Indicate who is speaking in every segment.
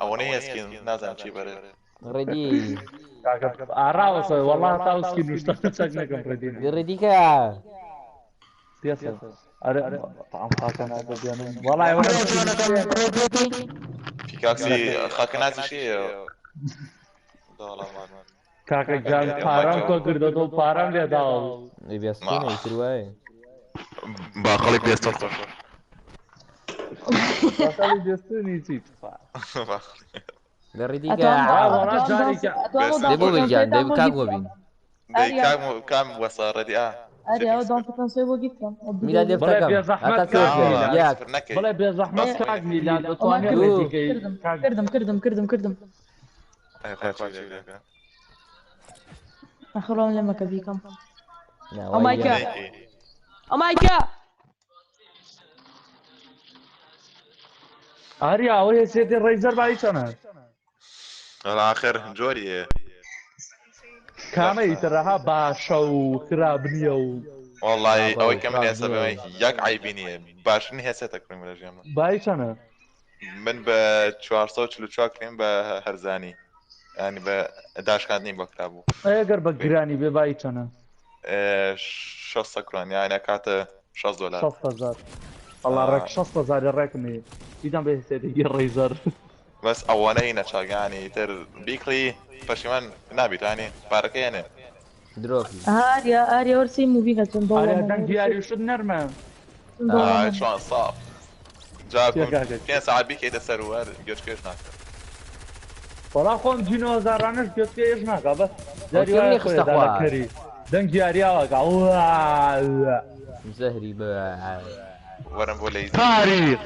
Speaker 1: ئەوەنەی هێسکین نازانم چی بەرێ.
Speaker 2: ڕێدی.
Speaker 3: کاکە ئاراوەسە وەڵا تا سکین نوشتە چەک نەکەم ڕێدی.
Speaker 2: ڕێدی کە.
Speaker 3: پێسە. ئەرێ تەعام خاکە نازە بێنم. وەڵا ئەوە
Speaker 1: پیکاکسی خاکەنازیشی دەوڵەمان.
Speaker 3: کاکە گیان پارەم کۆ کردەوە پارەم لێ داوە.
Speaker 2: ئەی بێستونە ئیتر وایە.
Speaker 1: باقەڵی بێستون خۆشە.
Speaker 3: باقەڵی بێستونی چی تخوا.
Speaker 2: لە ڕێدی کە.
Speaker 3: وەڵا جارێکە
Speaker 2: دەی بۆ بین گیان دەی کاک بۆ بین.
Speaker 1: دەی کام کام وەسا ڕێدی ئا.
Speaker 4: ئەرێ ئەوە دانسە فرەنسای بۆ گیفتم.
Speaker 2: میلاد لێ
Speaker 3: بڵێ
Speaker 2: بکەم.
Speaker 3: بێزەحمەت
Speaker 2: هەتا
Speaker 3: کاک
Speaker 2: سێ
Speaker 3: میلاد.
Speaker 2: یەک.
Speaker 3: بڵێ بێزەحمەت کاک میلاد دەتوانێت
Speaker 2: دوو.
Speaker 3: ڕێدیکەی کاک
Speaker 4: کردم کردم کردم کردم.
Speaker 1: ئەی خوا چی لێ
Speaker 4: ئەخڵۆم لە مەکە بیکەم.
Speaker 2: نا،
Speaker 4: Oh my
Speaker 2: وای
Speaker 4: God.
Speaker 2: گیان.
Speaker 4: Oh my God.
Speaker 3: ئاریا ئەوە هێسێتی ڕێزەر بایی چەنە؟
Speaker 1: وەڵا ئاخر جۆریە.
Speaker 3: کامە ئیترەها باشە و خراپ نییە و
Speaker 1: وەڵی ئەوەی کە من
Speaker 2: خراپ
Speaker 1: ئێستا
Speaker 2: نییە.
Speaker 1: بەمە یەک عەیبی نییە باشترین هێسێتە کڕیم لە ژیانمە.
Speaker 3: بایی چەنە؟
Speaker 1: من بە 444 کڕیم بە هەرزانی ینی بە داشکاندنی بۆ کرابوو.
Speaker 3: ئەگەر بە گرانی بێ بایی چەنە؟
Speaker 1: 600 کران یان ئەکاتە 6 دلار.
Speaker 3: 60000. وەڵا ڕێک 60000 ڕێکم هەیە. دیدەم بە هێسێتێکی ڕێزەر.
Speaker 1: بەس ئەوەنەی نەچاگانی تر بیکڕی پەشیمان نابیت ینی پارەکە یانێ.
Speaker 2: درۆکی.
Speaker 4: ئاریا ئاریا وەرسی مووی هەچم
Speaker 3: ئاریا دەنگ دیاری شت نەرمە.
Speaker 1: چۆن ساف. جا
Speaker 3: چیە کاکە؟
Speaker 1: 5 ساعت بیکەیتە سەر و هەر گوێچکەش ناکات.
Speaker 3: وەڵا خۆم جینۆزارانش گوێچکەیش ناکا بەس جاری
Speaker 2: ئەو
Speaker 3: وایە
Speaker 2: تێم
Speaker 3: خۆی
Speaker 2: خستە خوار.
Speaker 3: دالاکەری. دەنگ دیاریاوەکە.
Speaker 2: زەهری بە.
Speaker 1: وەرم بۆ لەیزی.
Speaker 3: تاریخ.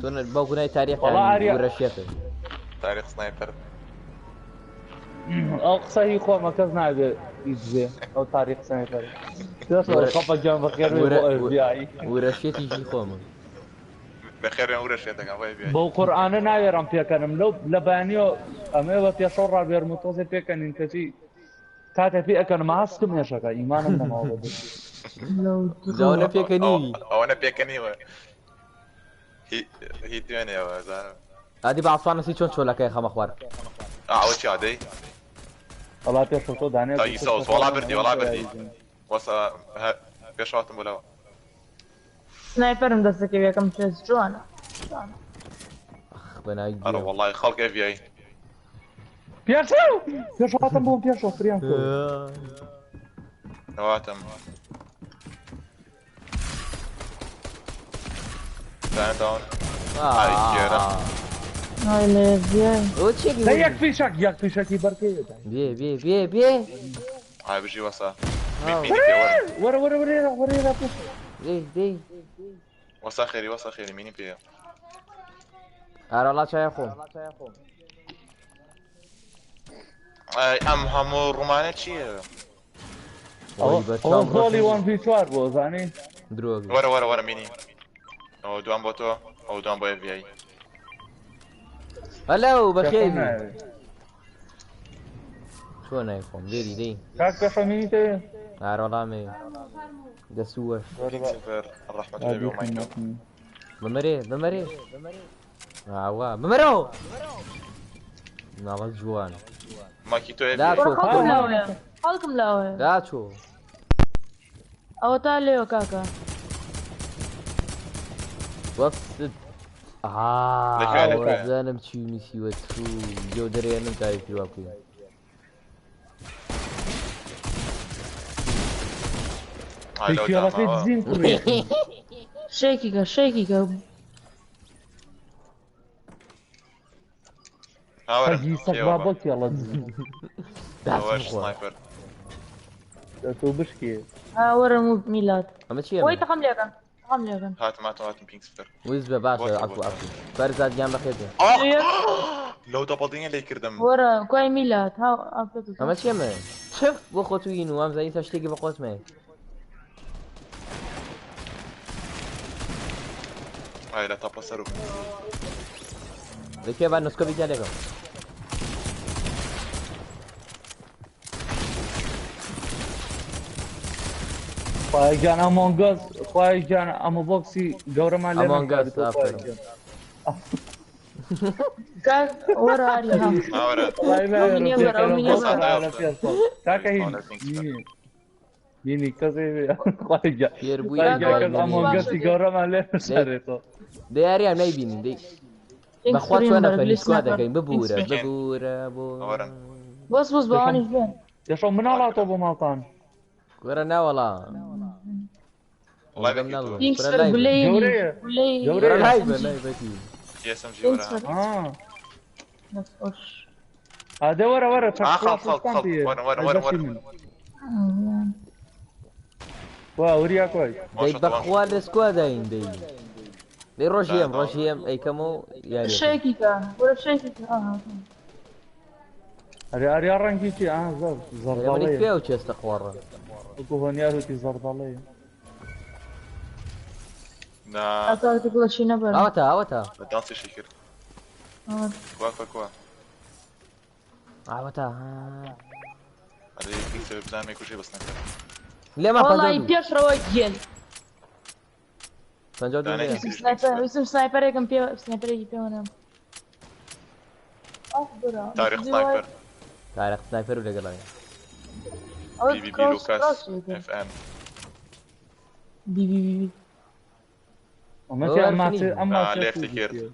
Speaker 2: تۆ بەو گونای تاریخ
Speaker 3: وەڵا ئاریا-
Speaker 2: ورەشێتە.
Speaker 1: تاریخ سنایپەر.
Speaker 3: ئەو قسە هی خۆمە کەس نابێ هیچ بێ ئەو تاریخ سنایپەر. دەست خەپە گیان بەخێر بێ بۆ FBI.
Speaker 2: ورەشێتیشی خۆمە.
Speaker 1: بەخێریان ورەشێتەکەم بۆ FBI.
Speaker 3: بەو قورئانە ناوێرم پێکەنم لەو لە بەیانیەوە ئەمەوێ بە پێشەو ڕابێرم و تۆزێ پێکەنین کەچی کاتێ پێ ئەکەنم هەستم ئێشەکە ئیمانم نەماوە بە دەست.
Speaker 2: ئەوەنە پێکەنی.
Speaker 1: ئەوەنە پێکەنیوە. هی دوێنێەوە زانم.
Speaker 2: ئادی بە عەسوانەسی چۆن چۆلەکەی خەمە خوار.
Speaker 1: ئەوە چی ئادەی؟
Speaker 3: وەڵا پێشەو تۆ دانێ
Speaker 1: تاگی سەوز وەڵا بردی وەڵا بردی. وەسا پێشاتم بۆ لەوە.
Speaker 4: سنایپەرم دەستەکەوێ یەکەم چێز جوانە.
Speaker 2: ئەخ بەناوی
Speaker 1: ئەرە
Speaker 2: گیان.
Speaker 1: وەڵای خەڵک FBI.
Speaker 3: پێشەو پێشاتم بۆم پێشەو فریان کەوت.
Speaker 1: نەواتم. دان داون. ئای گێرە.
Speaker 4: ئای لە FBI.
Speaker 2: ئەوە چیەکی
Speaker 3: دە یەک فیشەک یەک فیشەکی بەرکەوێ.
Speaker 2: بێ بێ بێ بێ.
Speaker 1: ئای بژی وەسا. مینی پێ وەرە.
Speaker 3: وەرە وەرە وەرە وەرە وەرە پێشەو.
Speaker 2: دەی دەی.
Speaker 1: وەسا خێری وەسا خێری مینی پێ.
Speaker 2: ئارە وەڵا چایە خۆم.
Speaker 1: ئای ئەم هەموو ڕومانە چییە؟
Speaker 2: وەی
Speaker 3: ئەوە
Speaker 2: بەرچاوم
Speaker 3: زۆڵی
Speaker 2: ڕۆشن
Speaker 3: وان ڤی چوار بۆ زانی.
Speaker 2: درۆگی.
Speaker 1: وەرە وەرە وەرە مینی. ئەوە دوام بۆ تۆ ئەوە دوام بۆ FBI.
Speaker 2: هەلو بەخێر
Speaker 3: پێشەو
Speaker 2: بی.
Speaker 3: ناوێ.
Speaker 2: چۆن نایخۆم دێری دەی.
Speaker 3: کاک پێشەو مینی تێ؟
Speaker 2: ئارە وەڵا مێ. دەسووەش.
Speaker 1: صفر ڕەحمەت لێ بێ و مایکل.
Speaker 2: بمەرێ بمەرێ. ئاوا بمەرەوە. ناڵە جوان.
Speaker 1: ماکی تۆ
Speaker 2: لا
Speaker 1: FBI.
Speaker 2: چۆ
Speaker 4: خەڵکم لاوەیە. خەڵکم لاوەیە.
Speaker 2: لا چۆ.
Speaker 4: ئەوە تا لێوە کاکە.
Speaker 2: وەفسد.
Speaker 1: لەکوێ، لەکوێ؟
Speaker 2: وەزانم چی نووسیوە تو گێو دەرێنم تاریخی وا بکەین.
Speaker 1: ئای لەو
Speaker 3: کێڵەکەی
Speaker 1: داماوە.
Speaker 3: دزین کوڕی.
Speaker 4: شەیکیکە شەیکیکە.
Speaker 1: هاوەرە.
Speaker 3: هەگی سەگ
Speaker 1: کێوە
Speaker 3: با
Speaker 1: بە.
Speaker 3: بۆ کێڵە دزین.
Speaker 2: داچم
Speaker 1: ئەوەش
Speaker 2: خوا.
Speaker 1: سنایپەر.
Speaker 3: تۆ بشکێ.
Speaker 4: ها وەرە موو میلاد.
Speaker 2: ئەمە چییە؟
Speaker 4: وەی تەقەم لێکەن. تەقەم لێکەن.
Speaker 1: هاتم هاتم هاتم پینگ صفر.
Speaker 2: ویز بە باشە
Speaker 1: بۆتە،
Speaker 2: عەفو
Speaker 1: بۆتە.
Speaker 2: عەفو. بەرزاد گیان بەخێر بێ.
Speaker 1: ئاخ! لەو دەبەڵدینە لێی کردم.
Speaker 4: وەرە کوای میلاد ها ئافرەت.
Speaker 2: ئەمە چییە مە؟ چف بۆ خۆتوین و ئەم زانی تا شتێکی بە خۆت مێ.
Speaker 1: ئای لە تەپڵە سەر و.
Speaker 2: لەکوێ با نسکۆ بیگیان لێکەم.
Speaker 3: خۆی گیان ئەمۆنگەس خوای گیان ئەمە بۆکسی گەورەمان لێ
Speaker 2: Among Us،
Speaker 3: نەکات، خوای
Speaker 2: ئافەرم.
Speaker 3: گیان.
Speaker 4: کاک وەرە ئاریا ها.
Speaker 1: ئاوەرە
Speaker 3: وەڵای ناوێرم
Speaker 4: ئەو منیە بەرە، ئەو
Speaker 3: پێکەنم،
Speaker 4: منیە
Speaker 3: بۆ
Speaker 4: بەرە.
Speaker 3: سەرانە پێشەوە. کاکە هین مینی مینی کەسێ خوای گیان
Speaker 2: فێر بووی
Speaker 3: خوای گیان
Speaker 2: دوای
Speaker 3: کەس
Speaker 2: منی.
Speaker 3: ئەمۆنگ ئەسی گەورەمان لێ نەشارێتەوە.
Speaker 2: دەی ئاریان نەیبینین دەی
Speaker 4: پینگ
Speaker 2: بەخوا
Speaker 4: سکرین
Speaker 2: چۆن
Speaker 4: بەرە،
Speaker 2: نەفەری
Speaker 4: گلی
Speaker 2: سکوا
Speaker 4: سنایپەر.
Speaker 2: دەکەین ببوورە
Speaker 1: پینگ.
Speaker 2: ببوورە بۆ
Speaker 1: ئەوەرن.
Speaker 4: بەس بەس باوانیش بێن.
Speaker 3: پێشەوە مناڵاتەوە بۆ ماڵتان.
Speaker 2: وەرە ناوەڵا
Speaker 1: وەڵای
Speaker 2: دەم
Speaker 1: بەکی
Speaker 2: ناڵم.
Speaker 1: تۆ
Speaker 4: پینگ
Speaker 2: کورە
Speaker 4: سفر
Speaker 2: لای بە.
Speaker 4: گولەی
Speaker 3: گەورەیە.
Speaker 4: گولەی
Speaker 3: گەورەیە.
Speaker 2: کورە لای بە لای بەکی
Speaker 1: SMG
Speaker 4: پینگ
Speaker 1: وەرە
Speaker 4: سفر.
Speaker 3: آه.
Speaker 4: نەخۆش.
Speaker 3: ئادە وەرە وەرە چەک
Speaker 1: آه، خەڵک،
Speaker 3: کلاس
Speaker 1: خەڵک، خەڵک.
Speaker 3: پێیە.
Speaker 1: وەرە، وەرە،
Speaker 3: ئەی
Speaker 1: وەرە،
Speaker 3: بەشی
Speaker 1: وەرە.
Speaker 3: من. وا وریا کۆی.
Speaker 2: دەی بەخوا لە سکوا داین دەی دەی ڕۆژی ئەم ڕۆژی ئەم ئەیکەم و یاریەکەم.
Speaker 4: شەیەکی کە وەرە شەیەکی کە ئاها.
Speaker 3: ئەرێ ئاریا ڕەنگی چی؟ ئا زەرد
Speaker 2: ئەرێ منی
Speaker 3: زەرداڵەیە.
Speaker 2: کوێ ئەو چێستە قۆڕە
Speaker 3: وەکو هۆنیار وتی زەرداڵەیە.
Speaker 1: نا
Speaker 4: ئەتا گوڵەشی نەبەرە.
Speaker 2: ئەوەتا ئەوەتا
Speaker 1: بە دانسیشی کرد
Speaker 4: ئەوە.
Speaker 1: کوا کوا کوا
Speaker 2: ئەوەتا
Speaker 1: ئەرێ پینگ سەر بزانم یەکوشی بەس نەکرد
Speaker 2: لێمان
Speaker 4: وەڵی پێشڕەوە گێل.
Speaker 2: 52
Speaker 1: دانێکی
Speaker 2: لێیە.
Speaker 1: تریش
Speaker 4: سنایپەر ویستم سنایپەرێکم پێ سنایپەرێکی پێوە نەم. ئاخ برا.
Speaker 1: تاریخ سنایپەر
Speaker 2: تارق سنایپەر و لەگەڵایە
Speaker 4: ئەوە
Speaker 1: بی بی بی
Speaker 4: کراوچ
Speaker 1: لوکاس
Speaker 4: کراوچ یەکە.
Speaker 1: اف ام
Speaker 4: بی بی بی بی.
Speaker 3: ئەمە چی ئەم ماچێ ئەم
Speaker 1: آه،
Speaker 3: ماچێ
Speaker 1: لێفتی
Speaker 3: چی
Speaker 1: کرد.
Speaker 3: چییە؟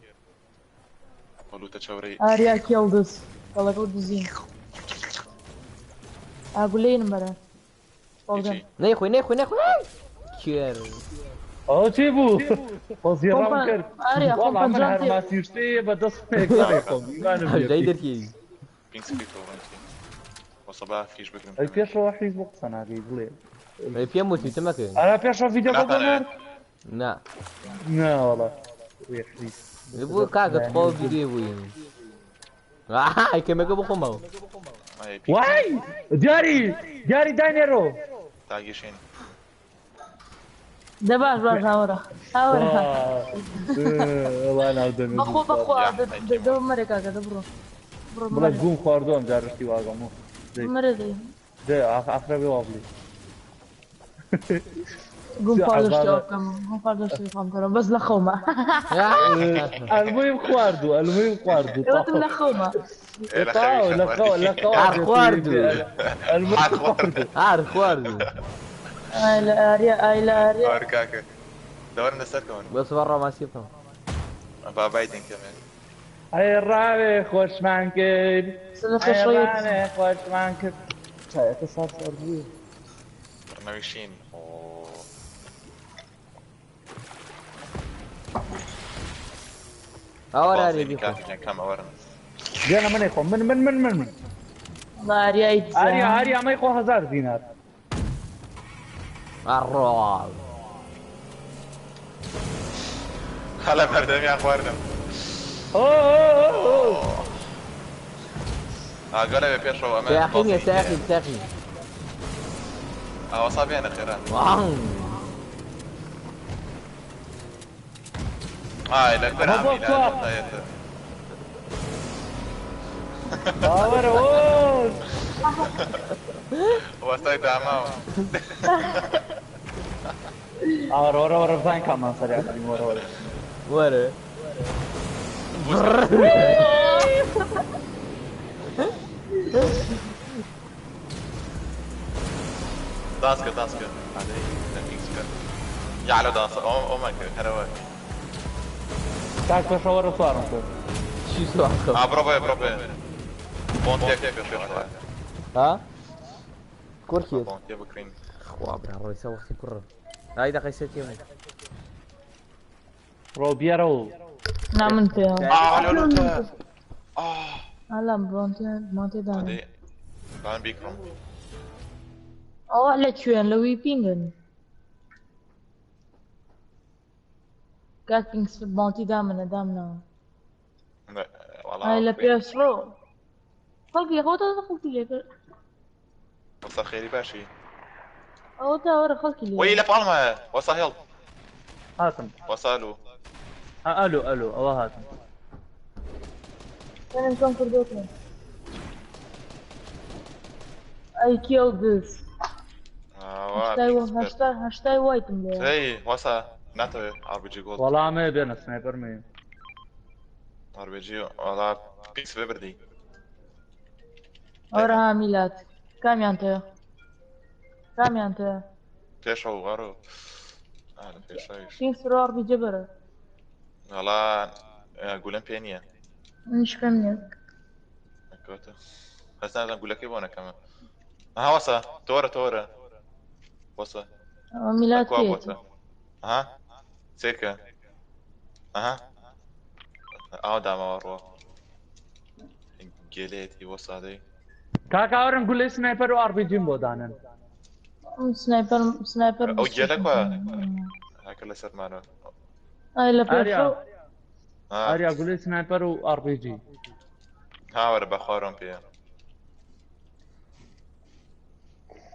Speaker 1: وەلوتە چاورەی
Speaker 4: ئاریا کێڵدز. کەڵەکە دزین. ئا گولەینم بەرە. بەڵگەم.
Speaker 1: هیچی
Speaker 2: نەیخۆی نەیخۆی نەیخۆی کێر
Speaker 3: ئەوە چی بوو؟ خۆزی ڕام
Speaker 4: خۆم
Speaker 3: کرد.
Speaker 4: ئاریا خۆم
Speaker 3: وەڵا من
Speaker 4: پەنجام
Speaker 3: هەر
Speaker 4: تێ.
Speaker 3: ماسی شتەیە بە دەست پێکەڵێ خۆم ئیمانم
Speaker 2: هەژدەی
Speaker 3: پێ.
Speaker 2: دەرکی
Speaker 1: پینگ سکریت ڕەنگی وەسەبا فیش بگرم
Speaker 3: ئەی پێشەوە حیز بۆ قسە ناکەی بڵێ.
Speaker 2: ئەی پێم وتی تمەکە
Speaker 3: ئەرا پێشەوە ڤیدیۆکە بۆ
Speaker 1: ناتانەوێت.
Speaker 3: نارد؟
Speaker 2: نا
Speaker 3: نا وەڵا. وێ حیز.
Speaker 2: بۆ کاکە تخوا ڤیدیۆ بووین ئای کەمەکە بۆ خۆمەوە
Speaker 1: ئای پینگ
Speaker 3: وای دیاری دیاری داینێرۆ.
Speaker 1: تاگیشین
Speaker 4: دە باش باش هاوەرە. هاوەرە.
Speaker 3: وەڵا ناو دەمێ
Speaker 4: بەخۆ بەخۆ
Speaker 1: یا،
Speaker 4: دە مەرێ کاکە دە بڕۆ. بڕۆ
Speaker 3: بڵێ
Speaker 4: مەرێ.
Speaker 3: گوم خواردووە ئەم جارشتی واگەم و. دەی
Speaker 4: مەرێ دەی.
Speaker 3: دەی ئاخرە بێ وا بڵێ.
Speaker 4: گوم
Speaker 3: چ
Speaker 4: خواردوو شتی
Speaker 3: عەزابە.
Speaker 4: ئەوە بکەم. گوم خواردوو شتی خۆم بکەم. بەس لە خەومە.
Speaker 3: المهم خواردوو المهم خواردوو
Speaker 4: ئێوەتم لە خەومە.
Speaker 1: ئێ لە
Speaker 3: تاو
Speaker 1: خەویشە
Speaker 3: لە خەو لە خەو
Speaker 2: هەر خواردوو
Speaker 3: المهم
Speaker 1: هەر خواردوو.
Speaker 3: خواردوو.
Speaker 2: هەر خواردوو
Speaker 4: ئای لە ئاریا ئای لە ئاریا.
Speaker 1: ئەوەر کاکە دەوەرن لەسەر کەون
Speaker 2: بەس بەڕۆ ماسی بکەم
Speaker 1: با بایدن کەمێ
Speaker 3: ئەی ڕاوێ خۆشمان کرد.
Speaker 4: سلە
Speaker 3: ئەی
Speaker 4: پێشڕەوی
Speaker 3: ڕاوێ خۆشمان کرد. چایەکە سارد سارد بوو.
Speaker 1: ڕنەویشین ئۆ
Speaker 2: ئەوەرە ئاریا
Speaker 1: بازینی
Speaker 2: بیخۆ
Speaker 1: کاکە گیان کام ئەوەرن
Speaker 3: گیانە منەی خۆم من من من من من.
Speaker 4: وەڵا ئاریای
Speaker 3: ئاریا
Speaker 4: دزە.
Speaker 3: ئاریا ئەمەی خۆ 1000 دینار.
Speaker 2: ئەڕۆ
Speaker 1: هەلە بەردەمیان خواردم
Speaker 3: ئۆ ئۆ ئۆ ئۆ.
Speaker 1: ئاگەرە بێ پێشەوە ئەمە
Speaker 2: ساخین
Speaker 1: بازینی
Speaker 2: ساخین
Speaker 1: تێیە
Speaker 2: ساخین
Speaker 1: ئاوەسا بێنە خێرا
Speaker 2: واو
Speaker 1: ئای لە
Speaker 3: ئەمە
Speaker 1: کوێرە
Speaker 3: بۆ
Speaker 1: ئامیلە
Speaker 3: کوا؟
Speaker 1: لەتایەتە
Speaker 3: باوەرە ئۆ.
Speaker 1: وەستای داماوە
Speaker 3: ئاوەرە وەرە وەرە بزانین کاممان سەریع بین وەرە وەرە.
Speaker 2: وەرە
Speaker 1: دانس کرد دانس کرد ئادەی لە پینگ کرد یا لە دانس ئەومان کرد هەرەوە
Speaker 3: کاک پێشەوە وەرە سوارم کرد.
Speaker 2: چی سواخم
Speaker 1: ئا بڕۆ بێ بڕۆ بێ بۆنتێک پێشەوە
Speaker 2: ها کورکیت
Speaker 1: بۆنتێ بکرین
Speaker 2: خوا برا ڕۆیسە وەختی کوڕم ئای دەقەی سێ تێمە
Speaker 3: ڕۆ بیەرەوە.
Speaker 4: نا من پێوە.
Speaker 1: ئا لە لوتە ئا
Speaker 4: ئەلام بۆنتێ بۆنتێ دانا.
Speaker 1: ئادەی بان بیکڕم
Speaker 4: ئەوە لە کوێن لە وی پینگن. کاک پینگ بۆنتی دامنە دامنەوە.
Speaker 1: وەڵا
Speaker 4: ئای لە پێشڕۆ. خەڵکی خۆتە خەڵکی لێ کرد.
Speaker 1: وەسا خێری باشی
Speaker 4: ئەوە تا وەرە خەڵکی لێ.
Speaker 1: وەی لە پاڵمە وەسا هێڵ
Speaker 3: هاتم.
Speaker 1: وەسالو
Speaker 3: ئەلو ئەلو ئەوە هاتم.
Speaker 4: منم کەم کردۆتەوە. I killed this. هەشتای وایتم لێ.
Speaker 1: سەی وەسا ناتەوێ ئاربیجی گۆڵد.
Speaker 3: وەڵا ئەمەیە بێنە سنایپەر مەیە.
Speaker 1: ئاربیجی وەڵا پینگ سفر بردی.
Speaker 4: ئەوەرە ها میلاد کامیان تەوێ؟ کامیان تەوێ؟
Speaker 1: پێشەوە وەرە پێشەویش.
Speaker 4: پینگ سفر ئاربیجی بەرە.
Speaker 1: وەڵا گولەم پێ نییە.
Speaker 4: منیش پێم نییە.
Speaker 1: کەوتە. بەس نازانم گولەکەی بۆ نەکەمە. ها وەسا تۆرە تۆرە. وەسا.
Speaker 4: میلاد
Speaker 1: کوا
Speaker 4: کێ؟
Speaker 1: بۆتە. ها سێکە. ئەها ئاو دامەوە ڕۆ. گێلێتی وەسا دەی.
Speaker 3: کاکە ئەورن گولەی سنایپەر و ئارپیجیم بۆ دانن.
Speaker 4: سنایپەر سنایپەر
Speaker 1: ئەو گێلە کوا؟ هاکە لەسەرمانەوە.
Speaker 4: ئای لە
Speaker 3: ئاریا
Speaker 4: پێشەو
Speaker 3: ئاریا گولەی سنایپەر و ئارپیجی.
Speaker 1: هاوەرە بە خوارم پێیە.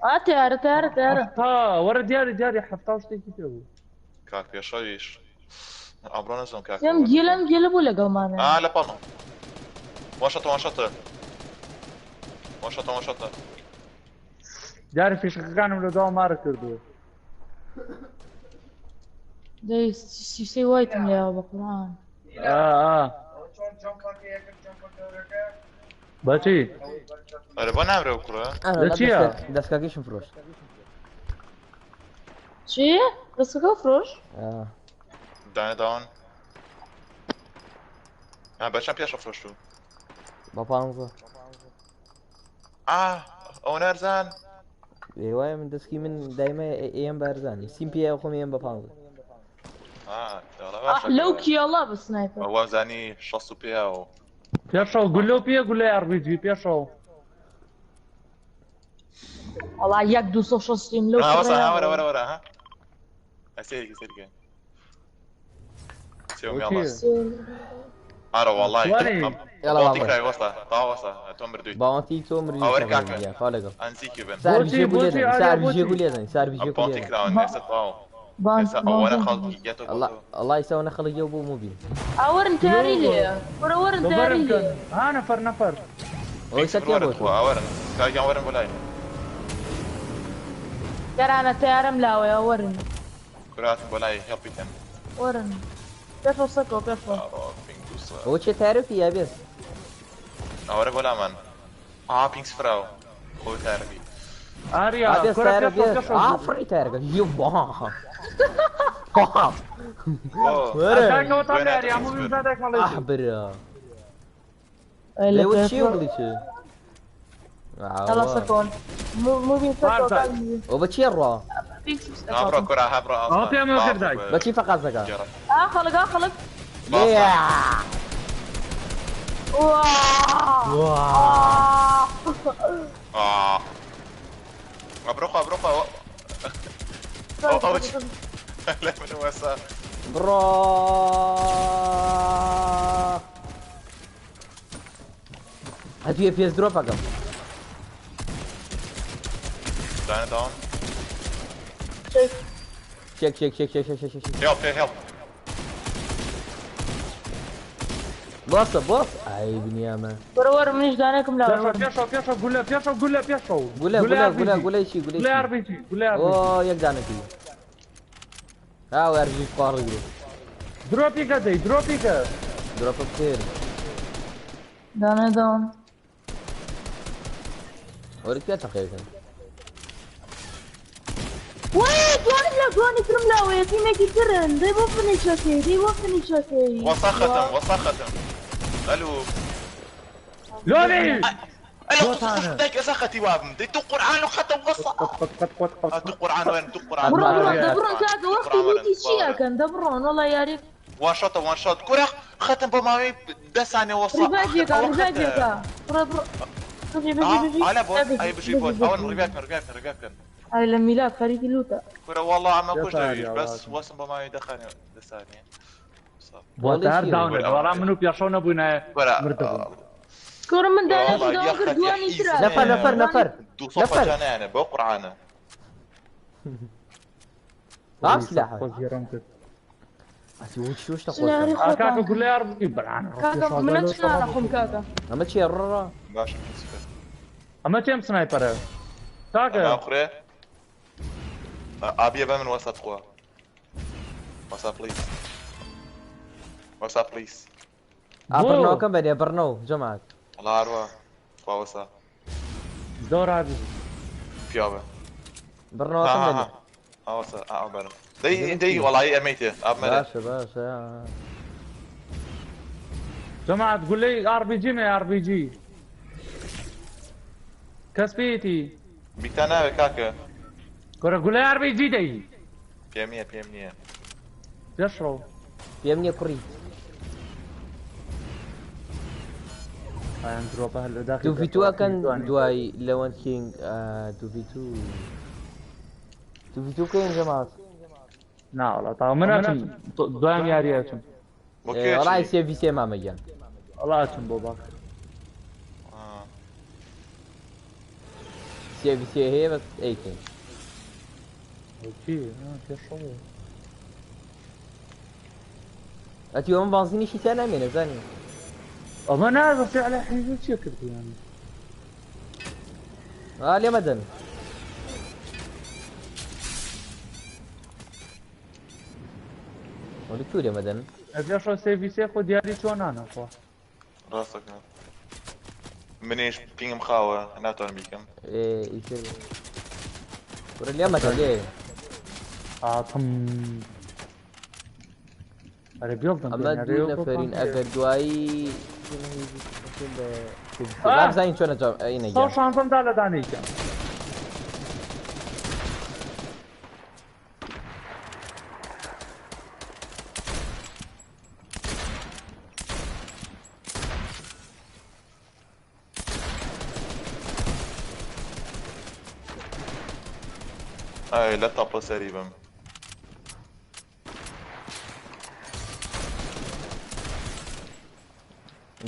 Speaker 4: ئا تیارە تیارە تیارە.
Speaker 3: حەفتا وەرە دیاری دیاری حەفتا و شتێکی پێ بوو.
Speaker 1: کاک پێشەویش ئەمڕۆ نەزۆم کاک.
Speaker 4: ئەم گێلە ئەم گێلە بوو لەگەڵمانە.
Speaker 1: ئا لە پاڵم. وان شۆتە وان شۆتە. وان شۆتە وان شۆتە.
Speaker 3: دیاری فیشەکەکانم لە دوا مارە کردووە.
Speaker 4: دەی سیسەی وایتم لێوە بە قورئان.
Speaker 3: ئا ئا بەچی؟
Speaker 1: ئەرە بۆ نامرێ ئەو کوڕە؟
Speaker 3: لە چییە؟
Speaker 2: دەستکاکەیشم فرۆشت.
Speaker 4: چی؟ دەستەکە فرۆش؟
Speaker 1: دانە داون. ها بەچەند پێشە فرۆشتوو؟
Speaker 2: بە پانزە.
Speaker 1: ئا ئەو نەرزان.
Speaker 2: وایە من دەستکی من دایمە ئێم بەرزان سیم پێ خۆم ئێم بە پانزە.
Speaker 4: لەو کێڵە بە سنایپەر.
Speaker 1: وازانی شەست و پێ و
Speaker 3: پێشەوە گولە و پێ گولەی ئارپیجی پێشەوە.
Speaker 4: وەڵا یەک دوو سەد و شەستیم لەو
Speaker 1: وەسا ها وەرە وەرە وەرە ها سەیرکە سەیرکە. ئارە وەڵای باونتی کرای وەستا تا وەستا تۆ مردووی.
Speaker 2: باونتی تۆ مردووی.
Speaker 1: ئەوەر کاکە
Speaker 2: خوا لەگەڵ.
Speaker 1: ئەنزیکی بن.
Speaker 2: ساربیجێ گولێ ساربیجێ گولێ ساربیجێ
Speaker 1: باونتی کراون ئێستا تەواو. ئێستا ئەوەنە خەڵکی گێتۆ
Speaker 2: الله ئێستا خەڵک یەو بۆ موبین.
Speaker 4: ئەوەرن تیاری لێ وەرە وەرن تیاری لێ.
Speaker 3: ها نەفەر نەفەر.
Speaker 2: ئەوەی سەر
Speaker 1: وەرە تخوا ئەوەرن کاکیان وەرن بۆ لای.
Speaker 4: گەرانە تیارم لاوەیە وەرن.
Speaker 1: کوراتم بۆ لای هێڵپی کەن.
Speaker 4: وەرن. پێشەوە سەکەوە پێشەوە.
Speaker 2: ئەوە چێ تارەکی یا بێز؟
Speaker 1: ئەوەرە بۆ لامان. ئا پینگ سفراو. خۆی تارەکی.
Speaker 3: ئاریا
Speaker 2: ئا بێز
Speaker 3: کورە
Speaker 2: تارە
Speaker 3: پێشەوە
Speaker 2: بێز.
Speaker 3: پێشەوە.
Speaker 2: ئا فڕی تارەکە. یو با. وەرە.
Speaker 3: کاکەوە تا لە ئاریا موبین زادێک مەڵێ.
Speaker 2: ئاه برا.
Speaker 4: ئەی لە
Speaker 2: لێوە چی
Speaker 4: پێشەوە.
Speaker 2: بڵی چی؟
Speaker 4: يلا سەکەون. موبین سەکەوە.
Speaker 2: ئەو بە چیە ڕوا؟
Speaker 1: ئابڕۆ کورە هەبڕۆ
Speaker 3: ئەوە پێم کردای.
Speaker 2: بە چی فەقاس دەکا؟
Speaker 4: ئا خەڵک ئا خەڵک. وا.
Speaker 1: ئەبڕۆ خوا بڕۆ خوا. ئەو لە من وەسا.
Speaker 2: بڕۆ. هەتوێ پێس درۆپەکەم.
Speaker 1: دانە داون.
Speaker 2: چێک چێک چێک چێک چێک چێک.
Speaker 1: هێڵ پێ هێڵ.
Speaker 2: بۆسە بۆس. ئای بنیامە.
Speaker 4: وەرە وەرە منیش دانێکم لاوە.
Speaker 3: پێشەوە پێشەوە پێشەوە گولە پێشەوە گولە پێشەوە.
Speaker 2: گولە گولە گولە گولەی چی گولەی
Speaker 3: گولەی
Speaker 2: چی؟
Speaker 3: ئارپیجی گولەی ئارپیجی.
Speaker 2: ئۆ یەک دانەکی. ها وەرجی خواڕی گرو.
Speaker 3: درۆپیکە دەی درۆپیکە.
Speaker 2: درۆپە بکرد.
Speaker 4: دانێ داون.
Speaker 2: وەرە پێ تەقێکن.
Speaker 4: وای دوانی لا دوانی ترم لاوەیە تیمێکی ترن دەی بۆ فنیشەکەی دەی بۆ فنیشەکەی.
Speaker 1: وەسا خەتم وەسا خەتم. ئەلو.
Speaker 3: لۆلی.
Speaker 1: ئەلو دایک ئەسا خەتی وابم. دەی تو قورئان و خەتم وەسا. تو قورئان وەرن تو قورئان.
Speaker 4: بڕۆن بڕۆن دەبڕۆن کاکە وەختی لوتی چی ئەکەن دەبڕۆن وەڵا یاری.
Speaker 1: وان شۆتە وان شۆت کورە خەتم بۆ ماوەی دە سانیە وەسا.
Speaker 4: ڕیڤایڤێکە ڕیڤایڤێکە. بڕۆ بڕۆ. بژی بژی بژی.
Speaker 1: ئالە بۆ ئەی بژی بۆ ئەوەن ڕیڤایڤ کەن ڕیڤایڤ کەن ڕیڤایڤ کەن.
Speaker 4: ئای لە میلاد خەریکی لوتە.
Speaker 1: کورە وەڵا ئەمە کوش دەویش بەس وەسم بۆ ماوەی دە خانیە دە سانیە.
Speaker 3: بۆ هەر داونە وەڵا من و پێشەو نەبووینایە مردبوو.
Speaker 4: کورە من دانێکم داون کرد دوانی ترە.
Speaker 2: نەفەر نەفەر نەفەر.
Speaker 1: دوو سەد پەنجا بەو قورئانە.
Speaker 2: ئام سلاحە.
Speaker 3: خۆزگەرم کرد.
Speaker 2: ئەتی وە چی شتە
Speaker 4: سناری
Speaker 2: خۆشە.
Speaker 4: خۆتان.
Speaker 3: کاکە گولەی ئارپیجی بەرانە.
Speaker 4: کاکە منە چ نانەخۆم کاکە.
Speaker 2: ئەمە چییە ڕڕە؟
Speaker 1: باشە.
Speaker 3: ئەمە چێم سنایپەرە؟ کاکە.
Speaker 1: ئەمە خوڕێ؟ ئابیە بە من وەسا تخوا وەسا پلیس وەسا پلیس.
Speaker 2: بڕنەوەکەم بەرێ بڕنەوە جەماعەت.
Speaker 1: وەڵا هەروە خوا وەسا.
Speaker 3: زۆر ئابی.
Speaker 1: پیاوە.
Speaker 2: بڕنەوەکەم بەرێ.
Speaker 1: ئاوەسا ئا بەرم. دەی دەی وەڵی ئەمەی تێ ئاب مەرە.
Speaker 2: باشە باشە.
Speaker 3: جەماعەت گولەی ئار بی جی مێ ئار بی جی. کەس پێیەتی.
Speaker 1: بیتا ناوێ کاکە.
Speaker 3: کورە گولەی ئار بی جی دەی.
Speaker 1: پێم نییە پێم نییە.
Speaker 3: پێشڕەو.
Speaker 2: پێم نییە کوڕی.
Speaker 3: ئایان درۆپە هەر لە داخی
Speaker 2: دوو ڤی تو ئەکەن دوای لەوەند کینگ دوو ڤی تو دوو ڤی تو بکەین جەماعەت.
Speaker 3: نا وەڵا تا من ئەچم دوایم یاری ئەچم.
Speaker 1: بۆ کوێ
Speaker 2: وەڵای
Speaker 1: چی؟
Speaker 2: سێ ڤی سێ مامە گیان.
Speaker 3: وەڵا ئەچم بۆ باخ.
Speaker 2: سێ ڤی سێ هەیە بەس ئەیکەین.
Speaker 3: چی؟ پێشڕەو.
Speaker 2: ئەتی ئەمە بانزینیشی تیا نامێنێ زانی.
Speaker 3: ئەمە نا بە فعلا حیزب چیە کردیان؟
Speaker 2: ئا لێ مەدەن. وەلی تو لێ مەدەن.
Speaker 3: پێشڕەو سێ ڤی سێ خۆ دیاری چۆنانە خۆ.
Speaker 1: ڕاستەکە. منیش پینگم خاوە ناتوانم بیکەم.
Speaker 2: ئێ ئیتر. کورە لێ مەدەن لێ.
Speaker 3: ئاتم. ئەرێ بێڵدم
Speaker 2: ئەمە دوو نەفەرین ئەگەر دوایی بزانین چۆنە ئەینە
Speaker 3: سەد شانزەم دا لە دانەیکە.
Speaker 1: ئای لە تەپڵە سەری بم.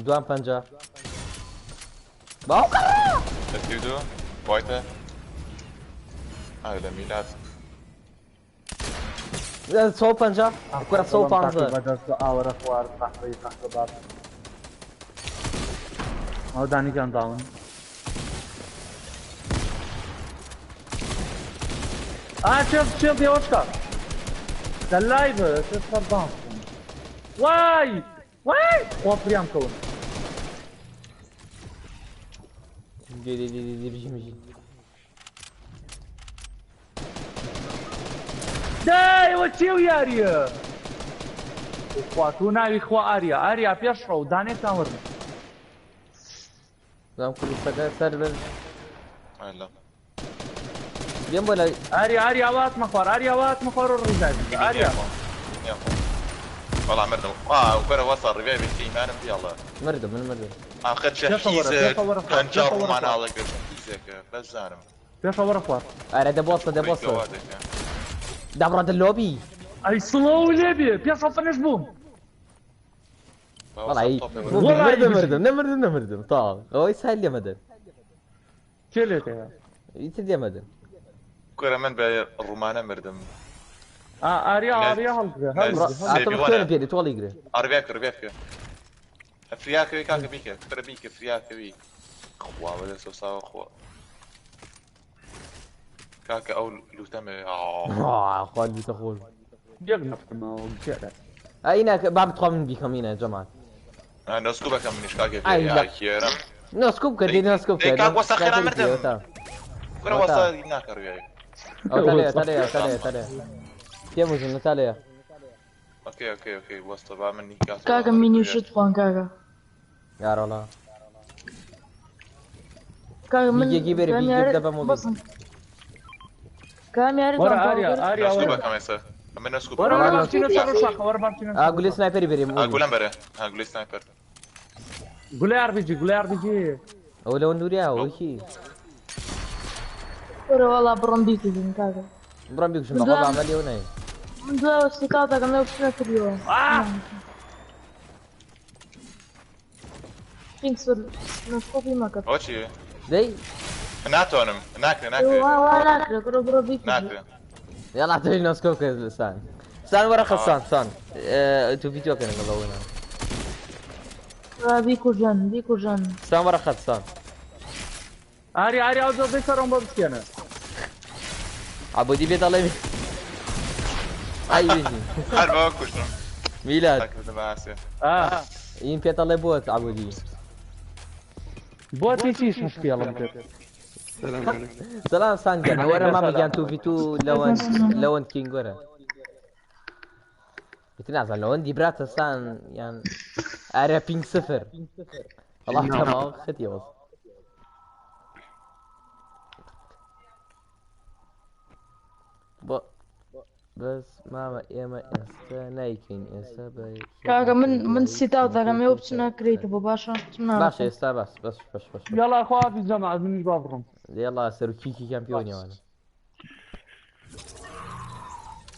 Speaker 2: دوان پەنجا. باوکە
Speaker 1: لە دوو وایتە. ئای لە میلاد.
Speaker 2: سەد و پەنجا کوڕە سەد و پانزە.
Speaker 3: بەدەست ئاوەرە خوارد قەحوەی قەحوە باب. ئەو دانیکان داون. ئا چێ چێ بێوەشکە. دەلای بە چێ سەر دان. وای وای خوا فریام کەون.
Speaker 2: دێ دێ دێ دێ بژی بژی.
Speaker 3: دای ئەوە چێ و یاریە؟ خوا تو ناوی خوا ئاریا ئاریا پێشڕەو دانێکتان وەرن.
Speaker 2: زام کوردستەکە سەر بن.
Speaker 1: ئای لە.
Speaker 2: بێم بۆ لای
Speaker 3: ئاریا ئاریا وات مەخوار ئاریا وات مەخوار و ڕیزای بکە ئاریا.
Speaker 1: وەڵا مردم. ئا وەرە وەسا ڕیڤای بێتی ئیمانم بیاڵە.
Speaker 2: مردم من مردم.
Speaker 1: ئاخر چه
Speaker 3: پێشەوە وەرە،
Speaker 1: حیزێک
Speaker 3: پێشەوە وەرە خوار،
Speaker 1: پەنجا
Speaker 3: پێشەوە وەرە خوار.
Speaker 1: ڕووماناڵێک حیزێکە بەس زانم.
Speaker 3: پێشەوە وەرە خوار.
Speaker 2: ئارە دەبۆسە دەبۆسە. دابڕە دە لۆبی.
Speaker 3: ئەی سڵاو لێ بێ پێشەوە فنش بووم.
Speaker 2: وەڵی
Speaker 3: وەڵای
Speaker 2: مردم
Speaker 3: بژی.
Speaker 2: مردم نەمردم نەمردم تاڵ ئەوەی سای لێ مەدەن.
Speaker 3: کێ لێتەیە؟
Speaker 2: ئیتر لێ مەدەن.
Speaker 1: کورە من بە ڕوومانە مردم.
Speaker 3: ئا ئاریا ئاریا هەڵگرە هەڵگرە.
Speaker 2: ئاتم خوێنم پێ دێ تۆڵی گرێ.
Speaker 1: ئەڕبێ بکە ڕبێ بکە. فریاکەوی کاکە بیکە کورە بیکە فریاکەوی. خوا بەدەستەوە ساوە خوا. کاکە ئەو لوتەمێ.
Speaker 2: خوا لوتە خۆش.
Speaker 3: یەک نەفتمەوە بکێرە.
Speaker 2: ئەینا با بتخوا من بیکەم ئینە جەماعەت.
Speaker 1: نۆسکو بەکەم منیش کاکە
Speaker 2: ئای لە-
Speaker 1: کێرم.
Speaker 2: نۆسکو بکە دێ نۆسکو بکە.
Speaker 1: دەی کاک وەسا خێرا مردم. کورە وەسا ناکەڕویای.
Speaker 2: ئەو تالەیە تالەیە تالەیە تالەیە. پێم وژن تالەیە.
Speaker 1: ئۆکەی ئۆکەی ئۆکەی وەستە با من نیکات.
Speaker 4: کاکە مینی شت خوان کاکە.
Speaker 2: یارۆڵا.
Speaker 4: کاکە من
Speaker 2: بیگێکی بێرە،
Speaker 4: کام
Speaker 2: بیگێ
Speaker 4: یاری-
Speaker 2: بدە بە مۆبیل.
Speaker 4: بەسم. کام یاری
Speaker 3: وەرە
Speaker 4: توان
Speaker 3: ئاریا
Speaker 4: تەواو
Speaker 3: ئاریا
Speaker 1: نۆسکو
Speaker 3: وەرە.
Speaker 1: بەکەم ئێستا. من نۆسکو
Speaker 3: وەرە وەرە
Speaker 1: بکەم.
Speaker 3: با بچینە سەر شاخە وەرە با بچینە
Speaker 2: ئا
Speaker 3: سەر
Speaker 2: گولێ
Speaker 3: شاخە.
Speaker 2: سنایپەری بێرێ
Speaker 1: ئا
Speaker 2: مۆبیل.
Speaker 1: گولەم بەرە. ئا گولەی سنایپەر.
Speaker 3: گولەی ئار بی جی گولەی ئار بی جی.
Speaker 2: ئەوە لەوە نوریا ئەوە کی؟
Speaker 4: وەرە وەڵا بڕۆم بیکردن کاکە.
Speaker 2: بڕۆم بیکوژم بەخوا بە عەمەلی ئەو نایە.
Speaker 4: من دوای سکاوتەکەم لەو شوێنە کردیەوە.
Speaker 3: ئا
Speaker 4: پینک سوور نۆسکۆپی مەکە.
Speaker 1: ئەوە چییە؟
Speaker 2: دەی
Speaker 1: ناتوانم ناکرێ ناکرێ
Speaker 4: وا وا ناکرێ بڕۆ بڕۆ بیکردن.
Speaker 1: ناکرێ.
Speaker 2: یاڵا تۆی نۆسکۆ بکە سان. سان وەرە خە سان سان. تو ڤیدیۆ کەن لەگەڵ ئەوە نا.
Speaker 4: بیکوژن بیکوژن.
Speaker 2: سان وەرە خەت سان.
Speaker 3: ئاریا ئاریا ئەو دەی سەرم بۆ بشکێنە.
Speaker 2: عەبودی بێت ئەڵێ ئای بژی
Speaker 1: هەر بەوە کوشتم
Speaker 2: میلاد
Speaker 1: تاکردە بە ئاسێ
Speaker 3: ئا
Speaker 2: ئین پێت ئەڵێ بۆت عەبودی
Speaker 3: بۆ چی شەش پێڵم کرد
Speaker 5: سلام عليكم
Speaker 2: سلام سانگەن وەرە مامە گیان تو ڤی تو لەوەند لەوەند کینگ وەرە ئیتر نازانم لەوەندی براتە سان یان ئارە پینگ سفر وەڵا تەماو خەتی وەز بۆ بەس مامە ئێمە ئێستا نایکەین ئێستا بە
Speaker 4: کاکە من من سیتاو دەکەم ئێوە بچنە کرێتە بۆ باشە چم
Speaker 2: باشە
Speaker 4: ناڕەخم
Speaker 2: ئێستا بەس بەس بەش بەش بەش
Speaker 3: یاڵا خوا حافیز جەماعەت منیش با بڕۆم
Speaker 2: یاڵا سەر و کیکیان پێوە نیوانە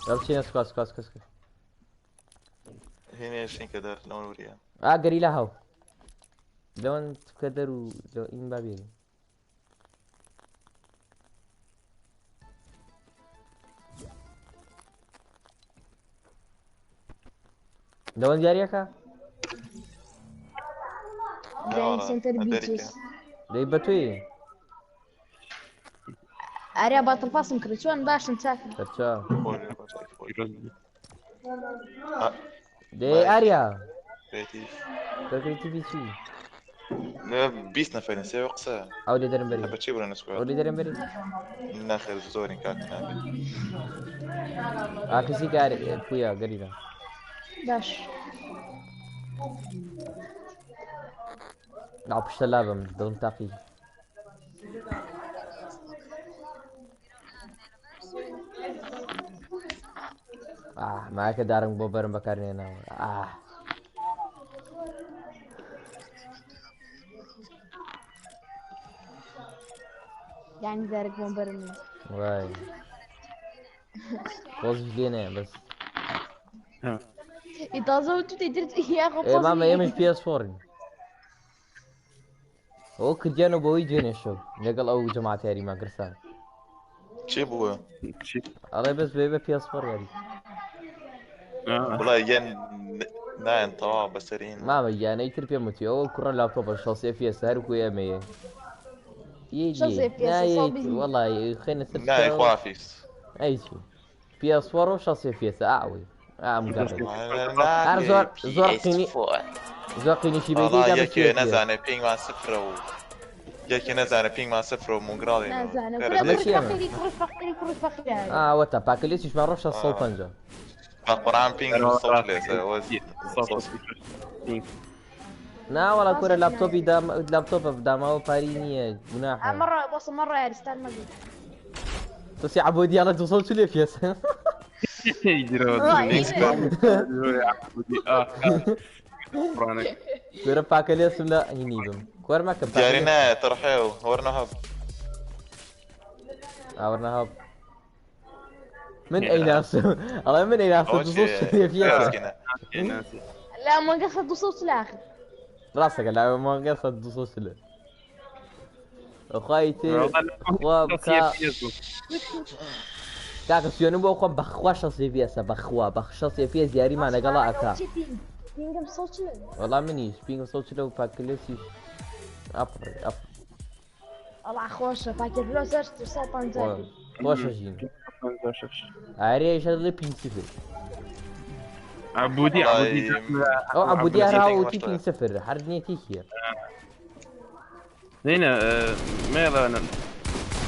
Speaker 2: یا بچینە سکوا سکوا سکوا سکوا
Speaker 1: هێنێ شین کە دەر لەوەن وریە
Speaker 2: ئا گەریلا هاو لەوەن بکە دەر و لە ئین با بێنی لەوەن دیاریەکە
Speaker 4: دانی سنتەر بیچس
Speaker 2: دەی بە توی
Speaker 4: ئاریا باتڵ پاسم کرد چۆن باشن چاکن
Speaker 2: سەرچاو دەی ئاریا دەکەی تیڤی چی
Speaker 1: 20 نەفەرین سێ قسە
Speaker 2: ئەو لێ دەرم بەری
Speaker 1: بە چی بڕۆنە سکواد
Speaker 2: ئەو لێ دەرم بەری
Speaker 1: ناخێر زۆرین کاک نابێت
Speaker 2: ئا کەسی کار پویا گەریلا
Speaker 4: باش
Speaker 2: نا پشتە لابم دڵم تاقی ئاه ماکە دارم بۆ بەرم بەکارنێناوە ئاه
Speaker 4: یعنی دارک بۆم بەرم نییە.
Speaker 2: وای خۆزیش لێ نایە بەس
Speaker 4: ئی تازە و تو تێتر یاخۆ
Speaker 2: ئێ مامە ئێمەش پێ فۆڕین ئەو کردیانە بۆی دوێنێ شەو لەگەڵ ئەو جەماعەت یاریمان گرسان
Speaker 1: چی بووە
Speaker 5: چی
Speaker 2: ئەڵێ بەس بێ بە پێ فۆڕ یاری
Speaker 1: وڵای گەن نایەن تەواو بەسەرین
Speaker 2: مامە گیانەی تر پێم وتی ئەوە کوڕە لاپتۆپە شەست FPS هەر کوێ ئێمەیە
Speaker 4: شەست FPS سەد بیست.
Speaker 2: وەڵی خوێنە سەر
Speaker 1: نایە خوافیس
Speaker 2: ئەی چی PS فۆڕ و شەست FPS ئاوی ئام گەڕێ هەر زۆر زۆر قینی زۆر قینیشی بێتی
Speaker 1: وەڵا
Speaker 2: دا بە
Speaker 1: یەکێ
Speaker 2: FPS.
Speaker 1: نەزانێ پینگمان سفرە و یەکێ نەزانێ پینگمان سفرە و مونگراڵین
Speaker 4: نازانم
Speaker 1: خێرە
Speaker 4: کورە
Speaker 2: ئەمە
Speaker 4: کوڕی
Speaker 2: چییە؟
Speaker 4: فەقیری کوڕی فەقیری کوڕی فەقیرە
Speaker 2: ئاوەتە پاکەلێسیشمان ڕۆ 650
Speaker 1: بە قورآن پینگ سەوت لێسە
Speaker 2: نا وەڵا کورە لاپتۆپی دام لاپتۆپە داماوە پاری نییە گوناحە
Speaker 4: مەڕە بەسە مەڕە یاریستان مەگەی
Speaker 2: تۆسی عەبۆدی ئەڵێ 240 FPS کورە پاکەلێسم لە هینی بم کۆر مەکەم
Speaker 1: دیاری نایە تەڕحێ و وەرنە هەب
Speaker 2: ئاوەرنە هەب من ئەیناسم ئەڵێ من ئەیناسم
Speaker 1: ئەوە چیە؟
Speaker 2: 240 FPS
Speaker 4: لا مانگە خە 240 آخر
Speaker 2: ڕاستەکە لا مانگە 240 خی تر خوا بکە کاکە سوێنم بۆ خۆم بەخوا 60 FPS بەخوا بەخ 60 FPS یاریمان لەگەڵا ئەکا
Speaker 4: پینگم 140
Speaker 2: وەڵا منیش پینگم 140 و پاکلێسیش ئەپڕ ئەپ
Speaker 4: وەڵا خۆشە پاکێت لۆ سەر 150
Speaker 2: خۆشە ژین ئارێ شەڵێ پینگ سفر
Speaker 5: عبودي عبودي
Speaker 2: ئەو عەبودی هەر
Speaker 1: عەبودی
Speaker 2: هاوتی
Speaker 1: پینگ
Speaker 2: پینگ سفر هەر نیەتێکیە
Speaker 5: هنا ما يلا انا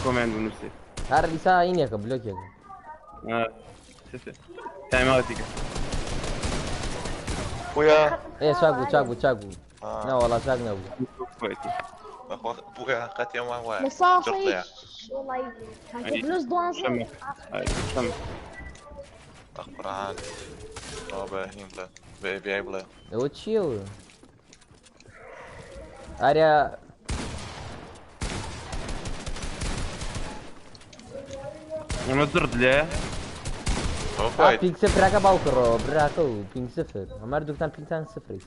Speaker 5: كوماند ونفسي
Speaker 2: هەر ئیسا ئینێکە بلۆکێکە
Speaker 5: تايم اوت
Speaker 1: بووە
Speaker 2: ئێ چاک بوو چاک بوو چاک بوو ناوەڵا چاک نەبوو
Speaker 1: بووە قەت ئێمە وایە
Speaker 4: مسافة
Speaker 1: جڕتەیە
Speaker 4: والله پاکێت لۆ 12
Speaker 5: شم
Speaker 1: قورآن ئەوە بە هین بڵێ بە ABI بڵێ
Speaker 2: ئەوە چییە و ئاریا
Speaker 5: انا زرد ليه
Speaker 1: ئەوە
Speaker 2: ئا
Speaker 1: خوایت
Speaker 2: پینگ سفرەکە باوکڕەوە براکە و پینگ سفر هەمەر دوکتان پینگتان سفری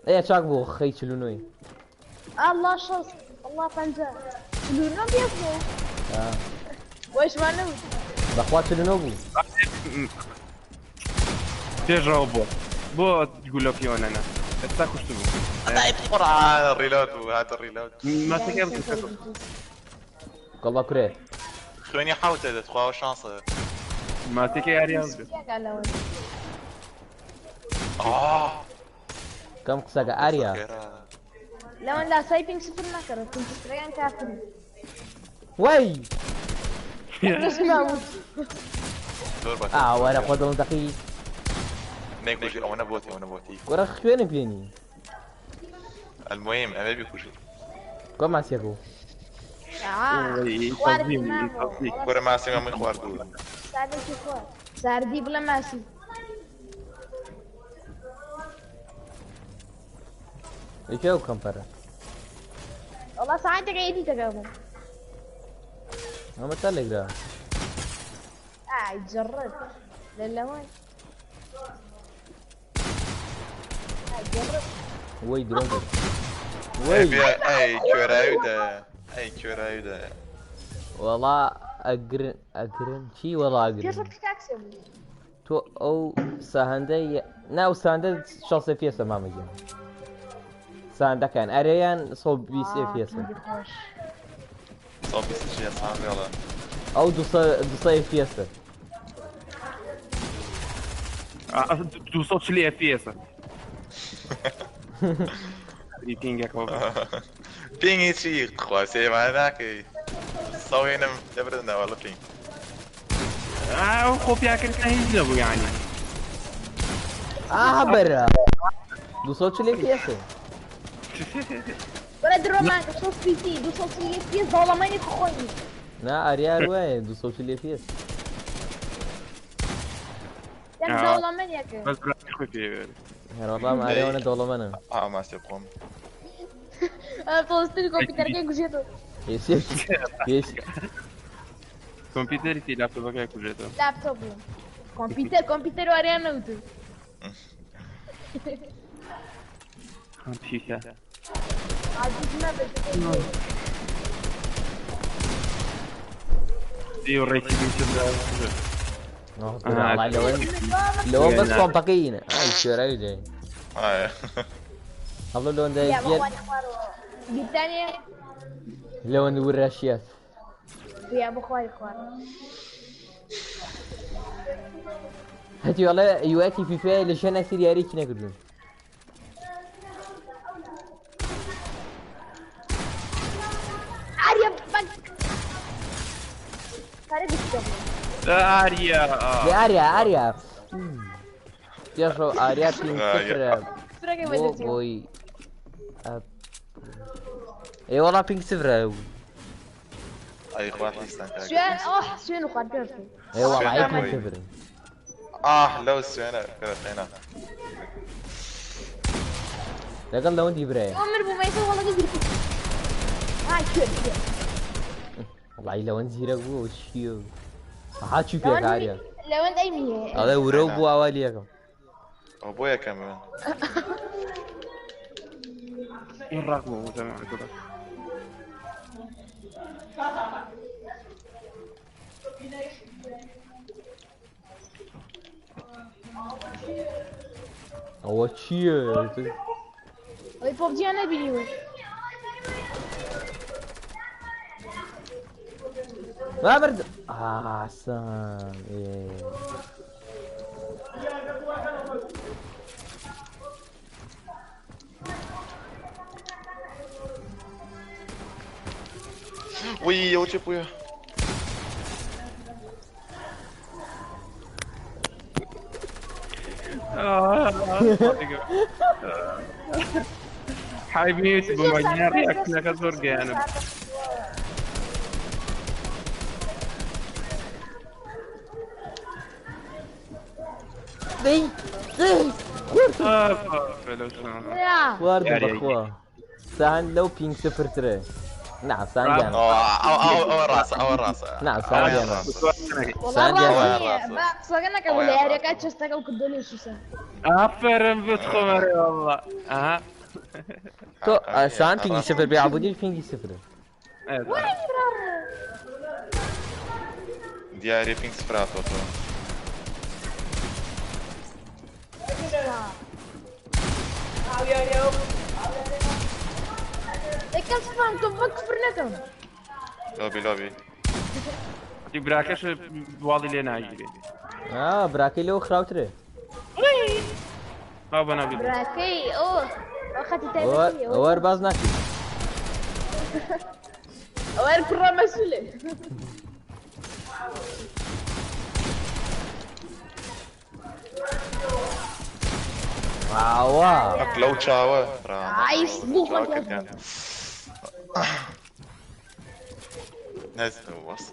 Speaker 2: ئێ چاک بوو خەی چلو نۆی
Speaker 4: الله شەست الله پەنجا لونو بيبو
Speaker 2: آه.
Speaker 4: وايش ما نوت
Speaker 2: بەخوا چلو نۆ بوو
Speaker 5: پێشەوە بۆ بۆ گولەپیۆن انا ئێستا کوشت بوو
Speaker 1: قورآن ڕیلۆد بوو هاتە ڕیلۆد
Speaker 5: ماسەکە
Speaker 2: کەڵا کورێ
Speaker 1: خوێنی حەوتە دەتخواوە شانسە.
Speaker 5: ماسیەکە یاریان بێ.
Speaker 1: آه.
Speaker 2: کەم قسەکە ئاریا.
Speaker 4: لەوەن لاسای پینگ سفر نەکەرە کۆمپیوتەرەکان کافرن.
Speaker 2: وەی.
Speaker 4: دەستم
Speaker 1: زۆر باشە.
Speaker 2: ئا وەرە خۆ دڵم دەقی.
Speaker 1: نەیکوژی ئەوەنە بۆتی ئەوەنە بۆتی.
Speaker 2: کورە خوێنم پێنی.
Speaker 1: المهم ئەمە بیکوژی.
Speaker 2: کۆ ماسیەک بوو.
Speaker 4: خواردی
Speaker 1: کورە ماسی من خواردووە.
Speaker 4: ساردێکی خوارد ساردی بڵێ ماسی.
Speaker 2: یەکێ ئەو کەمپەرە.
Speaker 4: والله ساعتك عيدي تقابل.
Speaker 2: ئەمە تا لێگرا.
Speaker 4: يتجرد للوين يتجرد.
Speaker 2: وەی درۆن کرد.
Speaker 1: ئەی
Speaker 2: وەی
Speaker 1: ئەی کوێرایی دە ئەی کوێرایی دە.
Speaker 2: وەڵا ئەگرن ئەگرن چی وەڵا ئەگرن.
Speaker 4: كيف تاكسي
Speaker 2: تۆ ئەو ساهەندە نا ئەو ساهەندە 60 فێسە مامە گیان. ساندەکان ئەرێیان 120 فێسە.
Speaker 1: 120 چیە سان وێڵە.
Speaker 2: ئەو 200 فێسە.
Speaker 5: 240 FPS. پینگەکەەوە.
Speaker 1: پینگی چی خوا سێمان ناکەی. سەوێنم لەبردنەوە لە پینگ.
Speaker 5: ئەو خۆ پیاکردن هیچ نەبوو یعنی.
Speaker 2: ئا بەرە 240 فێسە.
Speaker 4: ولا درو معك صوت بي سي دو صوت سي بي اس ظلماني خويني.
Speaker 2: نا ئاریا وایە 240 فێس.
Speaker 4: يعني
Speaker 5: آه.
Speaker 4: ظلماني ياك.
Speaker 5: بەس براتی خۆی پێ بێت.
Speaker 2: هەروەڵام ئاریا دەوڵەمەنە.
Speaker 1: ئا ماسی بخۆم.
Speaker 4: فلسطين كمبيوتر كي كوجيتو.
Speaker 2: پێسێ پێس
Speaker 5: کۆمپیوتەری تی لاپتۆپەکە کوژێتەوە.
Speaker 4: لابتوب كمبيوتر كمبيوتر واريانا وتو.
Speaker 5: کۆمپیوتەر.
Speaker 4: عزيز ما بس.
Speaker 5: دی و ڕێکی
Speaker 2: لەوە لەوە بەس کۆمپەکەینە. ئای کوێرایی دەین.
Speaker 1: ئایا.
Speaker 2: هەڵۆ لەوەندە
Speaker 4: يا
Speaker 2: گێر
Speaker 4: بخواني خوارو الثانية.
Speaker 2: لەوەند وراشیات.
Speaker 4: يا بخواني خوارو.
Speaker 2: هەتی وەڵێ یوەتی فیفا لە شەنە سیر یاریکی نەکردوون.
Speaker 4: عارية بك خارج الشغل.
Speaker 5: ئاریا.
Speaker 2: لێ ئاریا ئاریا پێشەوە ئاریا پینگ سفرە
Speaker 4: فرقي
Speaker 2: بۆ
Speaker 4: بدتي.
Speaker 2: بۆی ئێ وەڵا پینگ سفرە.
Speaker 1: ئەی خوا حیستان کاکە.
Speaker 4: سوين اوه سوين وخوار بيرفي.
Speaker 2: ئێ وەڵا ئەی پینگ
Speaker 1: وی.
Speaker 2: سفرە.
Speaker 1: ئاه لەو سوێنە فرەخێنە.
Speaker 2: لەگەڵ لەوەندی برایە.
Speaker 4: عمر بو ميسو والله قدر. هاي كير كير.
Speaker 2: وەڵی لەوەند زیرەک بوو چییە؟ ها چی پێک ئاریا.
Speaker 4: لو انت اي مية.
Speaker 2: ئەڵێ ورە و بوو ئاوا لێکەم.
Speaker 1: ئەو بۆ یەکەم من.
Speaker 5: این ڕق بوو جەماعەت.
Speaker 2: ئەوە چییە؟
Speaker 4: اي بوبجي انا بيني.
Speaker 2: ما برد ئاسان ئێ.
Speaker 1: وی ئەوە چێ بووە؟
Speaker 5: حایبیت بۆ مەگیان ڕیاکشنەکە زۆر گەیانە.
Speaker 2: دەی دەی خوارد
Speaker 4: يا
Speaker 2: خواردم
Speaker 5: یاری.
Speaker 2: بەخوا. ساهند لەو پینگ سفرترە. نا ساندیان.
Speaker 1: ئەو ئەو ئەوە ڕاستە ئەوە ڕاستە.
Speaker 2: نا
Speaker 1: ئەوە
Speaker 2: ساندیان.
Speaker 1: ڕاستە.
Speaker 4: والله
Speaker 2: سانديان.
Speaker 4: العظيم بقى قبل يا ريت تشتغل كدولي شو سنة.
Speaker 5: ئافەرم بتخۆمەرێ والله. ئەها.
Speaker 2: تۆ ساهند پینگی سفر بێ عبودیش پینگی سفرە.
Speaker 4: وين برا
Speaker 1: دیارە پینگ سفراتەوە.
Speaker 4: كم سفران تبك فرنتهم.
Speaker 1: لۆبی لۆبی.
Speaker 5: براکەش واڵی لێ ناگیرێ.
Speaker 2: براکەی لەوە خراوترێ.
Speaker 5: با بەناو بێ.
Speaker 4: براکەی ئەو خەتی تایبەتییە.
Speaker 2: ئەوە هەر باس ناکەی.
Speaker 4: ئەوە هەر کوڕە مەسولێ.
Speaker 2: ئاوا.
Speaker 1: حەق لەو چاوە.
Speaker 4: ئای بوو خۆت.
Speaker 1: نەز وەس.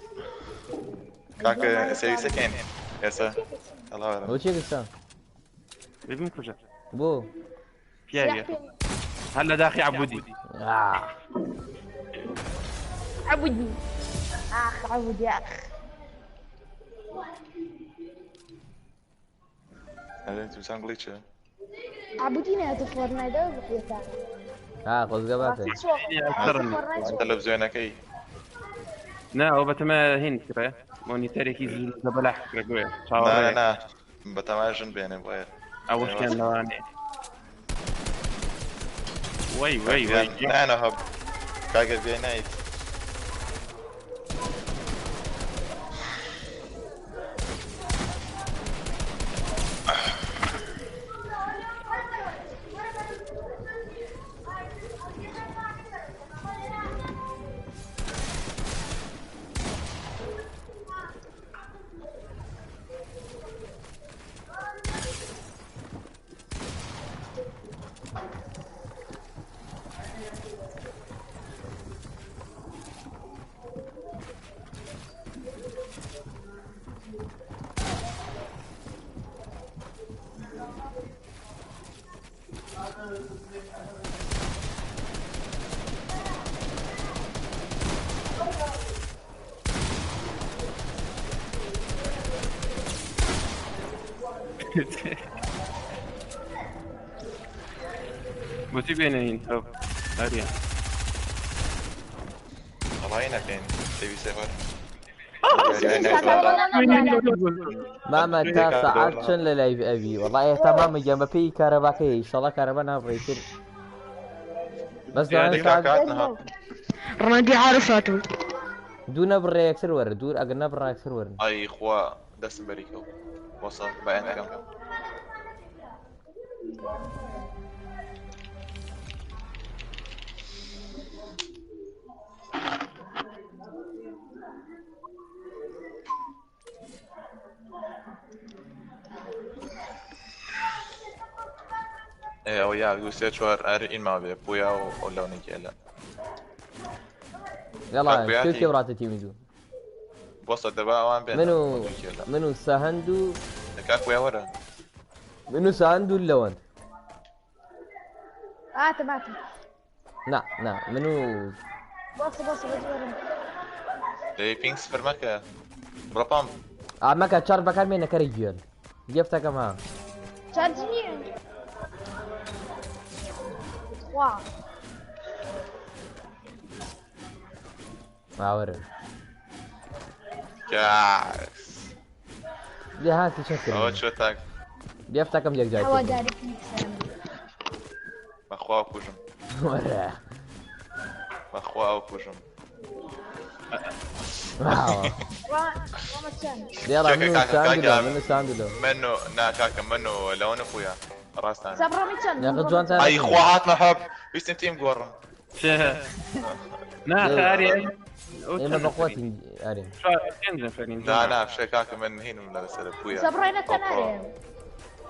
Speaker 1: کاکە سەویسەکەین ئێستا. ئەڵا وەرە.
Speaker 2: ئەوە چیە کەسان؟
Speaker 5: ببم کوژە.
Speaker 2: بۆ؟
Speaker 5: پیاویە. هەر لە داخی عەبودی.
Speaker 4: عەبودی. ئاخ عەبودی ئاخ.
Speaker 1: ئەرێ تووسان گڵی چێ؟
Speaker 4: عەبودی نایەتە فۆرتنایت ئەوە بەقیەتە.
Speaker 2: ها خۆزگە باتە.
Speaker 1: تەلەڤزیۆنەکەی.
Speaker 5: نا ئەو بەتەمە هین کرێ مۆنیتەرێکی زەبەلاح کرێ گوێ
Speaker 1: نا
Speaker 5: چاوەڕێ
Speaker 1: نا بەتەما ژن بێنێ بۆیە.
Speaker 5: ئەوەشیان لەوانەیە. وەی وەی وەی
Speaker 1: نانە هەب کاکە بێ نایت.
Speaker 5: بۆچی بێنێین ئەو ئەریان
Speaker 1: وەڵی نەکەین سەویسێ وەرە.
Speaker 2: مامە تا سەعات چەند لە لایڤ ئەبی؟ وەڵا ئێستا مامە گیان بە پێی کارەباکەی ئیشەڵا کارەبا نابڕێتر. بەس لەوانەیە سەعات
Speaker 6: ڕەنگی عارفاتو.
Speaker 2: دوو نەبڕێ یەکتر وەرە دوور ئەگەر نەبڕا یەکتر وەرن.
Speaker 1: ئای خوا دەستم بەری کەوت. وەسا بەیانەکەم. ئێ ئەوە یاک دوو سێ چوار ئەر ئینما بێ پویا و ئەو لەونێکی ئەلە.
Speaker 2: یاڵا
Speaker 1: کاک
Speaker 2: کێ
Speaker 1: پویاتی
Speaker 2: کێ وڕاتە تیمی دوو؟
Speaker 1: بۆسە دەبا ئەوان بێنە
Speaker 2: من و
Speaker 1: دوو کێلە.
Speaker 2: من و سەهەند و
Speaker 1: کاک پویا وەرە.
Speaker 2: من و سەهەند و لەوەند.
Speaker 4: هاتم هاتم.
Speaker 2: نا نا من و
Speaker 4: بۆسە بۆسە بەس وەرم.
Speaker 1: دەی پینگ سفر مەکە. بڕۆ پامپ.
Speaker 2: مەکە چار بەکار مێنە کەرە گوێن. گێفتەکەم ها.
Speaker 4: چارج نییە. خوا.
Speaker 2: باوەرن.
Speaker 1: کاس.
Speaker 2: لێ هاتی چەند
Speaker 1: ئەوە
Speaker 2: کردن.
Speaker 1: چۆ تاک.
Speaker 2: گێفتەکەم یەکجار کردن.
Speaker 4: هەواداری پینگ
Speaker 1: بەخوا ئەو کوژم.
Speaker 2: وەرە.
Speaker 1: بەخوا ئەو کوژم.
Speaker 2: واوە.
Speaker 4: ڕامە چەند؟
Speaker 2: دێڵا
Speaker 1: کاکە
Speaker 2: من و
Speaker 1: کاکە
Speaker 2: ساندلۆ
Speaker 1: کاکە
Speaker 2: من و ساندلۆ.
Speaker 1: من و نا کاکە من و لەوەنە پویا. ڕاستان.
Speaker 4: سەب ڕامی چەند؟
Speaker 2: یاخە جوانتان
Speaker 1: ئای خوا هاتمە هەب. ویستم تیم گۆڕم.
Speaker 5: نا ئەریان
Speaker 2: ئێمە بەقوەتین ئارین.
Speaker 5: پێنج نەفەرین
Speaker 1: نا نا فشە کاکە من هینم لەسەر پویا.
Speaker 4: سەب ڕای نەچەند ئارێم؟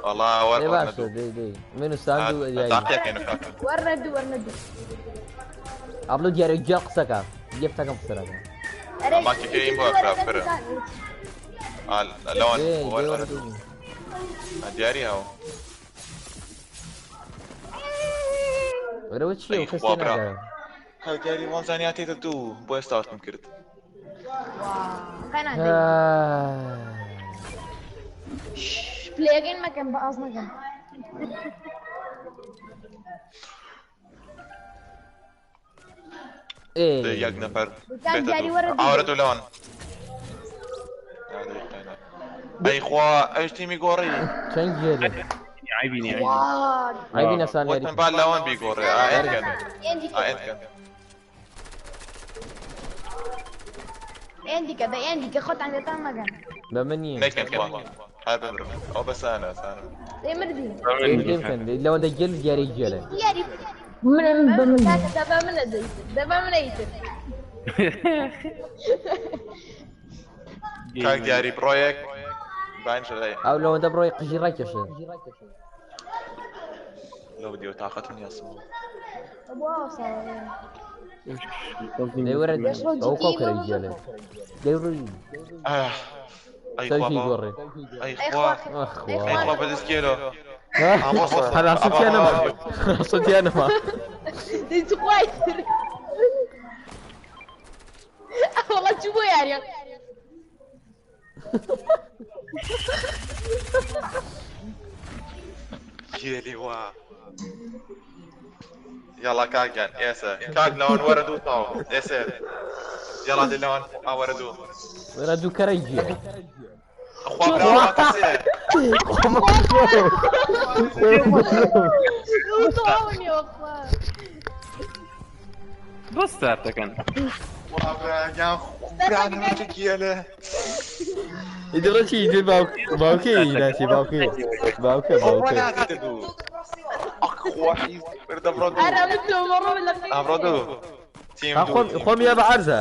Speaker 1: وەڵا وەر
Speaker 2: دێ
Speaker 1: وەرنە
Speaker 2: باشە
Speaker 1: دوو.
Speaker 2: دەی دەی من و ساند و دیاری.
Speaker 1: تاقیەکەین کاکە.
Speaker 4: وەرنە دوو وەرنە دوو.
Speaker 2: ئەبلو دیارە گوێ قسەکە. گێفتەکەم قسەکە.
Speaker 4: ئەرێ
Speaker 1: ماکەکەی بۆ خراپترە. لەوان
Speaker 2: دێ دێ
Speaker 1: وەر
Speaker 2: وەرە
Speaker 1: وەرە
Speaker 2: دوو.
Speaker 1: دیاری هەوە.
Speaker 2: وەرەوە چییە
Speaker 1: ئەی
Speaker 2: و کەس
Speaker 1: خوا
Speaker 2: تێ
Speaker 1: برا.
Speaker 2: ناگا.
Speaker 1: کاک دیاری وان زانیاتێتە دوو بۆ ئێستا کرد.
Speaker 4: قەنا دەی. پلەیەکەین مەکەن بە ئاز نەکەن.
Speaker 2: ئێ
Speaker 1: یەک نەفەر
Speaker 4: کاک
Speaker 1: بێتە
Speaker 4: دیاری
Speaker 1: دوو.
Speaker 4: وەرە دوو.
Speaker 1: ئاوەرە دوو لەوان. ئەی خوا ئەویش تیمی گۆڕی.
Speaker 2: چەند گێلە.
Speaker 5: عیبینی عیبینی
Speaker 4: وا.
Speaker 2: عیبی نەسان یاری
Speaker 1: وتم با لەوان بیگۆڕێ. ئا ئێن کەن.
Speaker 4: ئێندی
Speaker 1: ئا ئێن کەن.
Speaker 4: ئێندیکە دە ئێندیکە خۆتان لێتان مەگەن.
Speaker 2: بە من نییە.
Speaker 1: نەکەن خوا هەر بمرم ئەو بەسانە سانە.
Speaker 4: دەی مردی.
Speaker 2: پێ بکەن لەوەندە گێل دیاری گێلە.
Speaker 4: دیاری
Speaker 7: منم بە من
Speaker 4: کاکە دەبا منە دەیتر دەبا منە ئیتر.
Speaker 1: کاک دیاری بڕۆیەک باینشە لای.
Speaker 2: ئەو لەوەندە بڕۆی قژی ڕاکێشە.
Speaker 1: لەو دیوە تاقەتم نییە سڵ.
Speaker 4: بۆ ئاوساوە.
Speaker 2: دەی وەرە ئەو کۆکەرە گێلە. دەی ڕووی.
Speaker 1: ئەی خوا
Speaker 2: سەرکی گۆڕێ.
Speaker 1: ئەی خوا ئەی خوا بەدەست گێلۆ.
Speaker 2: هەراسەتیان نەما هەراسەتیان نەما.
Speaker 4: دەی چ خوای تر. وەڵا چوو بۆ یاریە.
Speaker 1: گێلی وا. یاڵا کاک گیان ئێسە کاک لەوان وەرە دوو تاو ئێسێ یاڵا دێ لەوان وەرە دوو.
Speaker 2: وەرە دوو کەرە گێ.
Speaker 1: خوا براوە کەسێ.
Speaker 5: بۆ ستارت دەکەن.
Speaker 1: وا برا گیان برانەوە چ گێلە.
Speaker 2: ئیدڕە چی ئیدر باوکەی ناچێ باوکەی باوکە باوکە.
Speaker 1: ئەمڕۆ دوو تیم دوو
Speaker 2: خۆم یا بە عەرزە.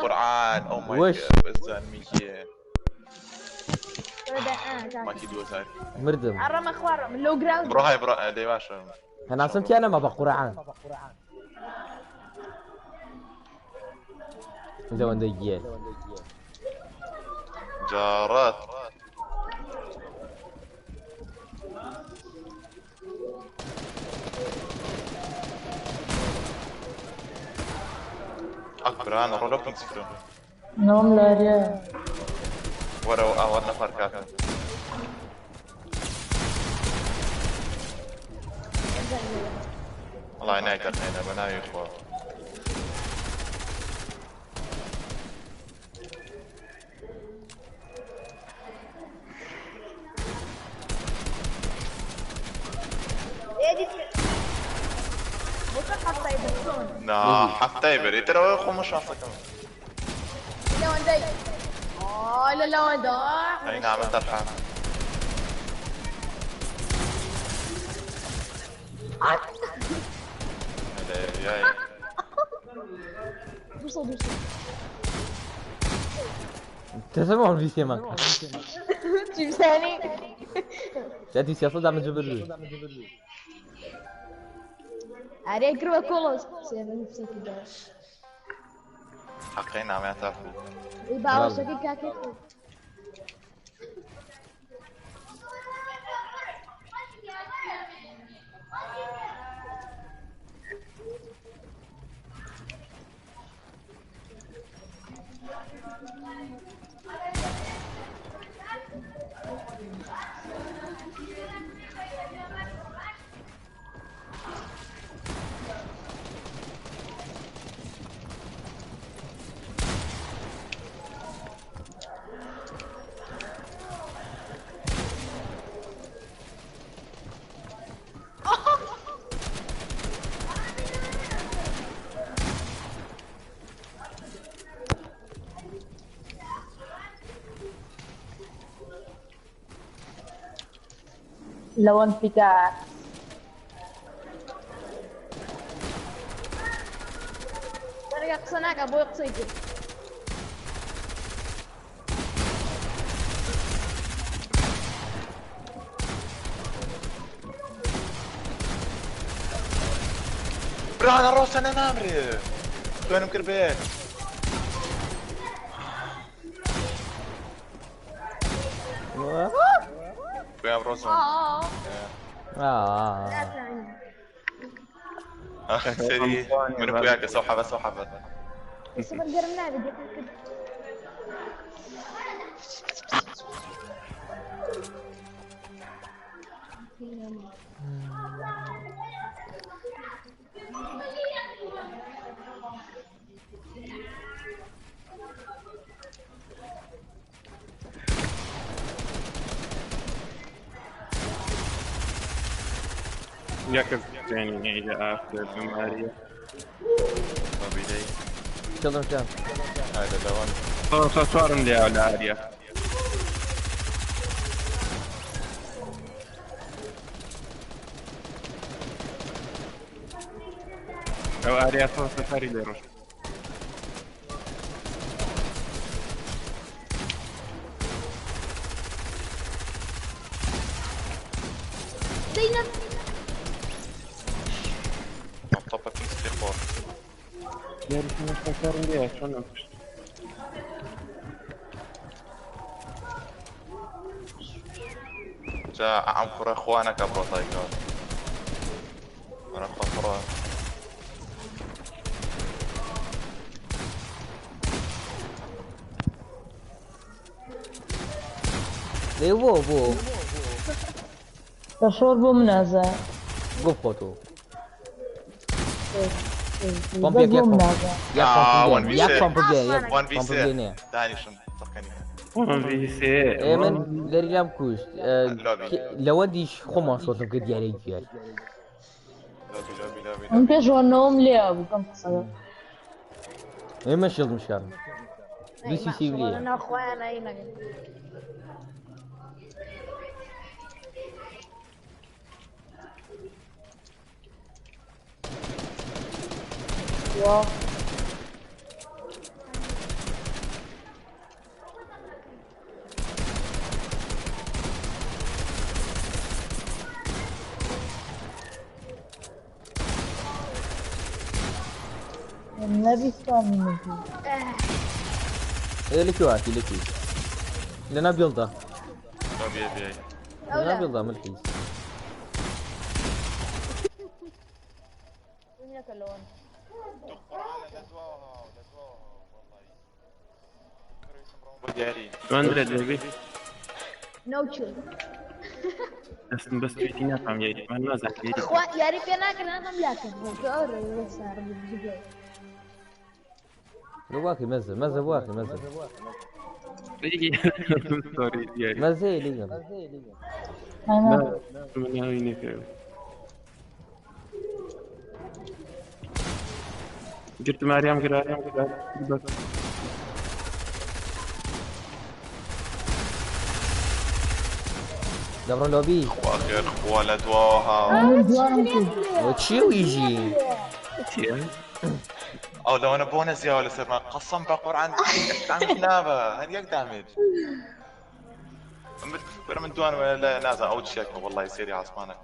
Speaker 1: قورعان ئەو
Speaker 2: وش.
Speaker 1: بەزانمی کێ ماکی 2000
Speaker 2: مردم.
Speaker 4: ئەڕەمە خوارم لەو گراوند.
Speaker 1: بڕۆ های بڕۆ دەی باشە.
Speaker 2: هەناسم تیا نەما بە قورعان. لەوەندە گێل.
Speaker 1: جارات ئەک بران ڕۆ لەو پینگ سفرم.
Speaker 7: نۆم لاریە.
Speaker 1: وەرەوە ئاوات نەفەر کاکە. وەڵای نایتەقێنە بە ناوی خوا. نا حفتەی بەری ترەوە خۆمە شانسەکەم.
Speaker 4: لەوەندەی. لە لەوەندە.
Speaker 1: ئەی نامە تەرحان.
Speaker 4: دووسە دووسە.
Speaker 2: تەسەمە ڤیسێمان.
Speaker 4: چی بزانی؟
Speaker 2: جاتی سیاسەت دامە جبر.
Speaker 4: ئەرێ گرۆ کۆڵۆس سێ داش.
Speaker 1: حەقی نامیان تاخ بوو.
Speaker 4: ئەی باوەشەکەی کاکەی خۆی.
Speaker 7: لەوەن پیکار.
Speaker 4: دەرگا قسە ناکە بۆی قسەی کرد.
Speaker 1: برانە ڕۆسە نامرێ. خوێنم کرد بێ. خوێن ڕۆزم. سەری من پویاکە سەو حەبە سەو حەبە.
Speaker 4: سفر گەرم نابێت کرد.
Speaker 5: یەکەس يعني إلى آخر الماريا.
Speaker 1: بابیدەی.
Speaker 2: شڵم شام
Speaker 1: هذا لەوان
Speaker 5: 104 لێ لە ئاریا. ئەو ئاریا 104 لێ ڕۆشت.
Speaker 4: زينب
Speaker 1: طبق سبي خۆر
Speaker 5: یاری 104 لێ چۆن نەمکوشت؟
Speaker 1: جا ئەم کوڕە خوا نەکە بڕۆ تایکەوە وەرە خوا کوڕە
Speaker 2: لێ بۆ بۆ
Speaker 7: تەشۆر بۆ منازە
Speaker 2: گۆ خۆتۆ
Speaker 7: بەس
Speaker 2: پۆمپێک
Speaker 7: بۆ
Speaker 2: یەک پۆمپ
Speaker 7: منازە
Speaker 2: یەک
Speaker 1: آه،
Speaker 2: پۆمپ
Speaker 1: 1v
Speaker 2: یەک پۆمپ بێ یەک
Speaker 1: 1v
Speaker 2: پۆمپ
Speaker 1: سێ
Speaker 2: بێ نییە
Speaker 1: دانیشم تەقەنی
Speaker 5: 1v3.
Speaker 2: ئێ من لەری لام کوشت
Speaker 1: لۆبی.
Speaker 2: لەوەندیش خۆمان شۆتم کرد دیارەی گوێر
Speaker 1: لۆبی لۆبی لۆبی
Speaker 7: من
Speaker 1: لۆبی
Speaker 7: پێش وەنەوەم لێ بوو کەم قسە
Speaker 2: ئێمە شڵم شکاندم دوو سی سی لێیە
Speaker 4: انا اخوانا ايمن
Speaker 7: وا نەبیستان منی
Speaker 2: ئێ لەکوێ هاتی لەکوێ لەنا بێڵدا
Speaker 1: لۆبی بێ
Speaker 2: لەنا بێڵدا ملحیز
Speaker 1: دیاری
Speaker 5: 200 لێبی.
Speaker 4: نو تشيل
Speaker 5: دەستم بەس تویتی نافام یاری. من نازانم یاری.
Speaker 4: اخوان يا ريت انا كان انا ملاكم بس
Speaker 2: لە واقی مەزە مەزە واقی مەزە
Speaker 5: سۆری دیاری.
Speaker 2: مەزەیە لێگەم
Speaker 7: ئەنا
Speaker 5: من ناوی نەکەوێ. گرتم ئاریام گرا بەس.
Speaker 2: دەبڕۆ لۆبی
Speaker 1: خوا خێر خوا لە دواوە هاوە
Speaker 7: من جوانم کرد
Speaker 2: ئەوە چی و ئیژی
Speaker 5: چییە؟
Speaker 1: ئەو لەوەنە بۆ نەزیاوە لەسەرمان قەسەم بە قورئان دامج نابە هەر یەک دامج بەرە من دوان وە لە نازانم ئەو چیەکە وەڵڵاهی سێری عاسمانە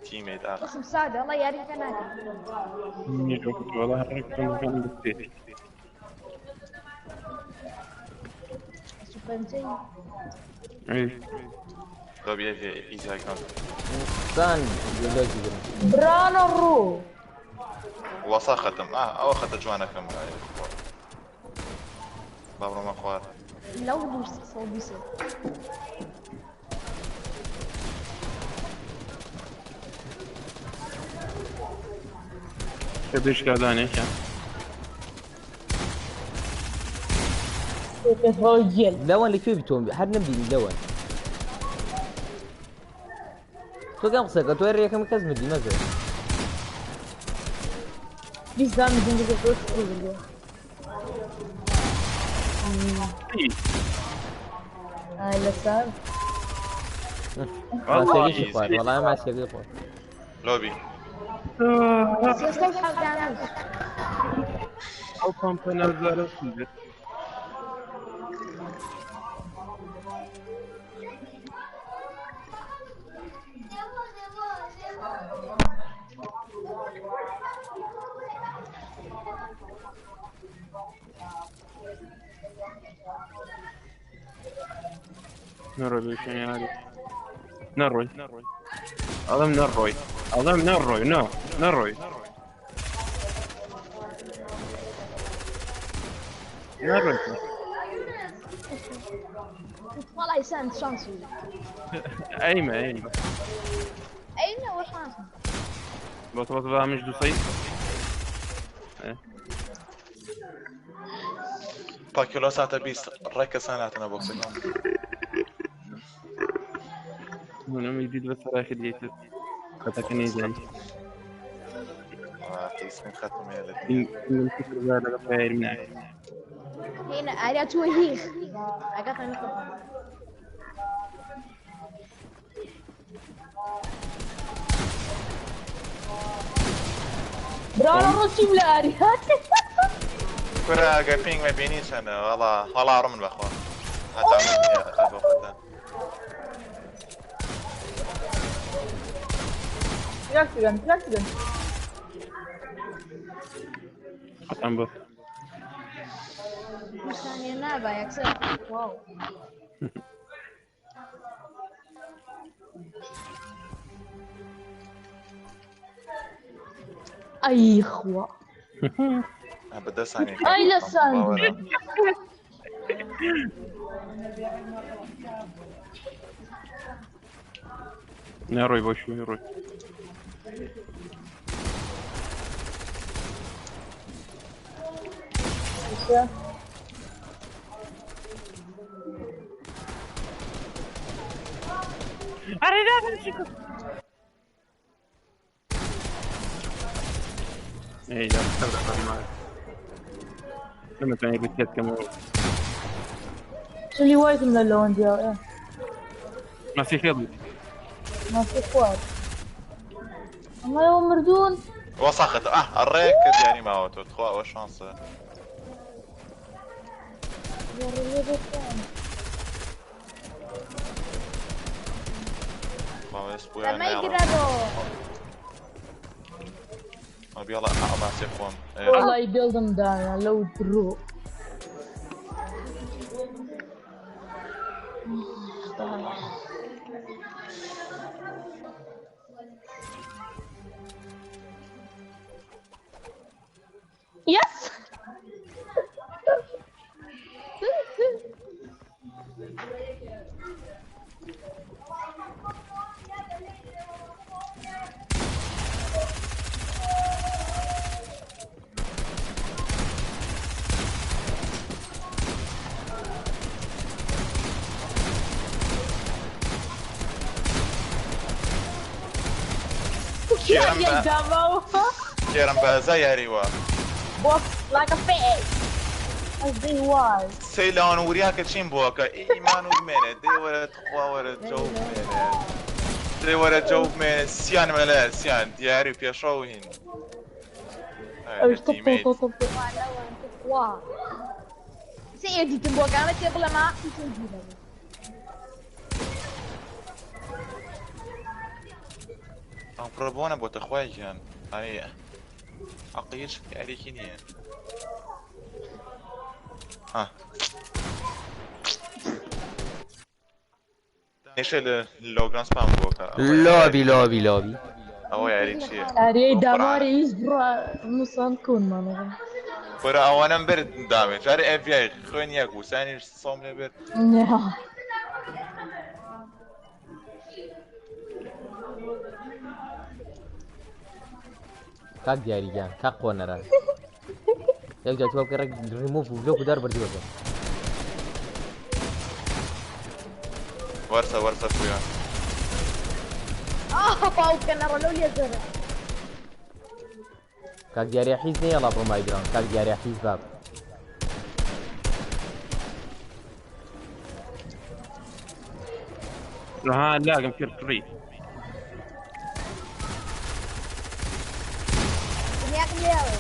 Speaker 1: تیمێت ئاخ
Speaker 4: قسم ساده والله يا ريت انا
Speaker 5: منیش وەکو تۆ، وەڵا هەر ڕێک بم بستێتی.
Speaker 4: سوبر
Speaker 5: ئەی.
Speaker 1: لۆبی بێ ئیزاکەم
Speaker 2: سان لۆجی گرم
Speaker 7: برانە ڕوو
Speaker 1: وەسا خەتم ئا ئەوە خەتە جوانەکەم با بڕۆمە خوار
Speaker 4: لو دوس صوبي
Speaker 5: کە بشکادانێکە.
Speaker 7: پێشەوە گێل
Speaker 2: لەوان لەکوێ بیتۆم هەر نەمبینی لەوان تۆ گەم قسەکە تۆ یەکەم کەس مردی مەزە
Speaker 7: بیستان زنگە تۆ بردووە ئای لەسەر
Speaker 2: ماسیەکەشی خوارد وەڵای ماسیەکەی خوارد
Speaker 1: لۆبی
Speaker 4: سيستم حول
Speaker 5: ئەو پەمپە نازدارە چی بێت؟ نەڕۆی بێ شوێنی ئاری. نەڕۆی. ئەڵێم نەڕۆی. ئەڵێم نەڕۆی نا نەڕۆی. نەڕۆی.
Speaker 4: والله يساند شانسي
Speaker 5: ئەیمە ئەیمە.
Speaker 4: اين هو شانسي
Speaker 5: بەس بەس با منش دوو سەی.
Speaker 1: پاکیۆلۆ ساتە 20 ڕێکە ساناتەنە بۆکسەکان
Speaker 5: منم دیت بە سەراخی دیت. خەتەکە نەیزانی.
Speaker 1: آه. تیسمین ختم هەیە لە دنیا.
Speaker 5: لەگەڵ یاریم ناوێت.
Speaker 7: هێنا ئاریا چووە هیخ ئاگاتان لە خۆتان.
Speaker 4: برا ڕۆچیم لە ئاریا.
Speaker 1: کورە ئەگەر پینگ مەبینی چەنە وەڵا وەڵا ڕۆ من بەخوا هەتا من نییە بۆ خۆتان.
Speaker 4: تراکتگەن تراکتگەن.
Speaker 5: قەتم بۆ.
Speaker 7: ثانیە نابا یەکسەر واو.
Speaker 4: ئەی خوا.
Speaker 1: بە دە ثانیە
Speaker 4: ئەی لە ساندی.
Speaker 1: باوەرە.
Speaker 5: نەڕۆی بۆ شوێ ڕۆی. ئەی لە نەمەتوانی بتێت کەمەوە.
Speaker 4: چلی وایتم لە لەوەندیا
Speaker 5: ماسی خێڵ بوو.
Speaker 4: ماسی خوارد. ئەمە ئێوە مردوون.
Speaker 1: وەساخت ئاه ڕێک کرد یاری ماوەتەوە تخوا ئەوە شانسە.
Speaker 7: ئەمەی گرەرۆ.
Speaker 1: ئەبیڵە ئەماسێ خۆم.
Speaker 4: وەڵی بێڵدم دانا لەو درۆ. Yes!
Speaker 1: کێرم بە
Speaker 4: داماوە.
Speaker 1: کێرم بە ئەزا یاری وە.
Speaker 4: Walk like a fish. As they was.
Speaker 1: سەی لەوان وریاکە چین بووەکە ئیمان و بمێنێ دەی وەرە تخوا وەرە جەو بمێنێ دەی وەرە جەو بمێنێ سیان مەلە سیان دیاری و پێشەوە و هین.
Speaker 4: ئەوش طب طب طب طب.
Speaker 7: وا. سێ ئێدیتم بۆ گامە تێ بڵێ ما عەقڵی گیرە.
Speaker 1: ئەم کوڕە بۆنە بۆتە خوای گیان ئەی عەقڵی هیچ یاریێکی نییە. ها نیشە لە لۆگران سپام بووەکە.
Speaker 2: لۆبی لۆبی لۆبی.
Speaker 1: ئەوە یاری چییە؟
Speaker 4: ئاریای داماری هیچ بڕا نووسان کونمانەوە.
Speaker 1: کورە ئەوەنەم برد دامێ جارێ ئەڤیای خوێن یەک بوو سانیش سۆم لێ برد.
Speaker 4: نا.
Speaker 2: کاک دیاری گیان کاک قۆنەرە. یەک جار تۆ بکە ڕێک ڕیمۆڤ و بلۆک و دار بردووەکە.
Speaker 1: وەرسە وەرسە پویا.
Speaker 7: ئاه باوکە نەڕۆ لەو لێزەرە.
Speaker 2: کاک دیاری حیز نییە بڕۆ مایگراوند کاک دیاری حیز باب.
Speaker 5: ها لاقم کرد فڕی.
Speaker 7: دنیاکم لێوە.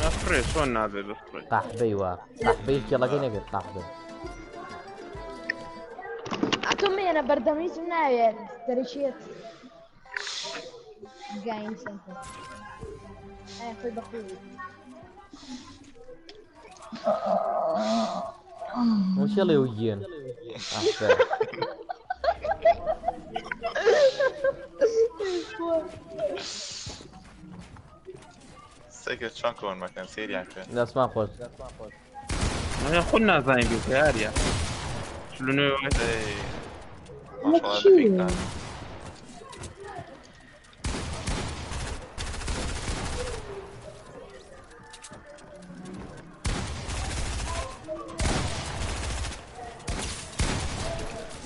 Speaker 5: نەفڕێ چۆن نابێ بفڕێ.
Speaker 2: قەحبەی وا قەحبەی کێڵەکەی نەکرد قەحبە.
Speaker 7: ئەتۆ مێنە بەردەمیزم ناوێت دەرەچێت. گاین سەنتەر. ئایا خۆی بەخۆی.
Speaker 2: وشێڵێ و گیان. قەحبە.
Speaker 1: سەیکە چۆن کۆن مەکەن سەیریان کرد.
Speaker 2: دەستمان خۆش.
Speaker 5: خۆ نازانین بێت یاریە. 49 وای.
Speaker 1: دەی ماشەڵڵا لە پینگتان.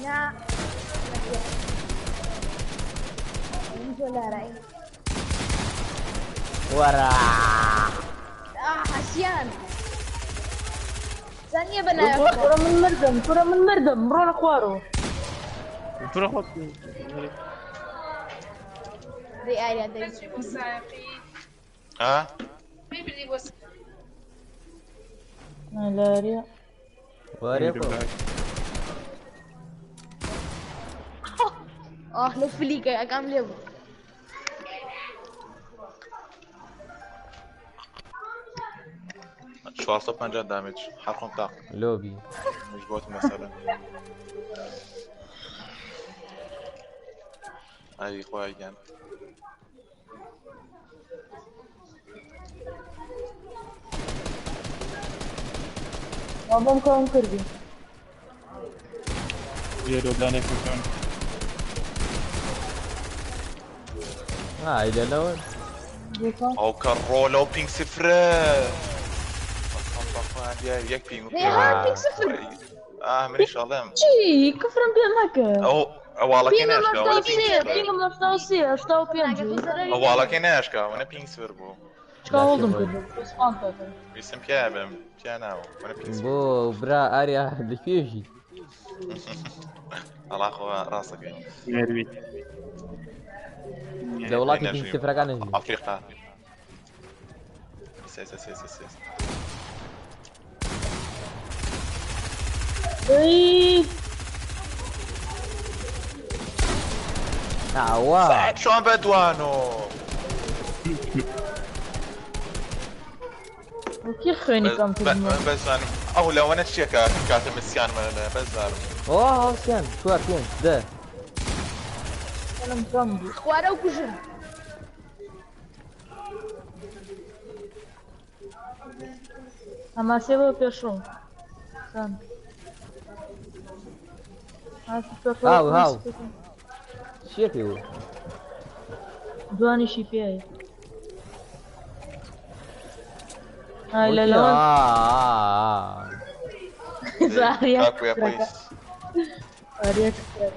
Speaker 7: نا. دۆلارای.
Speaker 2: وەرە.
Speaker 7: آه حسيان ثانية بنا
Speaker 4: کورە من مردم کورە من مردم بڕۆنە خوارەوە.
Speaker 5: ترى خۆ
Speaker 7: دي آريا دي
Speaker 1: ها
Speaker 4: لاریا
Speaker 2: وەرێ خۆ.
Speaker 7: اه لو فليكا اقام ليبو
Speaker 1: 450 دامج حرقم تاق
Speaker 2: لۆبی.
Speaker 1: مش بوت مثلا اي خويا گیان
Speaker 4: بابام کەم کردی.
Speaker 5: ژێرۆ دانێک بکەن.
Speaker 2: ئای لە لەوە.
Speaker 1: او كارولو بينج صفر يك بينج
Speaker 7: دي ها بيك صفر
Speaker 1: اه منيش ظلم
Speaker 4: چی کفرم پێ مەکە.
Speaker 1: او ئەواڵەکەی
Speaker 4: پینگم
Speaker 1: ناشکا
Speaker 4: هەشتا
Speaker 1: وەنە
Speaker 4: و
Speaker 1: پینگ
Speaker 4: سێ
Speaker 1: صفر
Speaker 4: پینگم 83 85.
Speaker 1: ئەواڵەکەی ناشکا وەنە پینگ صفر بوو.
Speaker 4: چکا هۆڵدم کردم ڕیسپان پێکەم.
Speaker 1: ویستم پیا بم پیا ناوە وەنە پینگ صفر.
Speaker 2: بۆ برا ئاریا لەکوێژی؟
Speaker 1: ئەڵا خۆ ڕاستەکەی.
Speaker 5: مێروی.
Speaker 2: لە وڵاتی پینگ سفرەکان نەژی.
Speaker 1: ئەفریقا. سێ سێ سێ سێ سێ.
Speaker 4: ئەی
Speaker 2: ئاوا.
Speaker 1: سعد شلون بدوانو
Speaker 4: کێ خوێنی کەم کردمەوە؟
Speaker 1: بس انا او لو انا شيء كاتم السيان بس زارم.
Speaker 2: ئۆ هاوسیان چوار پێنج دە.
Speaker 4: خوێنم کەم بوو.
Speaker 7: خوارە و کوژم
Speaker 4: هەماسێ بۆ پێشڕۆ. سان. هاسی پێشڕۆ.
Speaker 2: هاو هاو. چییە پێوە؟
Speaker 4: دوانیشی پێیە. ئای لە لەوە. زاریا.
Speaker 1: كاكو يا بويس.
Speaker 4: ئاریا کفرەکە.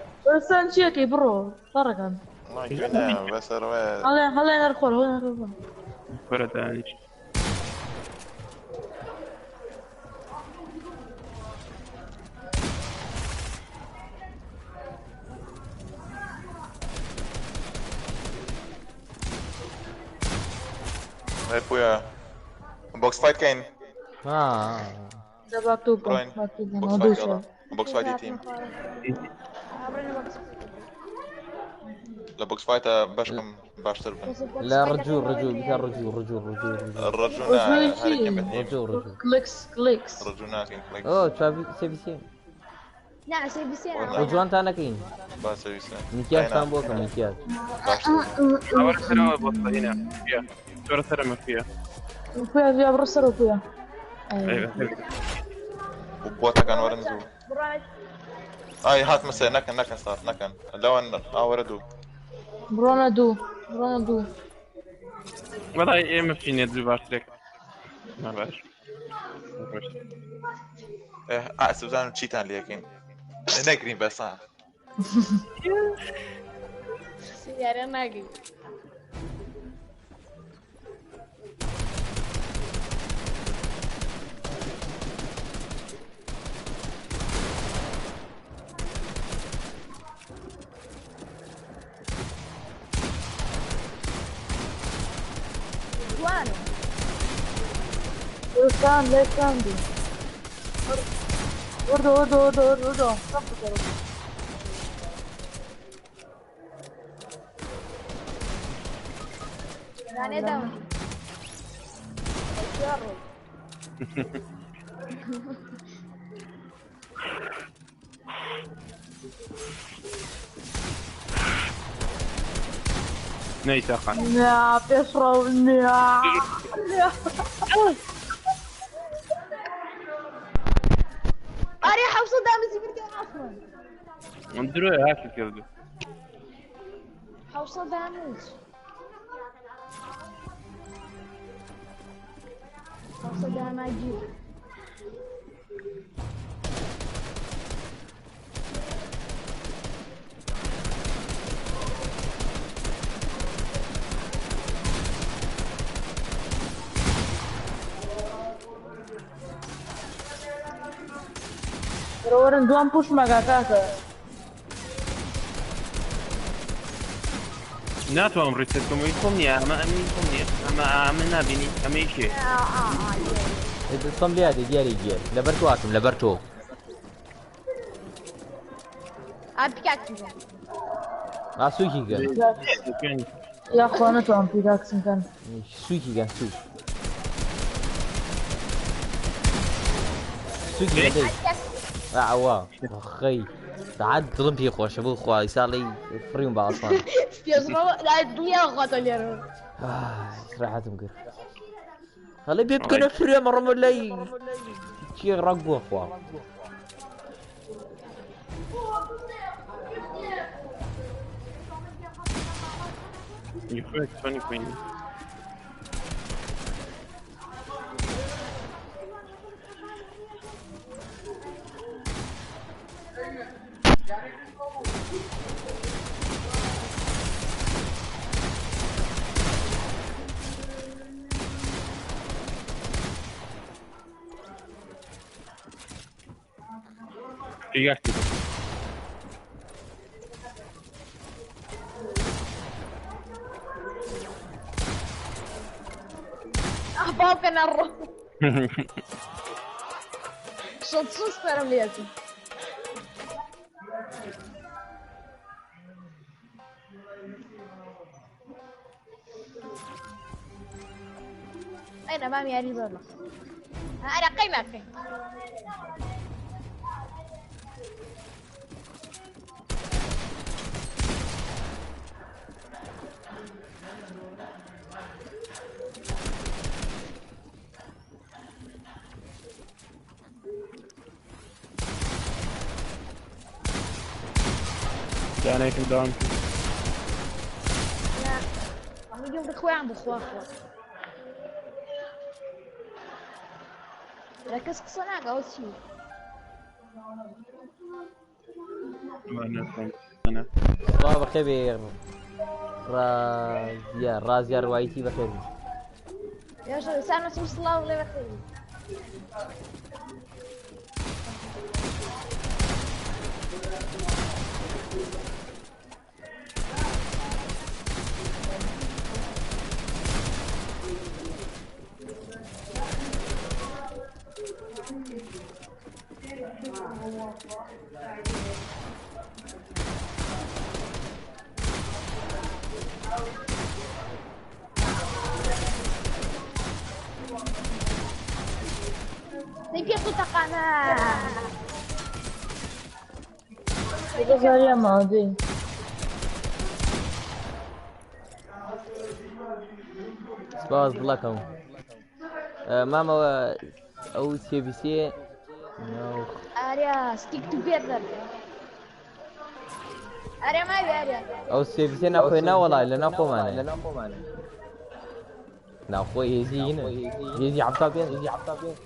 Speaker 4: سان چیەکەی بڕۆ فەڕەکان.
Speaker 1: ما كنا بس روي
Speaker 4: هەڵێ هەڵێ نەرخۆر هەڵێ نەرخۆر.
Speaker 5: کورە دانیش.
Speaker 1: بويا بوكس فايت كاين.
Speaker 4: دە با تو بکەم
Speaker 1: بڕۆین.
Speaker 4: با تو بکەم.
Speaker 1: بوكس
Speaker 4: ئەو
Speaker 1: فايت
Speaker 4: دوو
Speaker 1: يلا
Speaker 4: شەو.
Speaker 1: بوكس فايت تيم لا بوكس فايت باشكم باشتر بن.
Speaker 2: لا رجوع رجوع بك رجوع رجوع رجوع رجوع.
Speaker 1: رجونا هذيك بتيم.
Speaker 2: رجوع رجوع.
Speaker 4: کلکس کلکس.
Speaker 1: رجونا كين كليك.
Speaker 2: ئۆ چوار سێ
Speaker 7: نعم سي بي سي
Speaker 2: ڕجوانتان نەکەین.
Speaker 1: بس سويسا.
Speaker 2: میکیاژتان بۆ کەم میکیاژ.
Speaker 1: باشتر.
Speaker 5: ئەوەرە سەرەوە بۆ هنا فيها ترى سەرەمە فيها.
Speaker 4: پویا بیا بڕۆ سەرەوە پویا.
Speaker 5: أيوة.
Speaker 1: وبوتا كان ورنزو. اي هات مسا نكن نكن صار نكن لو ان وردو.
Speaker 4: بڕۆنە دوو بڕۆنە دوو.
Speaker 5: وەڵای ئێمە بچینە دوو باشترێک. نا باش. باش.
Speaker 1: ايه سوزان تشيتان ليكين نكرين بس ها.
Speaker 7: سيارة ناقي دوانو
Speaker 4: سان لێ سان بی. وردە وردە وردە وردە وردە. سەب بکەرەوە.
Speaker 7: دانێ داون
Speaker 5: نەیتاقان.
Speaker 4: نا پێشڕەو نا.
Speaker 7: ئاریا حوصە دامزی بردی عفوا
Speaker 5: درۆیە هاکی کردو.
Speaker 7: حوصە دامز حوصە داماگیر
Speaker 4: وەرن دوام پوش مەگا کاکە.
Speaker 5: ناتوانم ڕیسێت بکەم ئەوی خۆم نییە ئەمە ئەمی خۆم نییە ئەمە ئەمە نابینی ئەمە کێ
Speaker 2: دەستم لێ دێ دیاری گێر لەبەر تۆ هاتم لەبەر تۆ.
Speaker 7: ئا پیکاکسی بکەن.
Speaker 2: ئا سووکی گەن.
Speaker 4: یاخوا نەتوانم پیکاکسم کەن.
Speaker 2: سووکی گەن سووک. سووکی گەن دەی. ئاوا خەی سەعات دڵم پێ خۆشە بۆ خوا ئیساڵی فڕیم بە ئاسمان.
Speaker 7: پێشڕەوە دڵیان خۆتە لێرە.
Speaker 2: ئیسراحەتم کرد. هەڵێ پێ بکەنە فرێ مەڕۆمە لای چی ڕەگ بووە خوا.
Speaker 5: خۆی چۆنی خوێنی پیکاکسی بکەم.
Speaker 7: ئاه باوکە نەڕۆ. شەت سوس سەرم لێچوو. أين أمامي یاری بەڵە ئەرە قەیمە قەی.
Speaker 5: دانێکم داوام کرد.
Speaker 7: میگەم بخۆیان بخوا خوا. لە کەس قسە ناکە ئەوە چی؟
Speaker 2: سڵاو بەخێر بێ ڕازیار ڕازیار وایتی بەخێر بێ.
Speaker 7: یاشە سان مەسعود سڵاو لێ بەخێر بێ. دەی پێ سوتە قانە.
Speaker 4: زاریە ماوە دەی.
Speaker 2: سپاس دڵەکەم. مامەوە ئەو سێبیسێ
Speaker 7: ئاریا ستیک توگێذەر. ئاریا ماوی ئاریا.
Speaker 2: ئەو سێبیسێ ناخۆی ناوەڵای لە ناخۆمانە ناخۆی هێزی هینە هێزی 75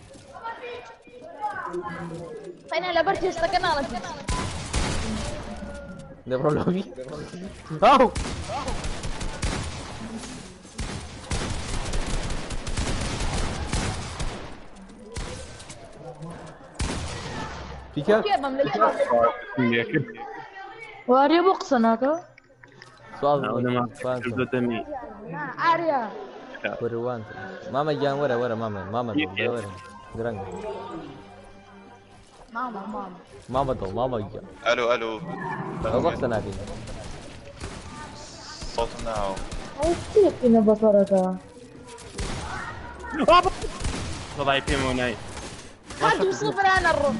Speaker 7: قەینا لەبەر تێستەکە ناڵم پێ.
Speaker 2: دەبڕۆ لۆبی ئەو پیکە
Speaker 7: کێ بم لە کێ بم؟
Speaker 4: واریە بۆ قسە ناکە؟
Speaker 2: سواز
Speaker 5: دەمی
Speaker 7: نا ئاریا.
Speaker 2: قوروان مامە گیان وەرە وەرە مامە مامە دڵ وەرە درەنگە
Speaker 7: ماما ماما.
Speaker 2: مامە دڵ مامە گیان
Speaker 1: ئەلو ئەلو
Speaker 2: ئەو بە قسە ناکەین.
Speaker 1: صوتم ناو
Speaker 4: ئەو چیەکینە بەسەرەکە؟
Speaker 5: وەڵای پێمەوە نای.
Speaker 7: ها دوو سفر نەڕۆ.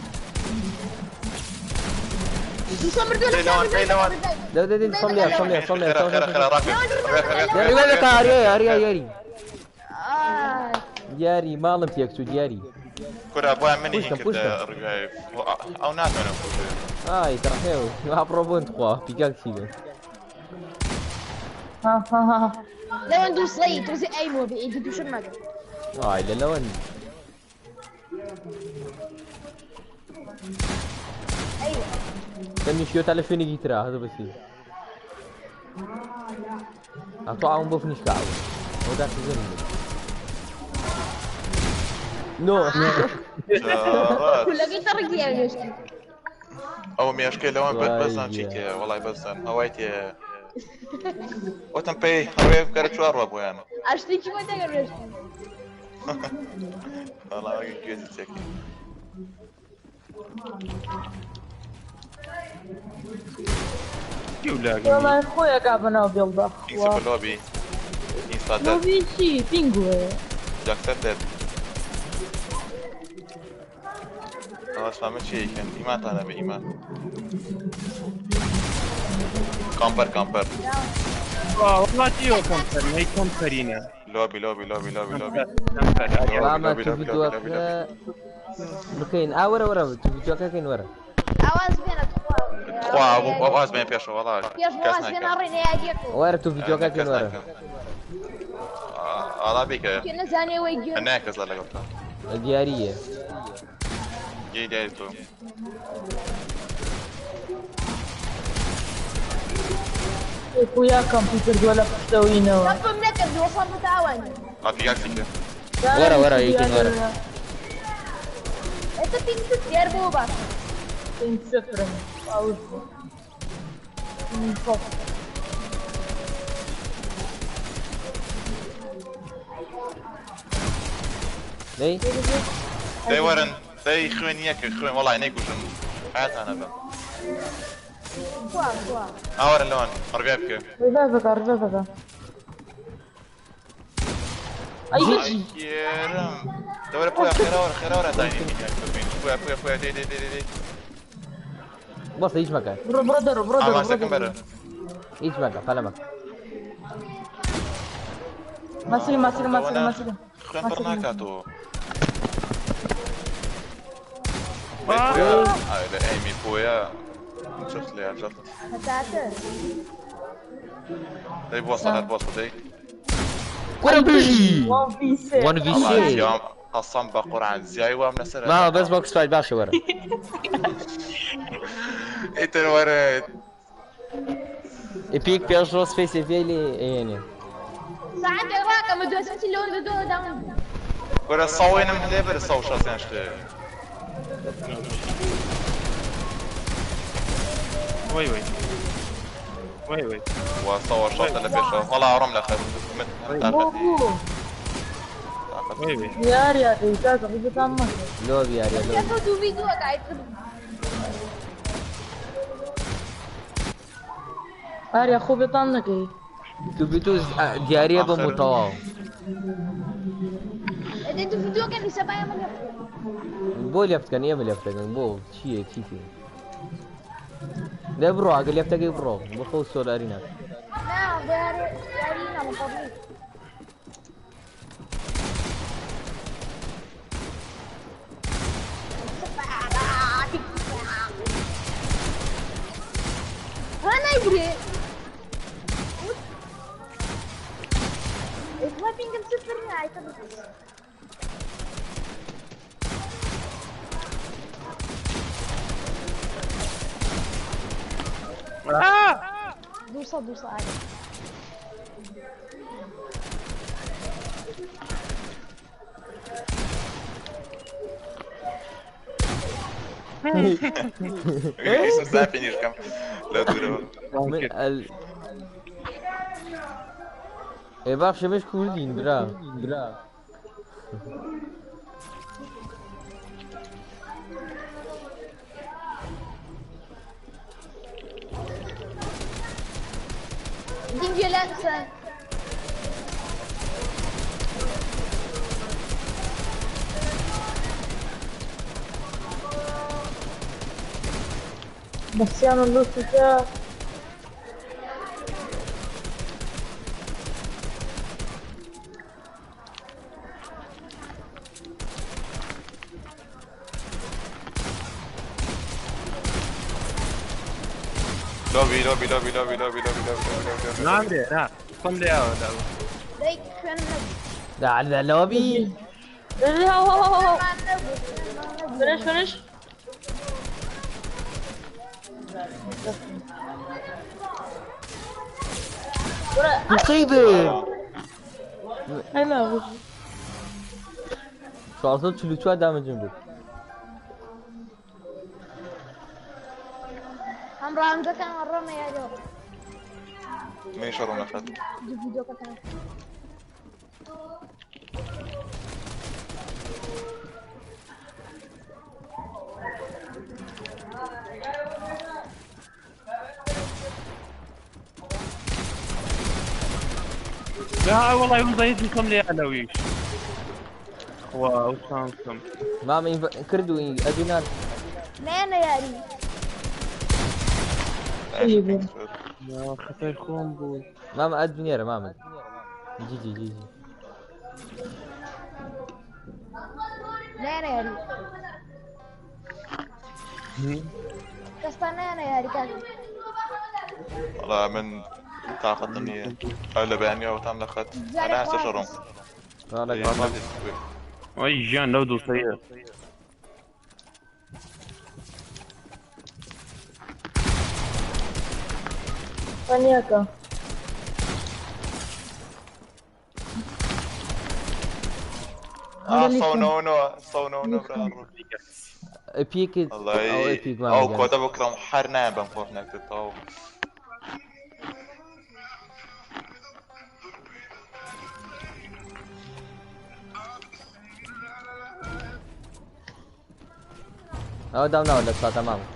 Speaker 7: دوو سفر دوو لە
Speaker 1: لەوان لەوان
Speaker 2: دە دە دە سەم لێ سەم لێ سەم لێ
Speaker 1: خێرا خێرا خێرا ڕاکە
Speaker 2: دیاری وەرە کە ئاریای ئاریای یاری دیاری ماڵم تێکچوو دیاری.
Speaker 1: کورە بۆیان منی
Speaker 2: پوشکەم،
Speaker 1: هین کرد
Speaker 2: پوشکەم.
Speaker 1: ڕوای ئەو ناتوانم
Speaker 2: ئای تەڕحێو ئاپڕۆ بۆن تخوا پیکاکسی بێ.
Speaker 4: ها ها ها.
Speaker 7: لەوەن دوو سڵی تۆزی ئەیمەوە بێ ئیدی دووشم مەگە.
Speaker 2: ئای لە لەوەن
Speaker 7: ئەیوە.
Speaker 2: دەمی تا لە شوێنێکی ترا هەزە بەسی. ئەتۆ ئاوم بۆ فنیش کاوە. ئەو داخی زەمین بێ. نۆ.
Speaker 7: کولەکەی تەڕکی ئەوێشتی.
Speaker 1: ئەو مێشکەی لەوان
Speaker 2: وای
Speaker 1: بەزان چی
Speaker 2: گیان.
Speaker 1: تێ وەڵای بەزان هەوای تێ وتم پێی هەوێ بکەرە چوار ڕۆ بۆیان
Speaker 7: ئاشتێکی بۆ دەگەر مێشکم
Speaker 1: وەڵا وەک گوێزی تێکەی
Speaker 5: کیو لاگم
Speaker 4: وەڵای خۆیەکا بەناو بێڵدا
Speaker 1: پینگ
Speaker 4: خوا
Speaker 1: سفر لۆبی ئینستا دەد
Speaker 4: لۆبی چی پینگوێ
Speaker 1: جاکسەر دەد ئەوەش من چی یکەن ئیمانتان نەبێ ئیمان کامپەر کامپەر
Speaker 5: والله تيو كمبر هي كمبرينا
Speaker 1: لۆبی لۆبی لۆبی لۆبی لۆبی
Speaker 5: كمبر
Speaker 1: لۆبی
Speaker 2: مامە
Speaker 1: لۆبی
Speaker 2: تو
Speaker 1: لۆبی لۆبی لۆبی
Speaker 2: ڤیدیۆکە
Speaker 1: لۆبی
Speaker 2: بکەین ئا وەرە وەرە تو ڤیدیۆکەکەین وەرە
Speaker 7: ئاواز بێنە تخوا
Speaker 1: تخوا ئەو ئاز بێن پێشەوە وەڵا
Speaker 7: پێش
Speaker 1: کەس
Speaker 7: واز بێنە
Speaker 1: ناکە
Speaker 7: ڕێنە یاریەکە
Speaker 2: وەرە تو ڤیدیۆکەکەین
Speaker 1: کەس
Speaker 2: وەرە
Speaker 1: ناکە ئاڵا بیکە
Speaker 7: کێ نەزانێ وەی گوێ
Speaker 1: نایە کەس لەگەڵ تا
Speaker 2: دیاریە
Speaker 1: گەی دیاری تۆ
Speaker 4: پویا کۆمپیوتەر دووە لە پشتەوەینەوە
Speaker 7: کەمپم نەکرد وەسەم بتاوانی
Speaker 1: ئافیگاکسی کرد
Speaker 2: وەرە وەرە یەکین وەرە
Speaker 7: ئێستا پینگ سفر دیار بۆ باش
Speaker 4: پینگ سفرم ئاوش بوو پینگ
Speaker 2: دەی
Speaker 1: دەی وەرن دەی خوێن یەکە خوێن وەڵای نەیکوژم حیاتانە بن
Speaker 7: خوا خوا
Speaker 1: ئاوەرن لەوان ڕبیا بکە
Speaker 4: ڕێڤەکە ڕێڤەکە ئەی بجی
Speaker 1: کێرم دەوەرە پویا خێراوەرە خێراوەرە داینی پویا پویا پویا دەی دەی دەی دەی
Speaker 2: بەس هیچ مەکە
Speaker 4: بڕۆ بڕۆ دەرۆ بڕۆ دەرۆ بڕۆ
Speaker 1: ئاماسەکەم
Speaker 4: دەرۆ
Speaker 1: بەرە
Speaker 2: هیچ مەکە پەلە مەکە
Speaker 4: ماسک ماسک ماسک ماسک
Speaker 1: خوێن پڕ ناکاتەوە لە ئەیمی پویا جەخت لێ جەخت
Speaker 7: هەتاتە
Speaker 1: دەی بۆسە هەر بۆسە دەی
Speaker 2: کوڕە بژی
Speaker 4: 1v6
Speaker 2: 1v6
Speaker 1: قەسەم بە قورعان زیای وام لەسەر
Speaker 2: ماوە بەس بۆکس فایت باشە وەرە
Speaker 1: ئیتر وەرە
Speaker 2: ئیپیک پێش ڕۆ سپەیس ئێفی لێ ئێنێ
Speaker 7: ساعتێک ڕاکەم دوێسم چی لەوە دۆ داون
Speaker 1: وەرە ساوێنم لێ بەرە ساو شەسیان شتێ
Speaker 5: وي وي وي وي
Speaker 1: وا ساوە شەسە لە پێشەوە وەڵا ئەڕۆم لە خەر من
Speaker 4: بۆ بۆ
Speaker 5: وي وي
Speaker 4: یار یاری کاکە بتام مەکە
Speaker 2: لۆ بیاریە لۆ
Speaker 7: پێش دوو ڤیدیۆکە ئیتر
Speaker 4: ئاریا خۆ بێتام نەکەی
Speaker 2: تو بیتو دیاریە بە متەواو
Speaker 7: ئەدەی دوو ڤیدیۆکە نیسە با ئێمە لێ
Speaker 2: بۆ لێفتکەن ئێمە لێفتەکەن بۆ چییە چی تێ لێ بڕۆ ئەگەر لێفتەکەی بڕۆ بۆ خۆ سۆلاری ناکە
Speaker 7: نا بۆ یاری یاری نا بە پەبلیک ها نایگرێ ئێستا پینگم سفر نییە ئایتە بکەس دووسە دووسە ئاگە
Speaker 1: ئیسم زاپینیشکەم لە دوورەوە
Speaker 2: من ئەل ئێ باشە مش کوردین برا برا
Speaker 7: دینگێ لەنسە
Speaker 4: بەسیان لوسیکە
Speaker 1: لۆبی لۆبی لۆبی لۆبی لۆبی لۆبی لۆبی لۆبی لۆبی
Speaker 5: نامرێ نا خۆم لێ ئاوە داوە
Speaker 7: دەی خوێنم نەبوو
Speaker 2: لا لۆبی
Speaker 7: خوێنمان نەبوو خوێنمان نەبوو
Speaker 4: فنش فنش
Speaker 2: مصیبە
Speaker 4: ئەی نابوو
Speaker 2: 444 دامجم بوو.
Speaker 7: ئەم ڕاوندەکان ڕۆمە یاریەوە.
Speaker 1: منیش ڕۆم لە خەت.
Speaker 7: ڤیدیۆکەکان.
Speaker 5: لا والله وزيت لكم لي انا ويش واو سامسونج
Speaker 2: مامە کردو ئەدوو نار
Speaker 7: نەیەنە یاری.
Speaker 5: يا خطير خوم بوي
Speaker 2: مامە ئەدوو نێرە مامە جی جی جی جی
Speaker 7: نەیەنە یاری. کەستان نەیەنە یاری کاک.
Speaker 1: والله من طاقة نییە ئەو لە بەیانیەوە تام لە خەت
Speaker 7: جارێ
Speaker 1: ئەنا هەستە شەڕۆم.
Speaker 2: والله
Speaker 5: اي جان لو دوسيه
Speaker 4: فانياكا
Speaker 1: آه صونونو صونونو برا
Speaker 2: ئەپیکت
Speaker 1: والله
Speaker 2: ئەو ئەپیک
Speaker 1: ئەو
Speaker 2: مامە گیان
Speaker 1: کۆدە بکڕم هەر نابم فۆرتنایت تەواو.
Speaker 2: ئەوە دام ناوە لە ساتە مامە.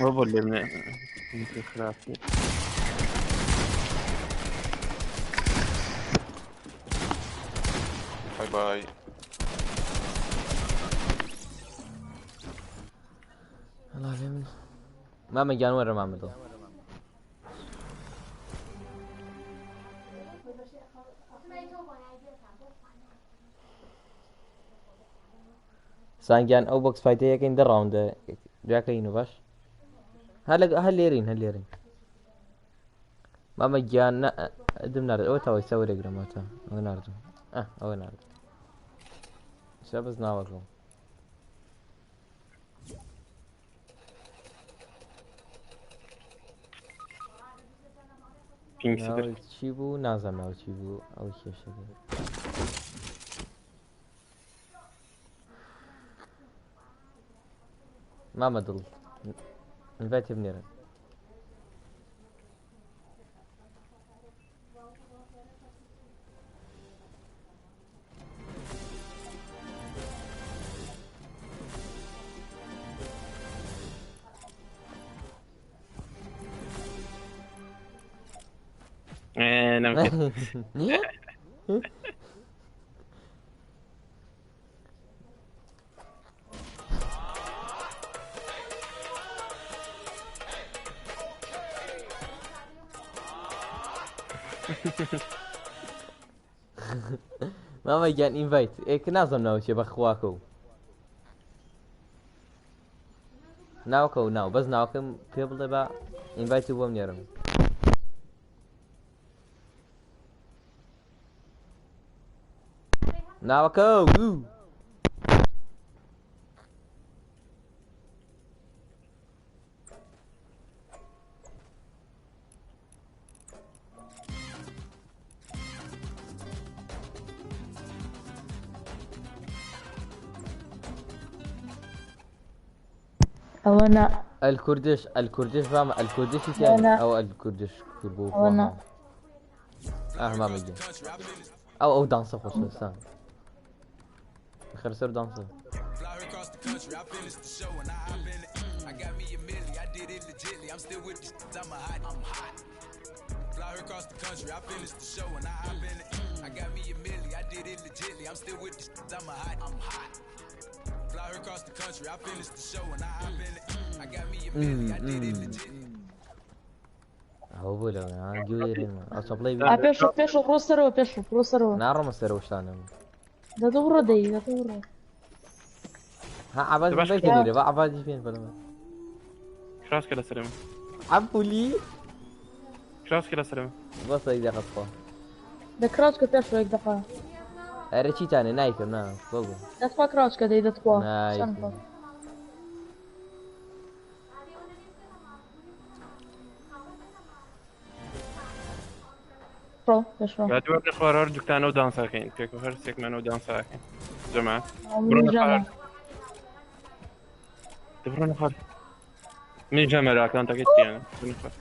Speaker 5: وابو اللي من انت خلافي
Speaker 1: باي باي.
Speaker 2: الله لێ من مامە گیان وەرە مامە دڵ. سانگیان ئەو بۆکس فایتەیەکەین دە ڕاوندە دویاکەین و باش هەر لە هەر لێرین هەر لێرین مامە گیان نە دم نارد ئەوە تاوەی سە وەرەگرم تا ئەوە ناردم ئە ئەوە ناردم سە بەس ناوەکەم.
Speaker 5: بينك سيدر
Speaker 2: ناوی چی بوو نازانم ناو چی بوو ئەو کێشە بوو. مامە دڵ ئینڤایتی بنێرن.
Speaker 5: ايه نعم كده.
Speaker 2: مامە گیان ئینڤایت ئێک نازانم ناو چیە بەخواکە و ناوکە و ناو بەس ناوەکەم پێ بڵێ بە ئینڤایتی بۆم نێرم. ناوەکە و
Speaker 4: ئەوە نا.
Speaker 2: الكردش الكردش فاهم الكردش يعني
Speaker 4: أنا-
Speaker 2: او الكردش كربو
Speaker 4: أنا.
Speaker 2: اه ما مجي او او دانسة خوش سان خرسر دانسة. ئەو بۆ لە گوێ ئەو چەپڵەی
Speaker 4: ئا پێش پێش ڕۆ سەرەوە پێش ڕۆ سەرەوە.
Speaker 2: ناڕۆمە سەرەوە شتانم.
Speaker 4: دەدە بڕۆ دەی دەدە بڕۆ.
Speaker 2: ها عباس
Speaker 5: باش
Speaker 2: بێت لێرە با عباسی پێن بەڵێ.
Speaker 5: كراس كده سلام
Speaker 2: عبولي
Speaker 5: كراس كده سلام
Speaker 2: بەس یەک دقیقە خوا.
Speaker 4: دە کراوچکە پێش یەک دقیقە.
Speaker 2: ئەرە چیتانە نایکەم نا بۆ
Speaker 4: دەتخوا کراوچکە دەی دەتخوا.
Speaker 2: نایکەم.
Speaker 4: ڕۆ پێش ڕۆ.
Speaker 5: بعد ورد خوار دكتانو دانساكين تيكو هر سيك مانو دانساكين جماعة بڕۆ
Speaker 4: جامع.
Speaker 5: بڕۆنە خوار. من ژەمەرە ئەکاونتەکەی تیانە. بڕۆنە خوار.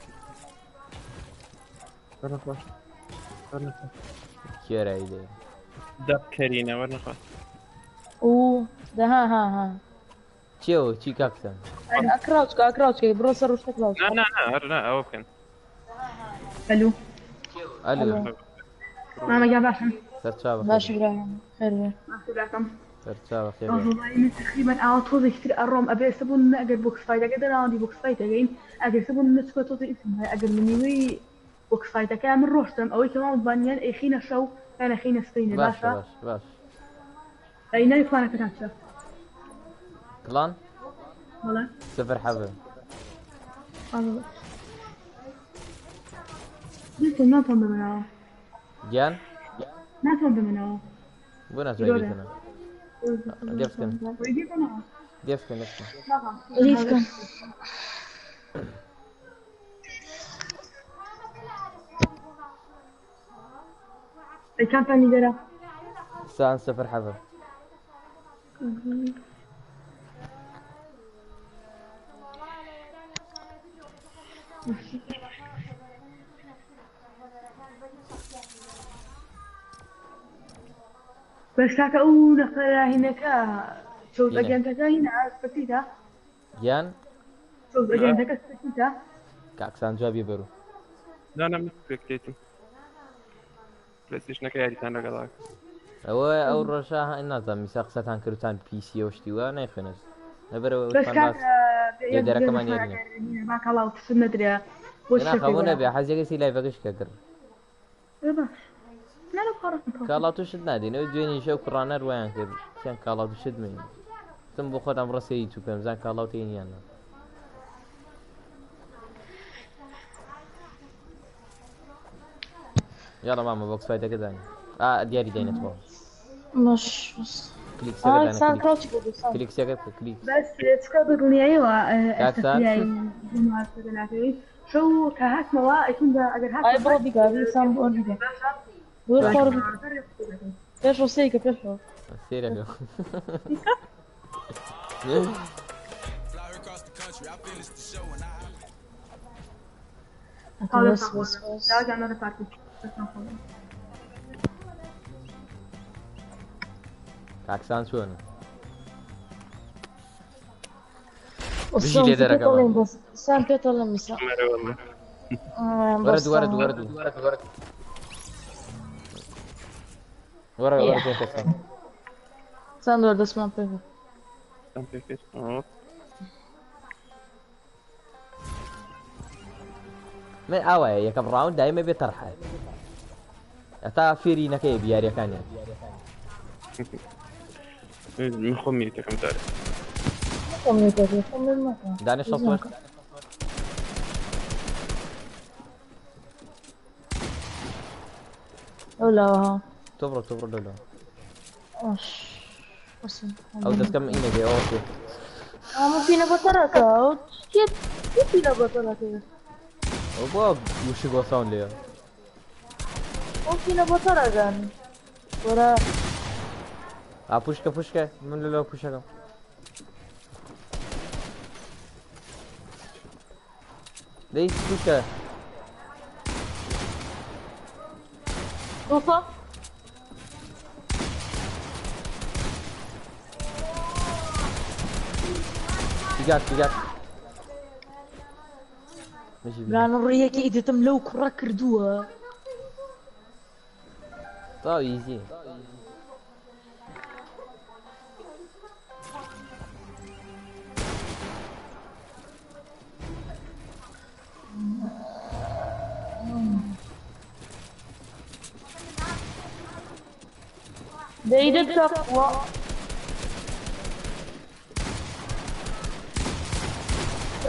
Speaker 5: وەرنە خوار. وەرنە خوار.
Speaker 2: کێرای دێ
Speaker 5: دەبکەرینە وەرنە خوار.
Speaker 7: ئو دە ها ها ها
Speaker 2: چیەوە چی کاکسان
Speaker 7: ئەکراوچکە ئەکراوچکە بڕۆ سەر ڕوشتە کراوچکە
Speaker 5: نا نا نا هەر نا ئەوە بکەن.
Speaker 6: ئەلو
Speaker 2: ئەلو
Speaker 6: مامە گیان باشن
Speaker 2: سەرچاوە
Speaker 7: باشە برایم خێر بێ
Speaker 6: باشە براکەم
Speaker 2: سەرچاوە خێر
Speaker 6: ڕۆژ وەڵایی من تقریبا ئاوا تۆزێکی تر ئەڕۆم ئەبێ ئێستا بۆ نمونە ئەگەر box fight ەکە دەناوەندی box fight ەکەین ئەگەر ئێستا بۆ نمونە چکە تۆزێ ئیشم هەیە ئەگەر لە نیوەی box fight ەکە من ڕۆشتم ئەوەی کە مامە بانیان ئەیخینە شەو یان ئەخینە سبەینێ
Speaker 2: باشە
Speaker 6: باشە
Speaker 2: باش باش
Speaker 6: ئەی ناوی clan ەکەتان چیە
Speaker 2: clan
Speaker 6: بەڵێ
Speaker 2: سفر حەڤ
Speaker 6: ئاوا ناتوانم ناتوانم بمنەوە
Speaker 2: گیان
Speaker 6: ناتوانم بمنەوە
Speaker 2: بۆ ناتوانانی
Speaker 6: جۆرە
Speaker 2: بێتەنە لێ بکەن لێ بکەن لێ بکەن
Speaker 7: لیف کەن
Speaker 6: ئەی کامتان لیدەرە
Speaker 2: سان سفر حەڤ
Speaker 6: بەس کاکە ئەو نەفەرە هینەکە چەوت
Speaker 2: هینە.
Speaker 6: ئەگەنتەکە هینە سپەتیتە
Speaker 2: گیان
Speaker 6: چەوت ئەگەنتەکە سپەتیتە
Speaker 2: کاکسان جوابی بەرو
Speaker 5: نا نا من سپێکتێتم. پلەیستەیشنەکە یاریتان لەگەڵا.
Speaker 2: ئەوە ئەو ڕۆژە نازانم میسا قسەتان کردتان پیسیە و شتی وا نایخوێنست لەبەرەوە
Speaker 6: بەس
Speaker 2: وتمان باس
Speaker 6: کاکە
Speaker 2: لێدەرەکەمان یاری
Speaker 6: با کاڵاو پسم نەدرێ بۆ
Speaker 2: نا خەمو نەبێ حەزیەکەسی لایڤەکەش کە کرد کاڵا توشت نادێنەوە دوێنی شەو کوڕانە ڕوایان کرد چیان کاڵا توشت من تم بۆ خۆتان بڕە سەیری تو بکەم زان کاڵاو تێنیان نا یاڵا مامە box fight ەکە دانی ئا دیاری داینەتەوە
Speaker 7: مش بس
Speaker 2: کلیکسەکە
Speaker 7: ئا
Speaker 2: دانە
Speaker 7: سان
Speaker 2: کلیکس
Speaker 7: کراوچکە بوو سان
Speaker 2: کلیکسەکە بکە کلیکس
Speaker 6: بەس چکە بەدڵنیاییەوە ئێستا
Speaker 2: کاکسان
Speaker 6: فریای ناکەوی شەو کە هاتمەوە ئەیتون بە ئەگەر
Speaker 7: ئای
Speaker 6: هاتمە
Speaker 7: بڕۆ بیکە بی سان بۆ بیکە
Speaker 6: باشە
Speaker 7: بۆ
Speaker 2: باشە
Speaker 7: خۆر بیکە پێشەوە سەیکە پێشەوە
Speaker 2: سێرەکە
Speaker 7: بەس بەس بەس
Speaker 6: لاوەجانەرە پارتی
Speaker 2: کاکسان چۆنە بژی
Speaker 7: سان
Speaker 2: لێدەرەکەمان
Speaker 7: پێتەڵێم بەس سان پێتەڵێم میسا
Speaker 5: مەرە والله.
Speaker 2: وەرە
Speaker 7: بەس
Speaker 2: دوو وەرە دوو وەرە دوو وەرە وەرە دوو کەسان
Speaker 7: سان دووە دەستمان پێ بوو
Speaker 5: دەم پێ کرد. ئەوە.
Speaker 2: من ئاوایە یەکەم ڕاوند دایمە بێ تەرحە هەتا فێری نەکەی بیاریەکانیان
Speaker 5: من خۆم میتەکەم دارێ.
Speaker 7: خۆم نێتەکە خۆم لێ مەکە
Speaker 2: دانێ شەست
Speaker 7: ئەو لاوە ها
Speaker 2: تۆ بڕۆ تۆ بڕۆ لەولەوە
Speaker 7: ئۆش بەس
Speaker 2: ئەو دەستکەم ئینە بێ ئەوە تێ
Speaker 7: ئەمە پینە بەتەرەکە ئەو چێ چێ پینە بەتەرەکە
Speaker 2: ئەو بۆ وشک وەساون لێ
Speaker 7: ئەو پینە بەتەرەکەن وەرە
Speaker 2: ئا پوشکە پوشکە من لەولەوە پوشەکەم دەی پوشکە
Speaker 7: دووسە
Speaker 2: تیگات تیگات مشی بی
Speaker 7: برانە ڕێیەکی ئیدتم لەو کوڕە کردووە
Speaker 2: تاو ئیزی
Speaker 7: دەی دەبکە قووە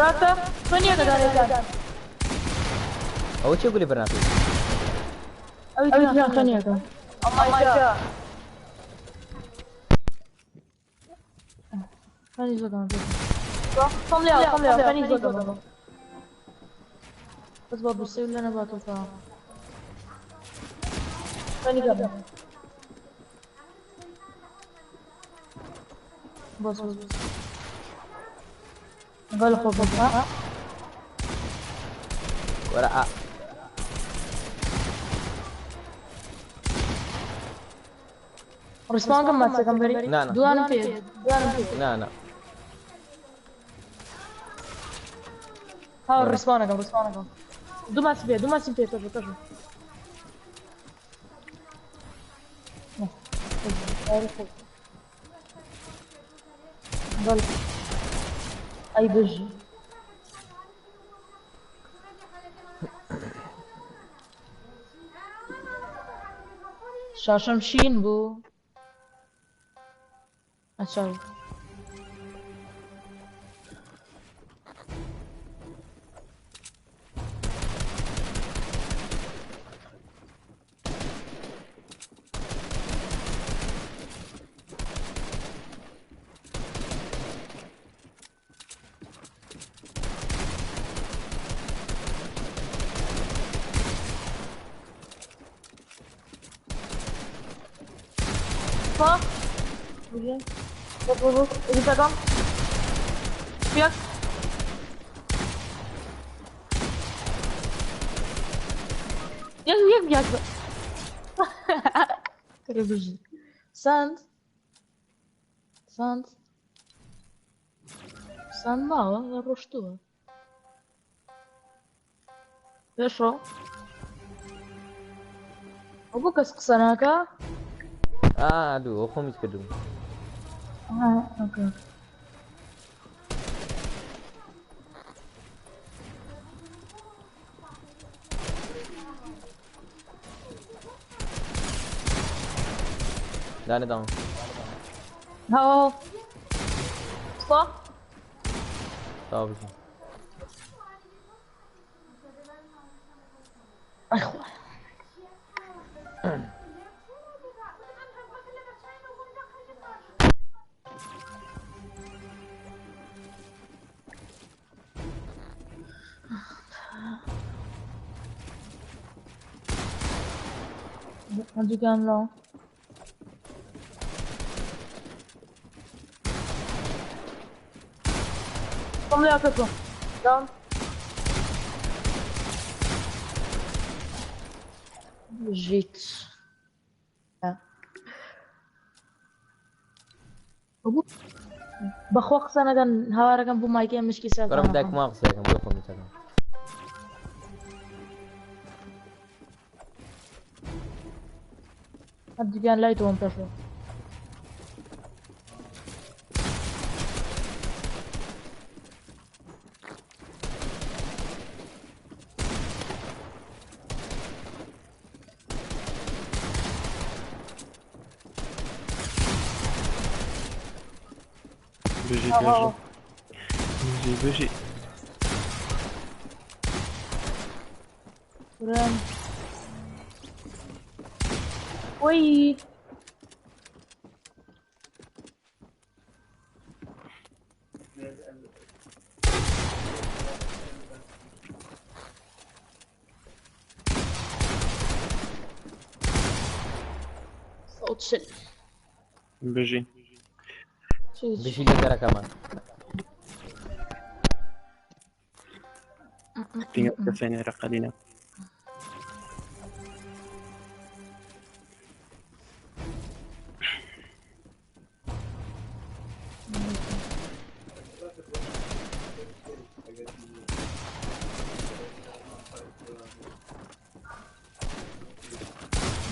Speaker 7: ڕاکە فەنیەکە دانێکان
Speaker 2: ئەوە چێ گولی بەرناکەی
Speaker 7: ئەوی تریان خەنیەکە ئەمایکە خەنی زۆدان خەم لێ خەم لێ خەنی زۆدان بەس با بوسێ لە نەباتەوە خەنی گەڕ بەس بەس بەس.
Speaker 4: قال خۆ
Speaker 2: وەرە ئا
Speaker 4: ڕیسپانکەم ماچەکەم بەری
Speaker 2: نا، نا.
Speaker 4: دوانم پێ دوانم پێ
Speaker 2: نا نا
Speaker 4: ها ڕیسپانەکەم ڕیسپانەکەم دوو ماچ پێ دوو ماچم پێ تۆ تۆ بەڵێ ئەی بژی شاشەم شین بوو ئەچاو Fuck. بۆ ئیدەکەم یەک یەک یەک یەک کەرە بژی ساند ساند ساند ماوە یا ڕۆشتووە پێشڕۆ ئەو بۆ کەس قسە ناکا
Speaker 2: ئا دوو ئەو خۆمیت کردوم
Speaker 4: ئۆکەی
Speaker 2: دانێ داون
Speaker 4: هاو سا
Speaker 2: تاوا بژی
Speaker 4: ئەخوا هەردووکیان لاو خۆم لێ کەتووە داون بژیت بەخوا قسە نەکەن هاوارەکەم بۆ مایکێ مشکی سەر
Speaker 2: وەرە دایکم وا قسە دەکەم بۆ خۆمیت دەکەم
Speaker 4: هەردووکیان لای تۆم پێشەوە
Speaker 5: بژی
Speaker 4: هاو.
Speaker 5: بژی بژی بژی
Speaker 4: برام وی صوت شل
Speaker 5: بژی
Speaker 2: بژی لە گەرەکەمان
Speaker 5: فینگە کەسێنێرە قەدینە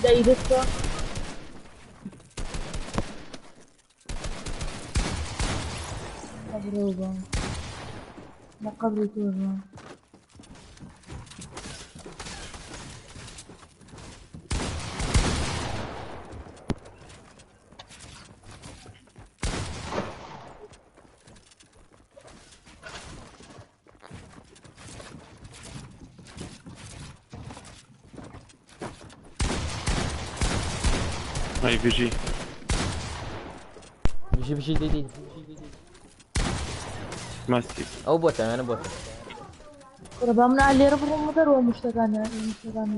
Speaker 4: دايرتها قبروبا لا قبري توبا
Speaker 5: ئەی بژی
Speaker 2: بژی بژی دیدی
Speaker 5: ماسی
Speaker 2: ئەو بۆتە یانە بۆتە
Speaker 4: ربا من علي ربما مدر ومشتغانا مشتغانا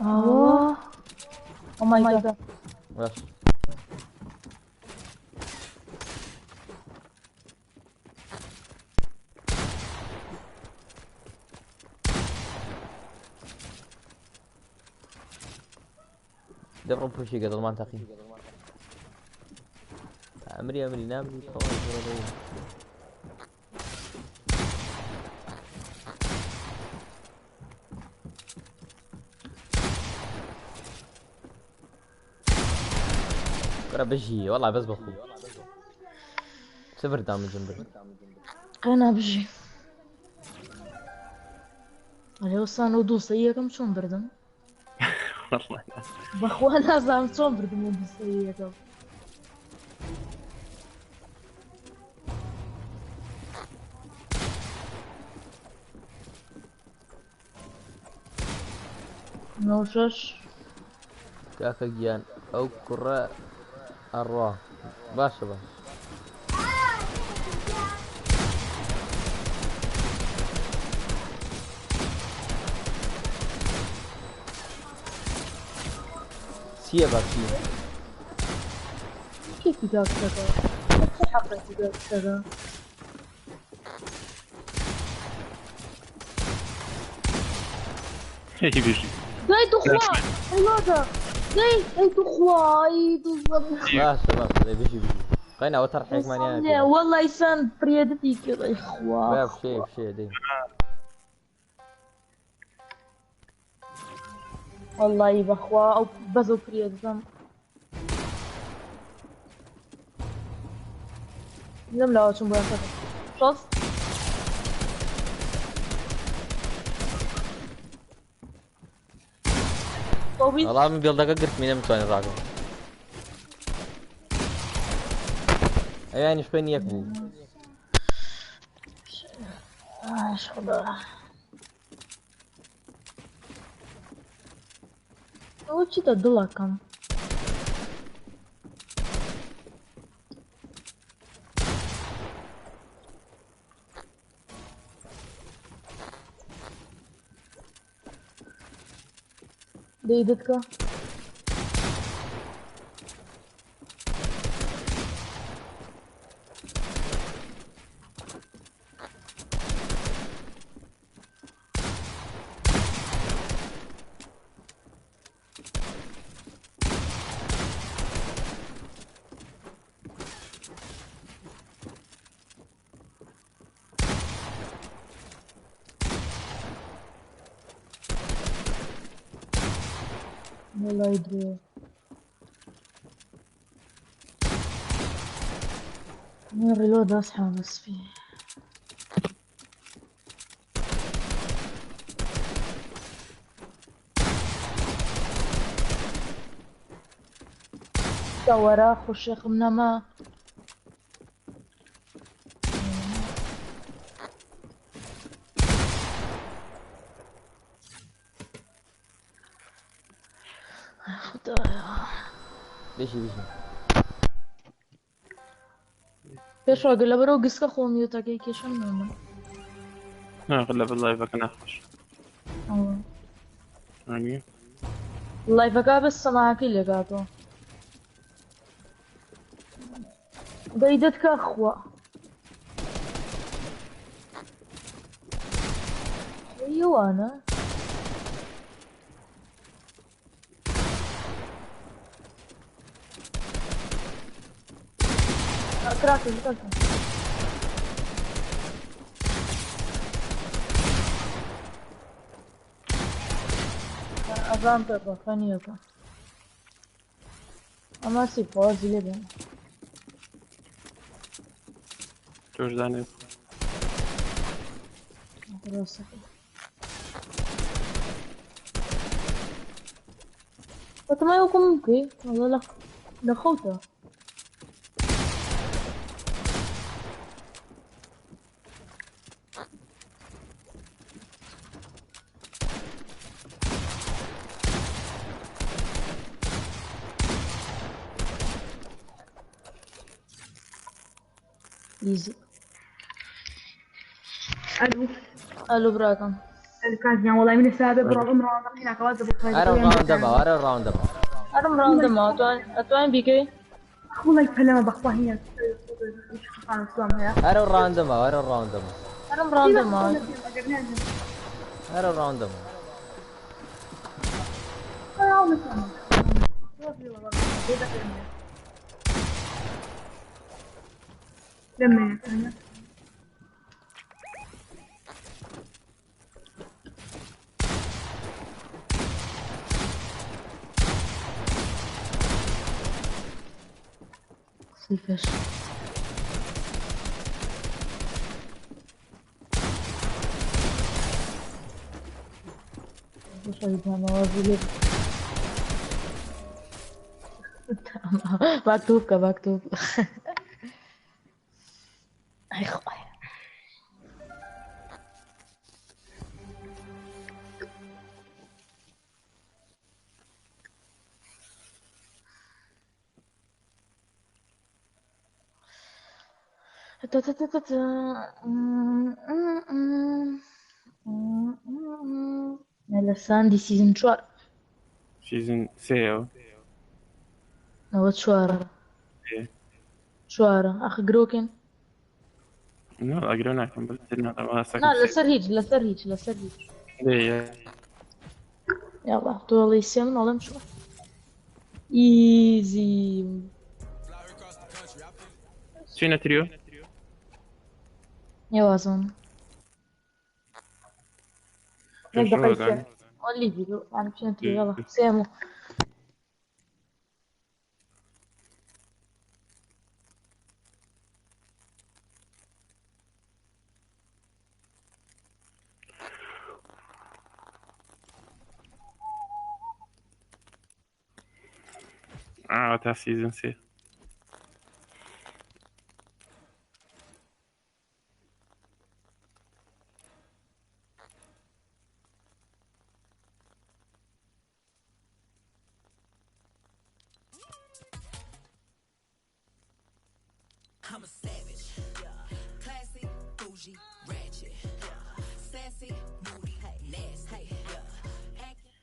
Speaker 4: اه او ماي جاد
Speaker 2: باش دەبڕم پوشی گەدڵمان تەقی. ئەمری ئەمری نامری تەواو زۆرەی. كرة بجي والله بس بخو صفر دامج برد.
Speaker 4: قەنا بژی. ئەرێ وەسان و دووسەیەکەم چۆن بردم؟
Speaker 5: والله
Speaker 4: بەخوا نازانم چۆن بردم و دووسەیەکەم. نۆ شەش.
Speaker 2: کاکە گیان ئەو کوڕە ئەڕوا باشە باش. چییە با چییە؟
Speaker 4: کێکی داکتەکە؟ چ حەقێکی داکتەکە؟
Speaker 5: هی بژی.
Speaker 4: دەی توخوا ئەی لۆدە دەی ئەی توخوا ئەی دوزەم.
Speaker 2: باشە باشە دەی بژی بژی. قەیناوە تەرحێکمانیان پێ.
Speaker 4: والله ئیسان پرێدتی کرد ئەی خوا.
Speaker 2: با بشێ بشێ دەی.
Speaker 4: والله بەخوا ئەو بەز و پرێدتم. لەم لاوە چون بۆیان سەر. 60. 120.
Speaker 2: وەڵام من بێڵدەکە گرتمی نەمتوانی ڕاگەم. ئەویانیش خوێن یەک بوو.
Speaker 4: ئاش خدا. ئەوە چیتە دڵەکەم؟ دەی دەتکە. والله يدري من الريلود اصحى بس فيه. ورا خو منا ما خدایا.
Speaker 2: بژی بژی.
Speaker 4: پێشڕۆگە لەبەرەوە گسکە خۆم میوتەکەی کێشەم نەما.
Speaker 5: ناغلب اللايفك ناخش. يعني
Speaker 4: لايفەکە بەس سەماعەکەی لێگاتەوە. دەی دەتکە خوا. ئەوانە كراكر كراكر. ئەزان پێ خەنیەکە. ئەمە سی پۆزی لێ بێن.
Speaker 5: توش دانێ.
Speaker 4: ڕاستە. وتما يكون ممكن والله لا لا خوته. ايزي.
Speaker 6: الو.
Speaker 4: الو براكم.
Speaker 6: الو كاك والله من السابق برا عمره هناك واز
Speaker 2: ئەرە ڕاوندەمەوە ئەرە ڕاوندەمەوە.
Speaker 4: ئەرم ڕاوندەمەوە ئەتوانین بیکەی؟
Speaker 6: والله يفلم بخوا هي
Speaker 2: ئەرە ڕاوندەمەوە ئەرە ڕاوندەمەوە.
Speaker 4: ئەرم ڕاوندەمەوە.
Speaker 2: ئەرە ڕاوندەمەوە.
Speaker 6: لما
Speaker 4: سيفش مكتوب كمكتوب. ئەی خوایە. تا تا تا تا تا. لە ساندی season 4.
Speaker 5: season سێیەوە.
Speaker 4: ئەوە چوارە.
Speaker 5: ئێ.
Speaker 4: چوارە ئەخ گرۆکن.
Speaker 5: نا ئەگرۆ ناکەم بەس تر ناڵێم
Speaker 4: نا
Speaker 5: سەکەم سێ.
Speaker 4: لەسەر هیچ لەسەر هیچ لەسەر هیچ.
Speaker 5: دێ
Speaker 4: یاڵا تۆ ئەڵێی سێ من ئەڵێم چوار. ئیزی.
Speaker 5: چینە تریۆ؟
Speaker 4: نێوازم.
Speaker 6: یەک دقەی سێ.
Speaker 5: پێشڕەوەکان.
Speaker 4: ئۆنلی بیرو یان بچینە تریۆ یاڵا سێمو.
Speaker 5: ئا تا سیزن سێ.
Speaker 8: I'm a savage. Classy, bougie, ratchet. Sassy, moody, nasty. Acting.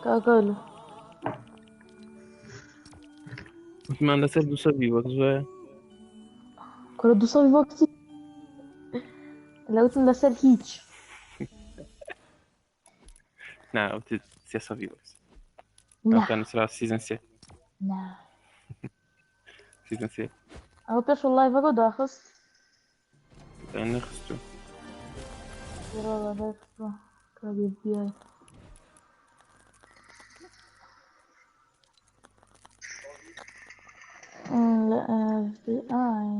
Speaker 4: کاکالو.
Speaker 5: وتمان لەسەر دووسەد V-Bucks وایە؟
Speaker 4: کورە 200 V-Bucks لەوتم لەسەر هیچ.
Speaker 5: نا وتت 300 V-Bucks.
Speaker 4: نا
Speaker 5: ئەوکان نووسرا season سێ.
Speaker 4: نا
Speaker 5: season سێ.
Speaker 4: ئەوە پێش live ەکە داخست.
Speaker 5: نەخستوو.
Speaker 4: ڕۆڵە داخستووە. کاک FBI. لە FBI.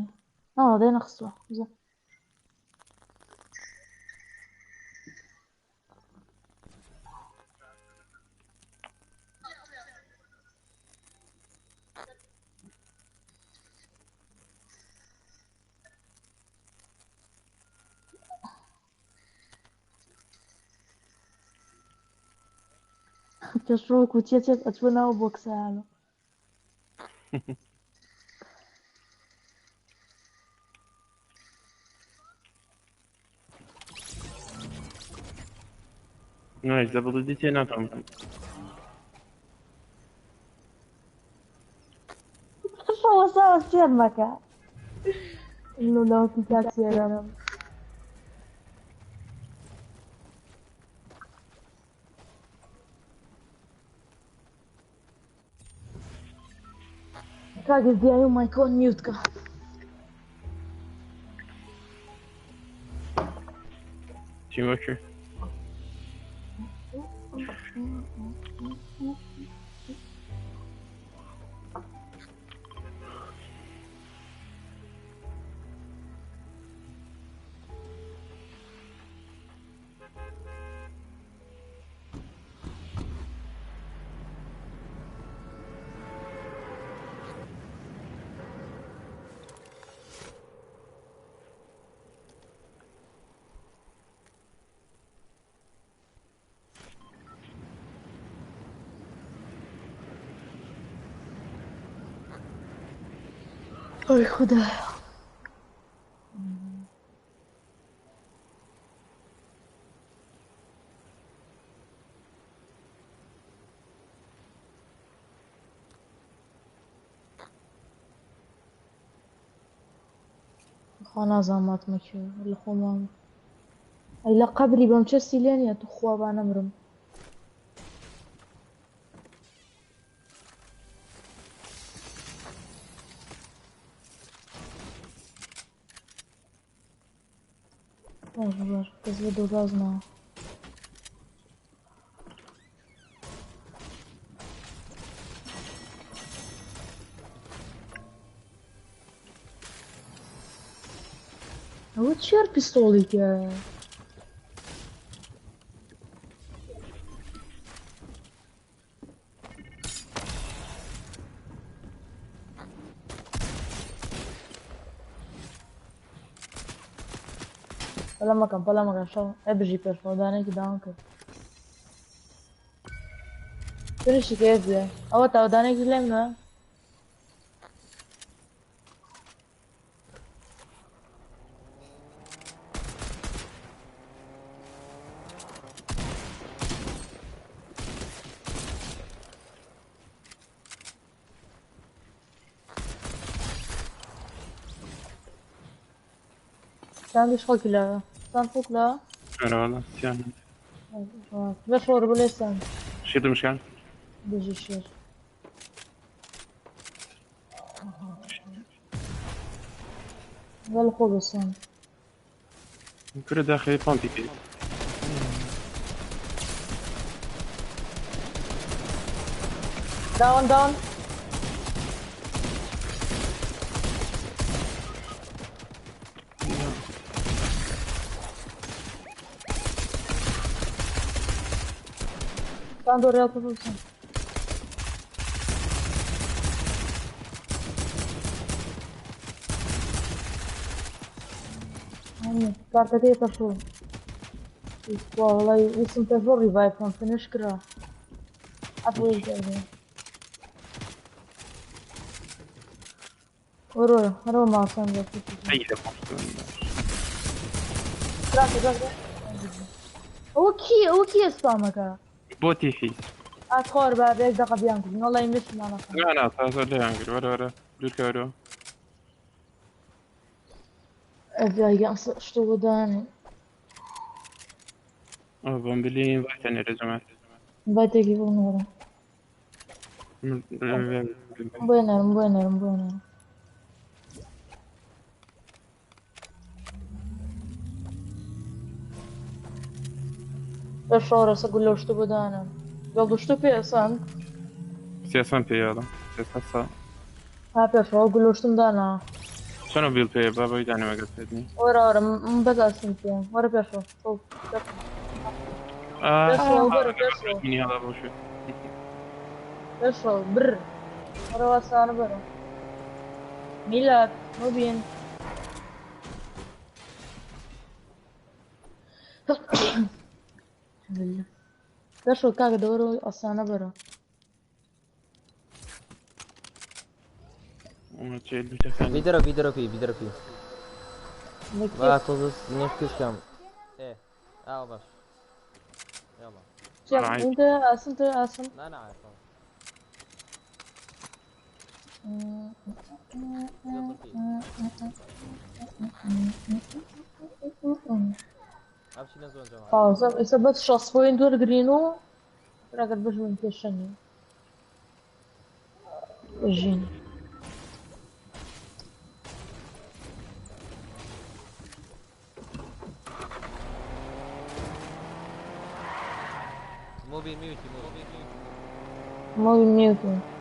Speaker 4: ئەوە دێ نەخستووە. زۆر. پێشڕەوە کوتیەتێک ئەچوە ناو بۆکسانە.
Speaker 5: نایس دەبڵ دی تێ ناتوانم.
Speaker 4: پێشڕەوە ساوە سێر مەکە. لەو لەوە پیتاچێرم. کاک FBI و مایکۆن میوت کە.
Speaker 5: تیمۆکی.
Speaker 4: ئەی خودایە. خوا نازانم ماتمە کوێ لە خۆمان ئەی لە قەبری بەم چەستی لێ نییە توخوا با نەمرم. باش باش کەس بە دۆگاز ناوە. ئەوە چیار پیستۆڵی تایە؟ پەلە مەکەن پەلە مەکەن شەو ئەی بژی پێشەوە دانێکی داوان کرد فنیشی کە بێ ئەوە تاوە دانێکی لێم نە ساندیش خەڵکی لە سان فوق لە
Speaker 5: ئەرە والله سیان
Speaker 4: بە شۆر بڵێ سان
Speaker 5: شێتم شکان
Speaker 4: بژی شێر وەڵ خۆ بەسان
Speaker 5: کورە داخلی پامپی پێ
Speaker 4: داون داون سان دۆ ڕێڵ بسان کارتەکەی پەشۆ وەڵی ویستم پێشۆ ڕیڤایڤ بکەم فنش کرا عەفوی کردم وەرە هەرەوە ماسان بۆ
Speaker 5: ئەی لە
Speaker 4: ئەوە کی ئەوە کیە سپامەکە
Speaker 5: بۆ تیفی
Speaker 4: ئاتخۆر با بێک دەقە بیان کوژین وەڵی مشمانەکە
Speaker 5: نا نا تازە لێیان گر وەرە وەرە دوورکەوەرەوە
Speaker 4: ئەڤیان شتۆ بۆ دانێ
Speaker 5: ئەو بۆمبلی وایتە نێرە جەماعەت
Speaker 4: باتێکی بۆ نێرە بۆ نێرم بۆ نێرم بۆ نێرم بە شۆرە سە گولە شتۆ بۆ دانێم گەڵ شتۆ پێ ئەسان
Speaker 5: سیاسان پێ یادە سیاسە
Speaker 4: ها پێشەوە گولە شتم دانا
Speaker 5: چۆنە بیل پێ با بۆی دانەوە گەر پێت نی
Speaker 4: وەرە وەرە من بەس ئاسم پێ وەرە پێشەوە پێشەوە بەرە پێشەوە
Speaker 5: منی هەڵا بۆ شوێ
Speaker 4: پێشەوە بر وەرە واسانە بەرە میلاد مبین پێشەوە کاکە دەوەرەوە ئاسانە بەرە
Speaker 2: بیدەرە بیدەرە پێی بیدەرە پێی با تۆزە نێش کەم ئێ ئاو باش يلا
Speaker 4: انت اسم انت اسم
Speaker 2: لا انا عارف امشي نزول جماعه
Speaker 4: خلاص ئێستا بەس 6 پۆینت وەرگین و ئەگەر بژمن پێشەنی ژین
Speaker 2: موبي ميوتي موبي
Speaker 4: مۆبی میوتی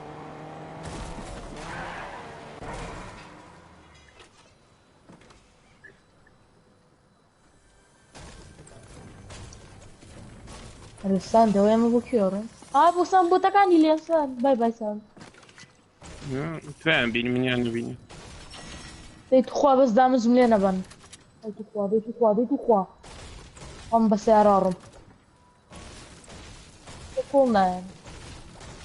Speaker 4: ئەرسان دەوە ئێمە بۆ کوێڕن ئا بۆ سان بۆتەکانی لێسان بای بای سان
Speaker 5: تویان بینی منیان نبینی
Speaker 4: دەی توخوا بەس دامزم لێ نەبەن دەی توخوا دەی توخوا دەی توخوا ئەم بە سیاراڕم کۆڵ نایەن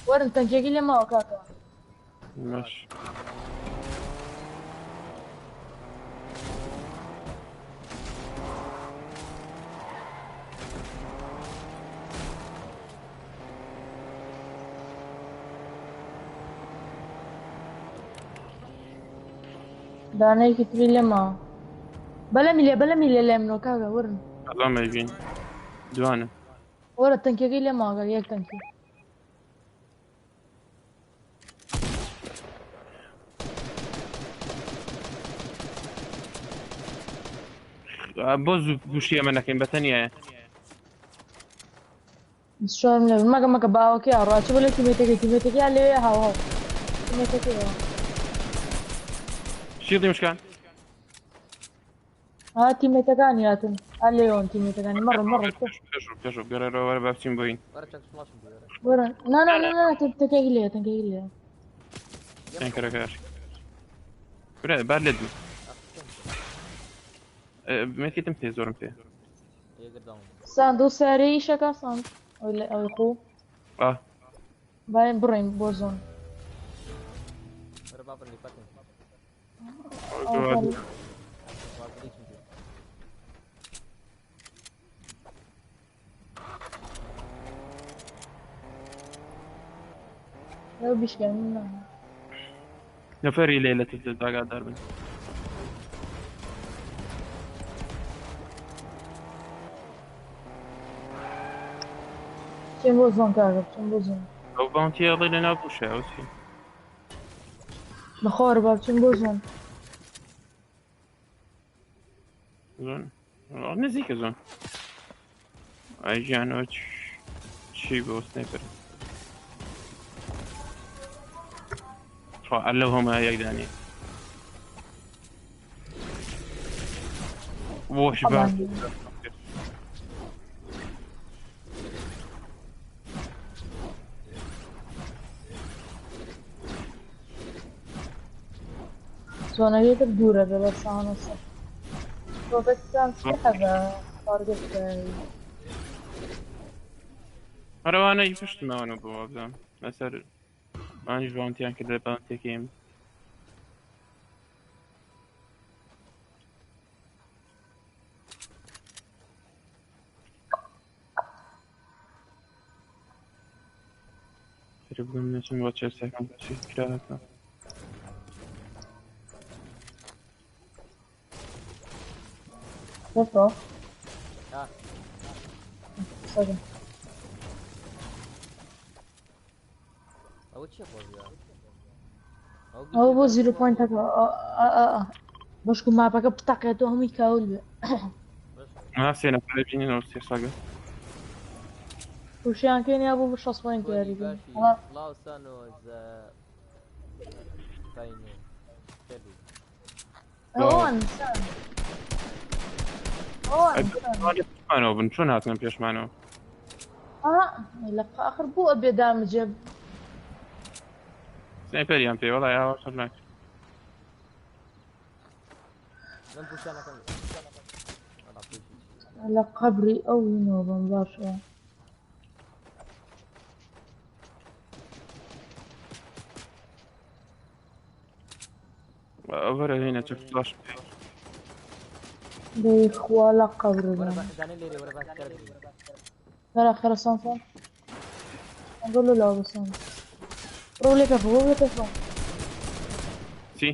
Speaker 4: وەرن تەنکێکی لێ ماوە کاکە
Speaker 5: باش.
Speaker 4: دانەیەکی تری لێماوە. بەلەمی لێ بەلەمی لێ لای منەوە کاکە وەرن.
Speaker 5: ئەڵام ئەیبین دوانە.
Speaker 4: وەرە تەنکیەکەی لێماوە کاکە یەک تەنکی.
Speaker 5: بۆ زوو گوشی ئەمە نەکەین بە تەنیایە.
Speaker 4: 24 لێ مەگە مەگە باوەکەی ئەڕوا چ بۆ لە تیمێتەکەی تیمێتەکەیان لەوێ هاو هاو تیمێتەکەیەوە.
Speaker 5: شیڵی مشکان.
Speaker 4: ها تیمێتەکانی هاتن ها لێوەن تیمێتەکانی مەڕۆ مەڕۆ
Speaker 5: پێشڕۆ پێشڕۆ بگەڕێرەوە وەرە با بچین بۆین.
Speaker 2: وەرە چەک فڵاشم بێ وەرە.
Speaker 4: وەرە نا نا نا نا تەنکێکی لێیە تەنکێکی لێیە.
Speaker 5: تەنکەرەکەش. برا بار لێت بوو. مێتکێتم پێ زۆرم پێ.
Speaker 4: ساند و سارەی ئیشەکە ساند ئەوەی خۆ.
Speaker 5: ئا.
Speaker 4: باین بڕۆین بۆ زۆن.
Speaker 2: وەرە با بڕۆین پەکن.
Speaker 4: لەو بیشکە من نا.
Speaker 5: نەفەری لێ لە تر ئاگادار بن.
Speaker 4: بچین بۆ زۆن کاکە بچین بۆ زۆن.
Speaker 5: ئەو باونتی ئەڵێ لە ناو بووشە ئەو چی؟
Speaker 4: بەخۆر با بچین بۆ زۆن.
Speaker 5: زۆن نزیکە زۆن. ئای گیانەوە چی بۆ سنایپەر. خوا لەو هەمە یەکدانی. بۆش باش.
Speaker 4: زۆنەکەی تر دوورە بێ بە سانە سەر. پرۆتێکتان چی حەزە تارگێت
Speaker 5: هەرەوانەی پشتماوەنە بۆ وابزانم لەسەر ئەوانیش باونتیان کرد لە باونتیەکەیم. بگەم نەچم بۆ چێسەکەم چی کراوەتە.
Speaker 4: بەسۆ. سەگم.
Speaker 2: ئەوە چییە بۆزیە؟
Speaker 4: ئەوە بۆ زیرۆ پۆینتەکە بەشکو ماپەکە بتەقێتەوە هەمووی کاول بێ.
Speaker 5: ها سێ نەفەر بینینەوە سێ سەگە.
Speaker 4: پوشیان کەین یا بۆ 60 پۆینت یاری بکەین.
Speaker 2: سڵاو سانۆز فاینێ خێر بی.
Speaker 4: ئەوان سان. ئەوان سان.
Speaker 5: پێشمانەوە بن چۆن هاتنە پێشمانەوە؟
Speaker 4: ئا لە ئاخر بۆ ئەبێ دامجێ.
Speaker 5: سنایپەریان پێ وەڵای ئاوا شەر ناکرد.
Speaker 2: من پوشیانەکەم.
Speaker 4: لە قەبری ئەو وینەوە بم باشە.
Speaker 5: ئەوەرە هێنە چەک فلاش پێ.
Speaker 4: دەی خوا لە قەبر
Speaker 2: وەرە
Speaker 4: بم.
Speaker 2: با دانێ لێرێ وەرە با کەرە بگرین.
Speaker 4: خێرا خێرا سان سان. بڕۆ لەوە بسان. بڕۆ لێ کەفە بڕۆ لێ کەفە.
Speaker 5: چی؟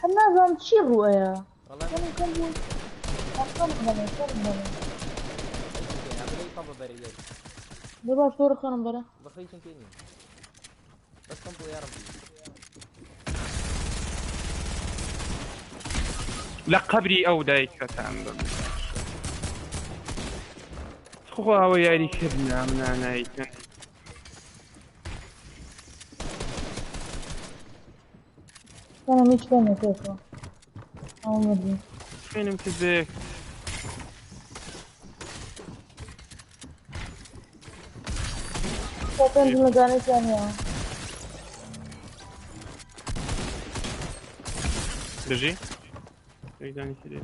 Speaker 4: هەر نازانم چی ڕووەیە.
Speaker 2: والله
Speaker 4: کەم کەم بوو. کەم بەنێ کەم بەنێ.
Speaker 2: ئەبلەی پەمپە بەرە یەک.
Speaker 4: دە باش تۆ ڕخەنم بەرە.
Speaker 2: بەخۆی چەند کەینی. بەس پەمپ بۆ یارم بی.
Speaker 5: لە قەبری ئەو دایکەتان بم. خوا ئەوە یاری کردنا منانایکەن.
Speaker 4: کەم هیچ کەمێ پێکەوە. ئەو مردی.
Speaker 5: خوێنم کرد بە یەک.
Speaker 4: خۆ پێنج مەدانێکیان هەیە.
Speaker 5: بژی؟ یەکدانی ترێ.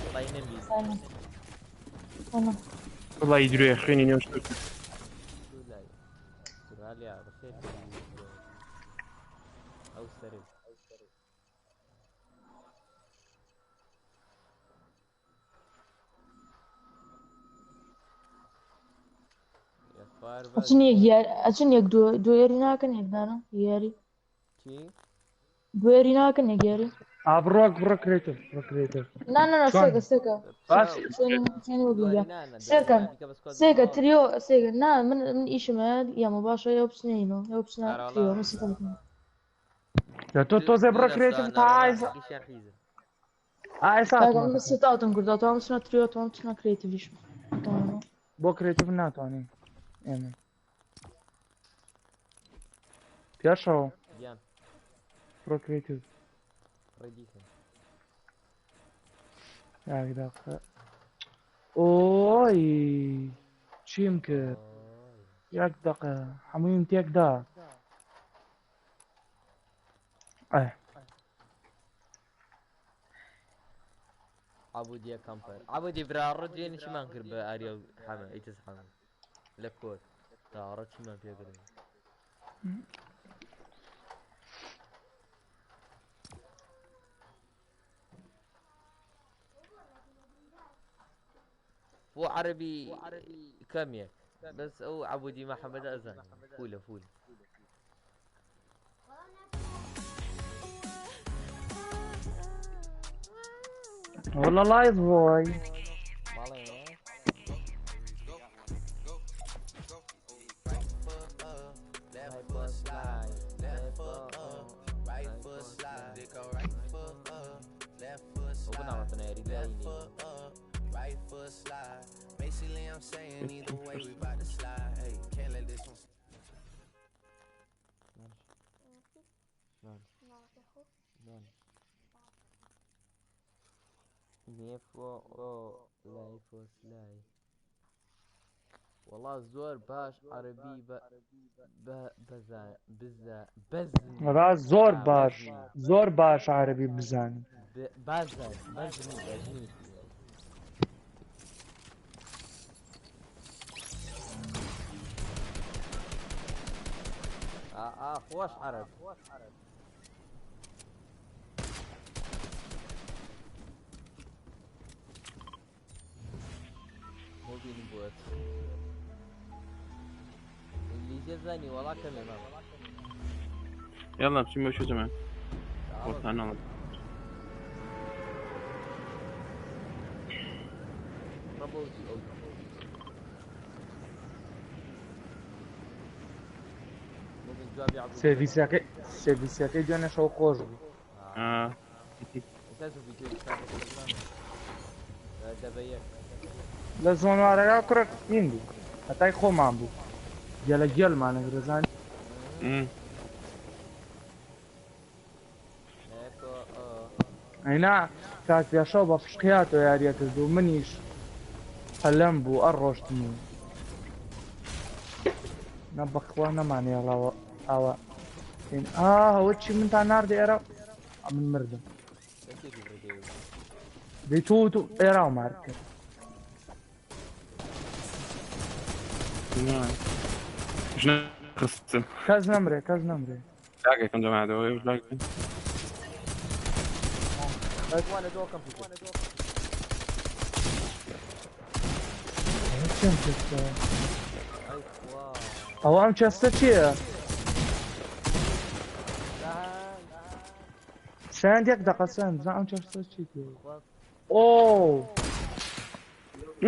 Speaker 2: وەڵای نەمبیست.
Speaker 4: سانە.
Speaker 5: وەڵی درێ خوێنی نێو شتێک.
Speaker 2: لای ئوسترالیا بەخێر ئەو سەرێ.
Speaker 4: ئەچن یەک یار ئەچن یەک دوو یاری ناکەن یەک دانە یاری
Speaker 2: چی؟
Speaker 4: دوو یاری ناکەن یەک یاری.
Speaker 3: ئا بڕۆ بڕۆ کرێتر بڕۆ کرێتر.
Speaker 4: نا نا نا
Speaker 3: چۆن؟
Speaker 4: سێکە سێکە.
Speaker 3: باش.
Speaker 4: چۆن وەگیریا سێکە سێکە تریۆ سێکە نا من من ئیشم هەیە یامە باشە یەو بچنە ئینۆ یەو بچنە تریۆ من سێکە بکەم.
Speaker 3: یا تۆ تۆزێ بڕۆ کرێتر تا ئایسا ئایسا
Speaker 4: کاکە من ستاتم کردووە توام بچنە تریۆ توام بچنە کرێتیڤیش.
Speaker 3: بۆ کرێتیڤ ناتوانین ئێمە پێشەوە
Speaker 2: گیان
Speaker 3: بڕۆ کرێتیڤ.
Speaker 2: ڕێدیکە.
Speaker 3: یاک دەقە ئۆی چیم کرد یەک دەقە هەموویم تێکدا. ئەه.
Speaker 2: عەبودیە کەمپەر عەبودی برا ڕۆ دوێنێ چیمان کرد بە ئاریا و حەمە ئیتز حەمە لە کۆت تا ڕۆ چیمان پێ کردن. بۆ عەرەبی کەم یەک بەس ئەو عەبودی محەممەدە ئەزانین فولە فول.
Speaker 3: والله لايف بوي.
Speaker 2: وەڵا زۆر باش عەرەبی بە بە بەزا بزا بەزنی
Speaker 3: ڕاست زۆر
Speaker 2: آه،
Speaker 3: باش
Speaker 2: بەزنی.
Speaker 3: زۆر باش عەرەبی بزانی.
Speaker 2: بازن بەزنی بەزنی. آه آه خۆش عەرەب. مبینم بۆت ئینگلیزیە زانی وەڵا کەمێ مامە.
Speaker 5: يلا بچین شو زمان خۆتان ناڵم.
Speaker 2: ڕەبۆ ئەو مبین جوابی عەبودی
Speaker 3: سێرڤیسەکەی سێرڤیسەکەی دوێنێ شەو خۆش بوو.
Speaker 5: آه.
Speaker 2: ئێستا زوو ڤیدیۆی حسابەکە دەبە یەک.
Speaker 3: لە زۆنوارەکە کوڕە این بوو هەتای خۆمان بوو گەلە گێلمانە گرەزانی.
Speaker 2: ئێکۆ ئۆ.
Speaker 3: ئەینا کاک پێشەو بە فشقیاتەوە یاریە کرد و منیش پەلەم بوو ئەڕۆشتم و نە بەخوا نەمانێڵەوە ئاوە ئا ئەوە چی منتان ناردە ئێرە من مردم.
Speaker 2: دەستێکی بڕگەی
Speaker 3: دەی تۆ تۆ ئێرا مارد کرد.
Speaker 5: ژنە خستم.
Speaker 3: کەس نەمرێ کەس نەمرێ.
Speaker 5: لاگێکم جەماعەتەوە لاگ
Speaker 2: وا لە دۆ کەمپیوتەر.
Speaker 3: ئەوە چیم چەستە؟
Speaker 2: ئەی خوا.
Speaker 3: ئەوە ئەم چەستە چییە؟ سند یەک دەقە سند بزان ئەم چەستە چی تێ؟ ئۆ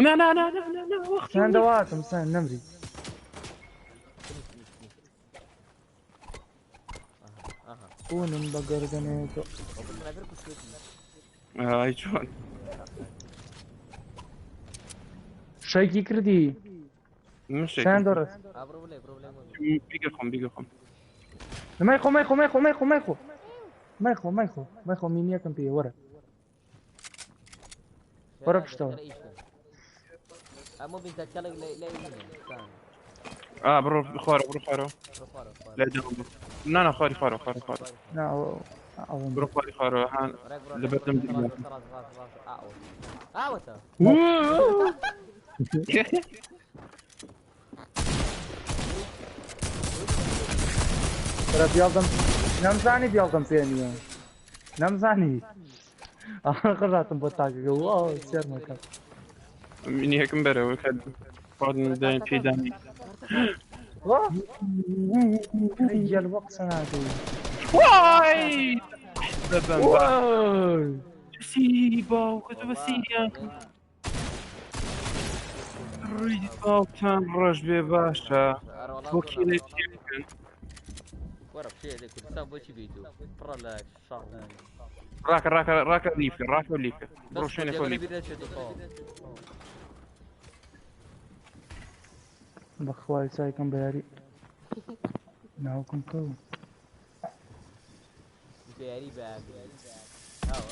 Speaker 5: نا نا نا نا نا نا وەخت
Speaker 3: سند دەواتم سند نەمری.
Speaker 2: ئەها.
Speaker 3: خونم بە گەردەنێ تۆ.
Speaker 2: ئەو سنایپەر کوشتێتی.
Speaker 5: ئای چۆن
Speaker 3: شەیکی کردی؟
Speaker 5: من شێکم
Speaker 3: سند دەڕست.
Speaker 2: ئا بڕۆ بڵێ بڕۆ بڵێ مبین.
Speaker 5: بیگە خۆم بیگە خۆم.
Speaker 3: مەیخۆ مەیخۆ مەیخۆ مەیخۆ مەیخۆ مەیخۆ مەیخۆ مەیخۆ مینیەکەم پێ وەرە. وەرە
Speaker 2: خێرا بێ،
Speaker 3: پشتەوە.
Speaker 2: خێرا ئیش کەن. ئا مبین تا کەڵێک لای منە سان.
Speaker 5: آه بڕۆ خوارە بڕۆ خوارەوە.
Speaker 2: بڕۆ خوارەوە خوارەوە.
Speaker 5: لا داوم بڕۆ. نا نا خواری خوارەوە خوارە خوارە.
Speaker 3: نا ئەوە
Speaker 5: بڕۆ خواری خوارەوە هان
Speaker 2: ڕێک بڕۆ
Speaker 5: لەبەردەم
Speaker 2: ڕێک بڕۆ
Speaker 5: دنیا.
Speaker 2: ڕاست ڕاست ڕاست ئاوە. ئاوەتە.
Speaker 3: ترە بیاڵدم نەمزانی بیاڵدم پێ نییە نەمزانی قڕاتم بۆ تاکەکە واو سێرمەکە
Speaker 5: من یەکم بەرەوە کە خواردن داین پێدانی
Speaker 3: گەل بۆ قسە ناکەی
Speaker 5: وای بەبەم
Speaker 3: وای
Speaker 5: سی باوکە تۆ بە سیریان ڕووی باوکتان ڕەش بێ باشە بۆ کێ چی بکەن
Speaker 2: وەرە بچێ لە کوردستان بۆچی بیت و پڕە لە شەڕ
Speaker 5: ڕاکە ڕاکە ڕاکە لیفکە ڕاکە لیفکە بڕۆ شوێنێک
Speaker 2: بەس
Speaker 5: لیف
Speaker 2: بیر نەچێت و تەواو.
Speaker 3: بەخوای چایکەم بە یاری ناوکم کەو
Speaker 2: بە یاری بە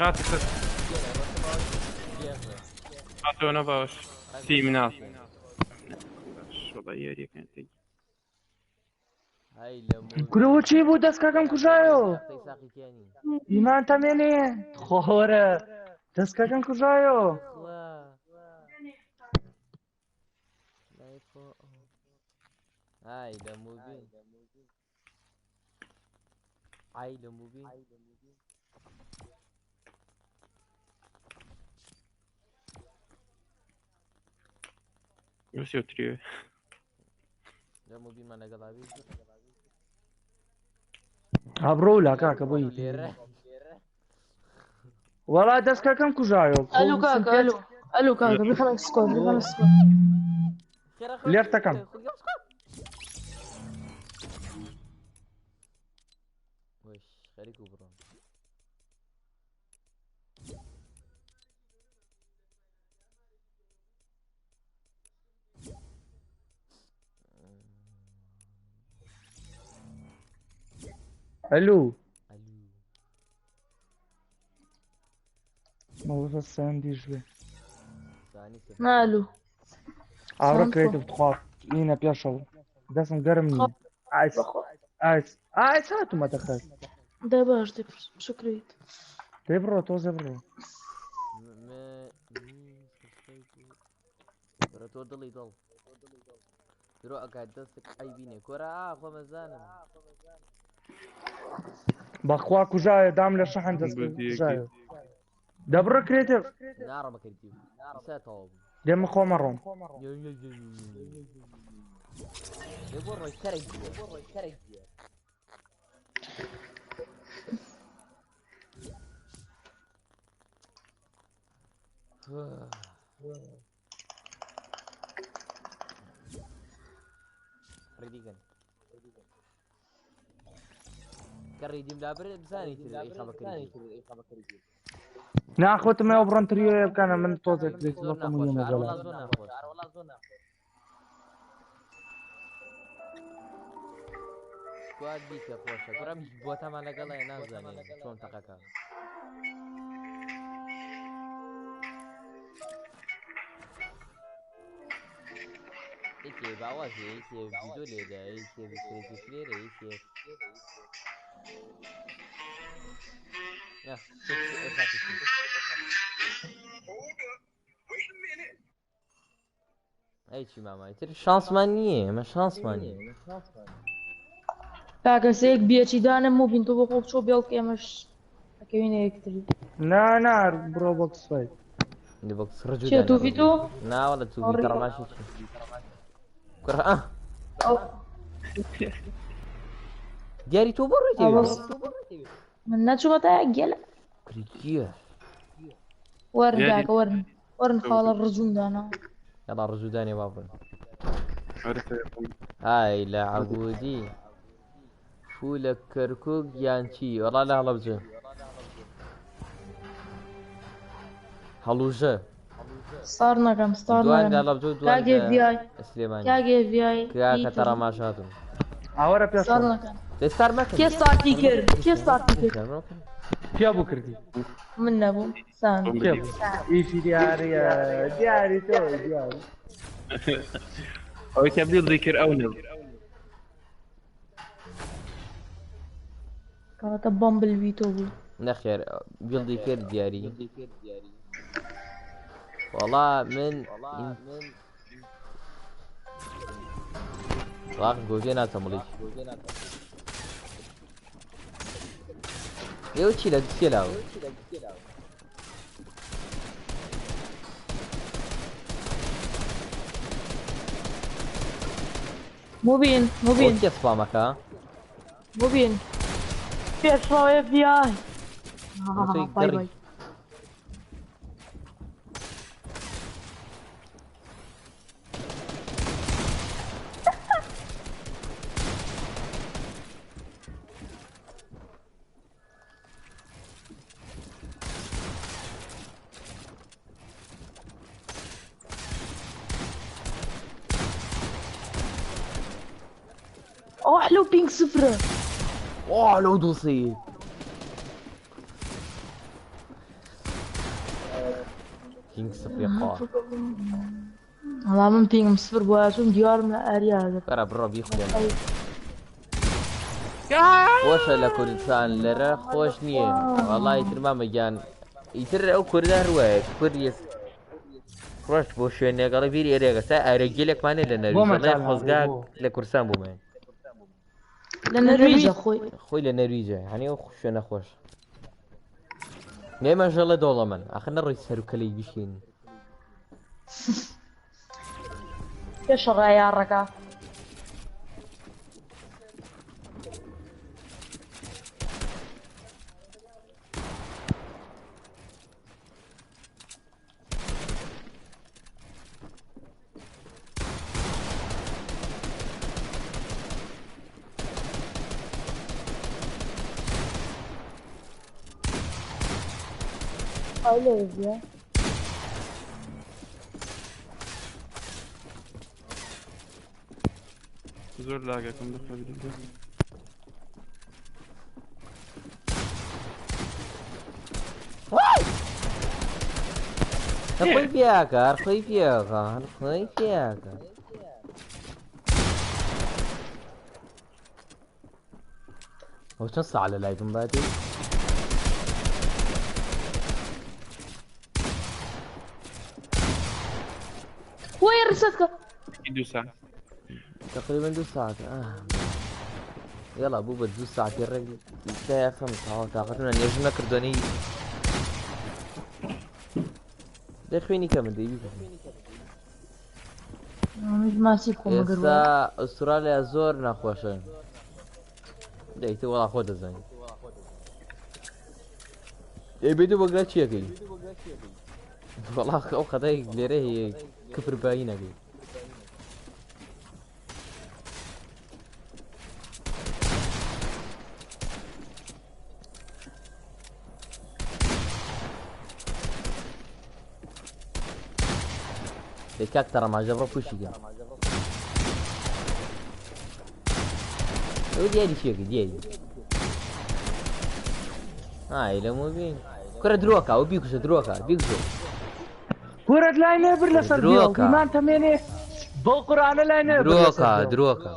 Speaker 5: هاتە سەر هاتەوە نەباش سی مناڵ وەڵا یاریەکان تێک
Speaker 2: هاي لە
Speaker 3: کورەوە چی بوو دەستکەکەم کوژایەوە
Speaker 2: ساقی تیانی
Speaker 3: ئیمان تەمێنێ خۆرە دەستکەکەم کوژایەوە
Speaker 2: خوا لای خۆ هاي لە موبین ئای لە موبین
Speaker 5: وسی تریێ
Speaker 2: لە موبینمان لەگەڵاوی
Speaker 3: ئابڕۆ لا کاکە بۆی
Speaker 2: لێرە
Speaker 3: وەڵا دەستکەکەم کوژایەوە
Speaker 4: ئەلو کاکە ئەلو ئەلو کاکە بخەنە سکۆر بخەنە سکۆر
Speaker 2: خێرا
Speaker 3: لێرتەکەم.
Speaker 2: وش خەریک و بڕۆن
Speaker 3: ئەلو
Speaker 2: ئەلو
Speaker 3: مەوزە ساندیش بێ
Speaker 2: سانی سێ
Speaker 4: نا ئەلو
Speaker 3: ئاوڕە
Speaker 4: ساند
Speaker 3: کرێتیڤ تخوا ئینە پێشەوە دەستم گەرم نییە ئایس
Speaker 4: بەخوا
Speaker 3: ئایس ئایس هاتوومەتە خەر
Speaker 4: دە باش دە شکریت
Speaker 3: دەی بڕۆ تۆزێ بڕۆ
Speaker 2: بڕە تۆ دڵی دڵ درۆ ئەکات دەستت عەیبی نیە کۆرە ئا خۆ مەزانم
Speaker 3: بەخوا کوژایە دام لە شەحن دەست
Speaker 5: بەدیەکی.
Speaker 3: کوژایە دەبڕە کرێتیڤ
Speaker 2: ناڕە بەکردی ئیسا تەواو بوو
Speaker 3: دێمە خۆمە ڕۆم
Speaker 2: دێ بۆ ڕۆی کەرێک بۆ ڕۆی کەرێک ڕێدیگەن کە ڕێدیم لابرێ بزانی تر ئەی خەڵەکەری
Speaker 3: ناخۆتم ئەو بڕۆن تریۆ بکەنە من تۆزێک
Speaker 2: زۆر
Speaker 3: کرێتیڤەکەم
Speaker 2: ناخۆشە
Speaker 3: یەمە
Speaker 2: ئەرەوەڵا
Speaker 3: گەڵا
Speaker 2: زۆر ناخۆشە ئەرەوەڵا زۆر ناخۆشە سکواد بیکە خۆشە کوڕم بۆتەمان لەگەڵێ نازانێ چۆن تەقەکە یەکێ باوازێ یەکێ ڤیدۆ لێدا یەکێ کرێتی فلێرە یەکێ نا، ئەی چی مامای تر شانسمان نییە ئێمە شانسمان نییە
Speaker 4: کاکە سێک بیەچی دانم موبین تۆ بۆ خۆ بچۆ بێڵک ئێمەش ئەکەوینە یەکتری
Speaker 3: نا نا بڕۆ بۆکس فایت
Speaker 2: دی بۆکس ڕجو
Speaker 4: چیە
Speaker 2: دانێ
Speaker 4: تووفی
Speaker 2: ڕجو
Speaker 4: تۆ
Speaker 2: نا وەڵا تووفی
Speaker 4: ئەڕی
Speaker 2: تەڕەماشی چی کوڕە ئا
Speaker 4: ئەو
Speaker 2: دیاری تۆ بۆ ڕێی
Speaker 4: ئەوە من نەچوومە تا گەلە
Speaker 2: کریکیە
Speaker 4: وەرن
Speaker 5: دیاری
Speaker 4: کاکە وەرن وەرن خاڵە ڕجوم دانا
Speaker 2: یاڵا ڕجو دانێ با بڕۆین ئای لە عەبودی فو لە کەرکک یان چی وەڵا لە هەڵەبجە هەڵوژە
Speaker 4: ستار نەکەم ستار
Speaker 2: دوان لە
Speaker 4: نەکەم
Speaker 2: هەڵەبجە و دوان
Speaker 4: کاک
Speaker 2: لە
Speaker 4: FBI
Speaker 2: سلێمانی
Speaker 4: کاک FBI
Speaker 2: کاکە
Speaker 4: ئیتر
Speaker 2: تەڕەماشاتم
Speaker 3: ئاوەرە
Speaker 4: ستار
Speaker 3: پێشەوە
Speaker 4: نەکەم
Speaker 2: ستار مەکەن
Speaker 4: کێ ستارتی کرد کێ ستارتی کرد
Speaker 2: ستار مەکەن
Speaker 3: کێ بوو کردی
Speaker 4: من نەبووم سان
Speaker 3: کێ بوو ئیشی دیاریە دیاری تۆ دیاری
Speaker 5: ئەوەی تەبلیغ کرد ئەو نەبوو
Speaker 4: کەواتە بەمبل وی تۆ بوو
Speaker 2: نەخێر بیڵدی کرد دیاری وەڵا من ڕاقم گۆجێ ناچەمڵی ئێوە چی لە چیە لاوە
Speaker 4: مبین مبین
Speaker 2: کێ سپامەکە
Speaker 4: مبین پێشڕەوە FBI بای بای اوه حلو بينك صفرة
Speaker 2: اوه لو دوسي بينك صفر يا
Speaker 4: والله من بينك صفر بويا شو ديار من اريا
Speaker 2: ترى بڕۆ بیخوێن خۆشە لە کوردستان لێرە خۆش نییە وەڵا ئیتر مامە گیان ئیتر ئەو کوردە هەر وایە کورد یەس ڕۆشت بۆ شوێنێک ئەڵێ بیری ئێرێگە تا ئارەگیلێکمانێ لە نەرویج
Speaker 3: بۆمە
Speaker 2: ئەڵێ
Speaker 3: تالا،
Speaker 2: خۆزگا
Speaker 3: بۆ.
Speaker 2: لە کوردستان بوومێ
Speaker 4: لە نەرویجە خۆی
Speaker 2: خۆی لە نەرویجە هەنی ئەو شوێنە خۆش نێمە ژەڵە دەوڵەمەن ئاخر نەڕۆی سەر و کەلەی بشین
Speaker 4: کێ شەڕە یاڕەکە Öyle ya.
Speaker 5: زۆر لاگەکەم دەخەبیری
Speaker 2: خۆی پیاکە هەر خۆی پیاکە هەر خۆی پیاکە ئەو چەند ساعة لە لایڤم بادی
Speaker 4: وين رسالتك؟
Speaker 5: دوو ساعة
Speaker 2: تقريبا دو ساعات آه. يلا بوبا دو ساعات الرجل يا خمس اه طاقتنا نيجنا كردوني دخويني كم دي
Speaker 4: مش ماسكهم
Speaker 2: ئێستا
Speaker 4: قروة
Speaker 2: ئوسترالیا زۆر ناخۆشە دەیتە وەڵا خۆ دەزانین ئێ بێت و بەگرا چیەکەی وەڵا ئەو خەتای لێرە هەیە کفر بایی نەکەی دەی کاک تەڕەماژە بڕۆ پوشی کە ئەو دیاری چیەکەی دیاری ئای لە مۆبین کوڕە درۆکە ئەو بیکوژە درۆکە بیکوژە
Speaker 3: کورت لای نەبر لەسەر بیڵ
Speaker 2: درۆکە.
Speaker 3: ئیمان تەمێنێ بەو قورئانە لای نەبر لەسەر
Speaker 2: درۆکە
Speaker 3: بیڵ.
Speaker 2: درۆکە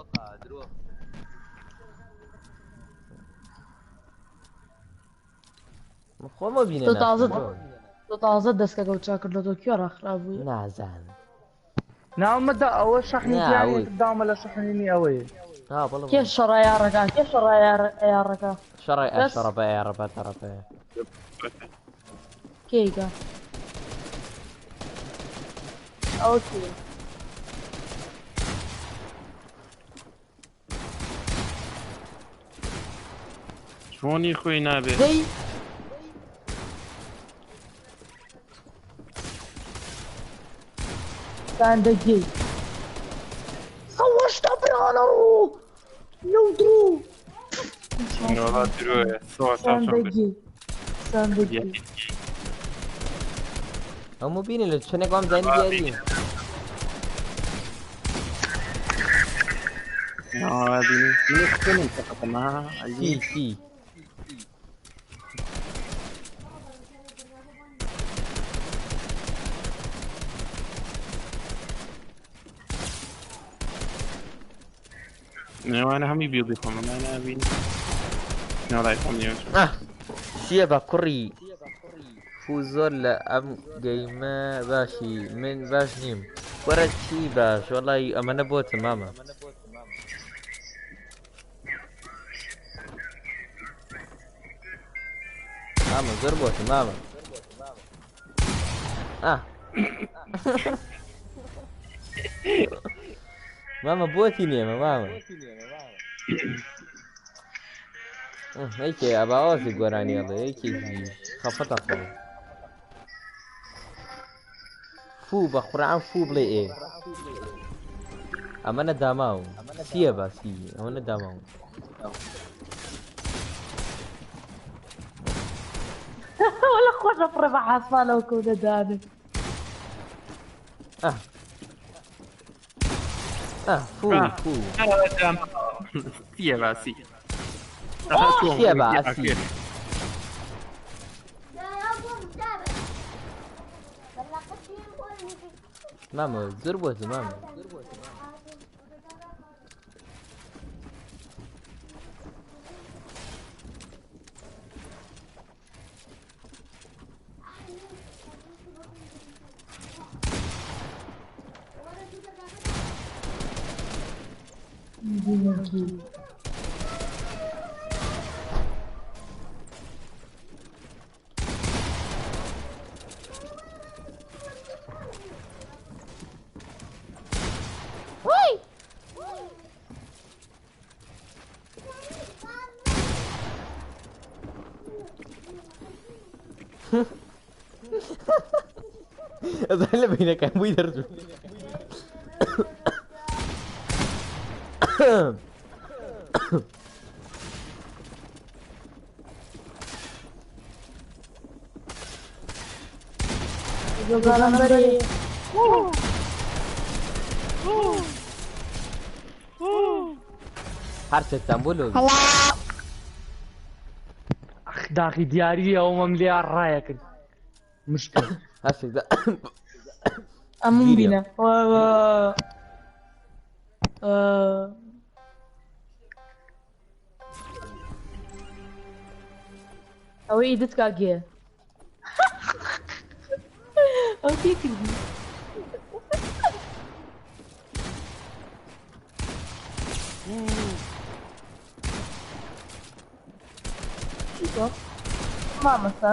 Speaker 2: خۆمە بینە
Speaker 4: تۆ تازە تۆ تازە دەستکەکە و چاکرد لە تۆکیۆ ڕاخرا بووی
Speaker 2: نازان
Speaker 3: ناومەدا ئەوە شەحنی
Speaker 2: نا،
Speaker 3: تیانێ
Speaker 2: ئەوەی.
Speaker 3: داومە لە شەحنی ئەوەیە
Speaker 2: ها بەڵێ
Speaker 4: کێ شەڕە یاڕەکە کێ شەڕە یاڕەکە
Speaker 2: شەڕی
Speaker 4: بەس.
Speaker 2: شەڕە ئێڕە تەڕەپێ
Speaker 4: کێیکە ئەو کێ
Speaker 5: چۆنی خۆی نابێ
Speaker 4: دەی ساندەگەی سەوەشتە برانە ڕوو لەو درو
Speaker 5: وەڵا درۆیە سۆ چاو چۆن بێت.
Speaker 4: ساندەگەی ساندەگەی
Speaker 2: هەموو بینی لە چنێک وام زانی دیاری
Speaker 5: ناوە بینی من خوێنم فقط ما
Speaker 2: چی چی
Speaker 5: نێوانە هەمووی بیڵی خۆم ئەمە نابینی ناڵای خۆم نیوە
Speaker 2: آه چییە بە کوڕی فو زۆر لە ئەم گەیمە باشی من باش نیم وەرە چی باش وەڵی ئەمە نەبۆتە مامە. مامە زۆر بۆتە مامە ئاه مامە بۆتی نێمە مامە یەکێ ئەباوازی گۆرانی ئەڵێ یەکێکی خەفەتە خۆ فوو بە قورعان فوو بڵێ ئێ ئەمە نە داماو سیە باسی ئەوە نە داماو
Speaker 4: ولا خۆشە فڕێ بە عاسمانەوە کەوتە دانێ
Speaker 2: ئاه ئاه فوو فوو
Speaker 5: سیە باسی
Speaker 2: سیە باسی مامە زۆر بۆتە مامە ئەزان لە بینەکان بووی دەرچوو
Speaker 4: زۆزانم بەرێ
Speaker 2: هەرچێکتان بۆ لۆ
Speaker 3: ئەخ داخی دیاریە ئەو مەم لێ ڕایە کرد مشکل
Speaker 2: هەرچێک
Speaker 4: ئەمم
Speaker 2: گیریە.
Speaker 4: بینە ئەوەی ئیدت کاگێ ئەو تێ کردی مامەسا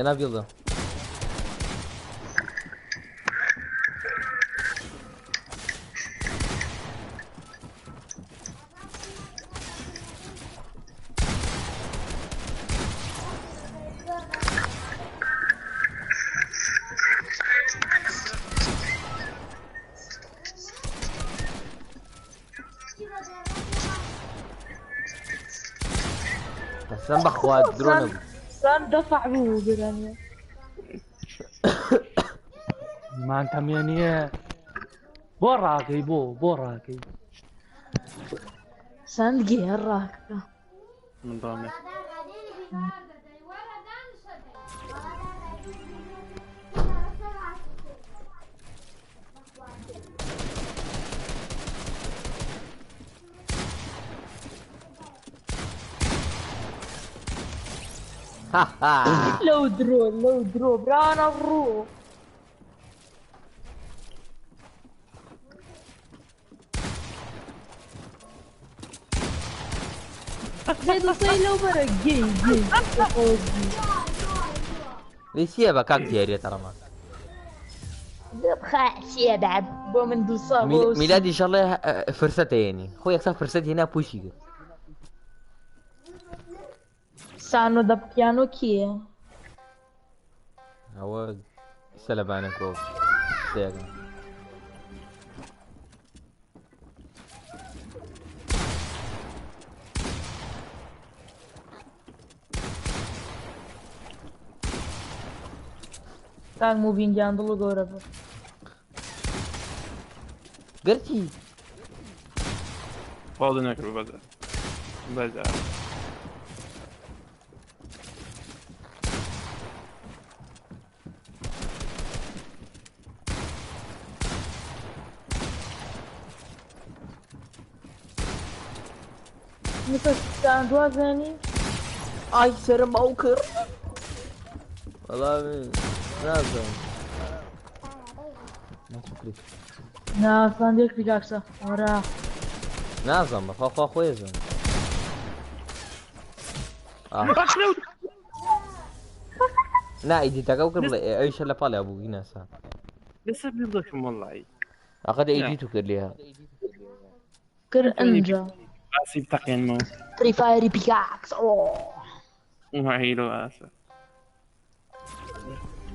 Speaker 2: لەناو گڵدا قسم بەخوا درۆ نەبوو
Speaker 4: سان دەفع بوو گرانیە
Speaker 3: مان تەمێنیە بۆ ڕاکەی بۆ بۆ ڕاکەی
Speaker 4: سان گێ ڕاکە
Speaker 5: من ڕامێ
Speaker 2: ها ها
Speaker 4: لەو درۆ لەو درۆ برانە ڕوو دڵسەی لەو بەرە گەی گەی
Speaker 2: لێ چییە بە کاک دیاریە تەڕەمان
Speaker 7: بخاشیە بعد
Speaker 4: بۆ من دووسا بۆ
Speaker 2: میلادی شەڵێ فرسەتە یێنی خۆ یەکسا فرسەت هێنا پوشی کرد
Speaker 4: سانۆ دە پیانۆ کیە
Speaker 2: ئەوە سەلەبانە کۆ سێگە
Speaker 4: کاک موبین گیان دڵ و گەورە بوو
Speaker 2: گرتی
Speaker 5: واڵ نەکرد بەزە بەزە
Speaker 4: مثل سان دوازانی
Speaker 2: ئای سەرم ئەو کرد. وەڵا نازانم. ناچم
Speaker 4: نا ساندێک پیکاکسە ئەوەرە.
Speaker 2: نازانم بەخوا خوا خۆی زانم. نا ئیدیتەکە و کرد بڵێ ئەویشە لە پاڵیا بوو گیناسا.
Speaker 5: لەسەر بیڵدەکەم وەڵی.
Speaker 2: ئەقەد ئیدیت و کرد لێها.
Speaker 4: کرد ئەنجا.
Speaker 5: باسی بتەقێنمەوە.
Speaker 4: فری فایری پیکاکس ئۆ.
Speaker 5: وهیلو ئاسە.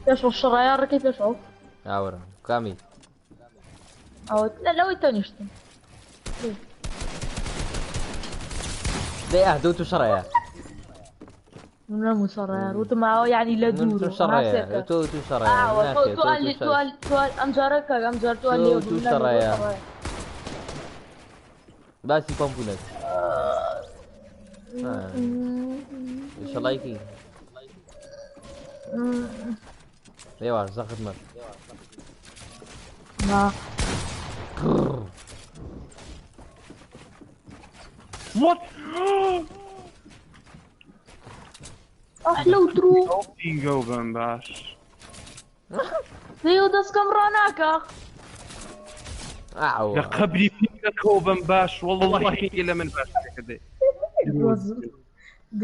Speaker 4: پێشەوە شەڕایە ڕکەی پێشەوە.
Speaker 2: ئاوەرە کامی.
Speaker 4: ئەوە لە لەوەی تۆ نیشتم.
Speaker 2: دەی ئاه دو تو شەڕەیە.
Speaker 4: من مو شەڕایە وتم ئەوە یعنی لە
Speaker 2: من
Speaker 4: دوور
Speaker 2: تو شەڕەیە تۆ تو شەڕەیە ناخێ
Speaker 4: تۆ
Speaker 2: تۆ تو شەڕەیە.
Speaker 4: تۆ ئەم جارە کاک ئەم جار تۆ
Speaker 2: تۆ
Speaker 4: لێ
Speaker 2: تو شەڕەیە. باسی پەمپ و نەک. ئینشەڵای کی. ئێوە زەخت مەک.
Speaker 4: نا
Speaker 5: What?
Speaker 4: ئەح لەو درو
Speaker 5: بینگۆ بم باش.
Speaker 4: دەیەوە دەستکەم ڕاناکە.
Speaker 2: ئاوە.
Speaker 5: لە قەبری پینگەکەەوە بم باش والله لە من باش دەکردێ.
Speaker 4: درۆزن.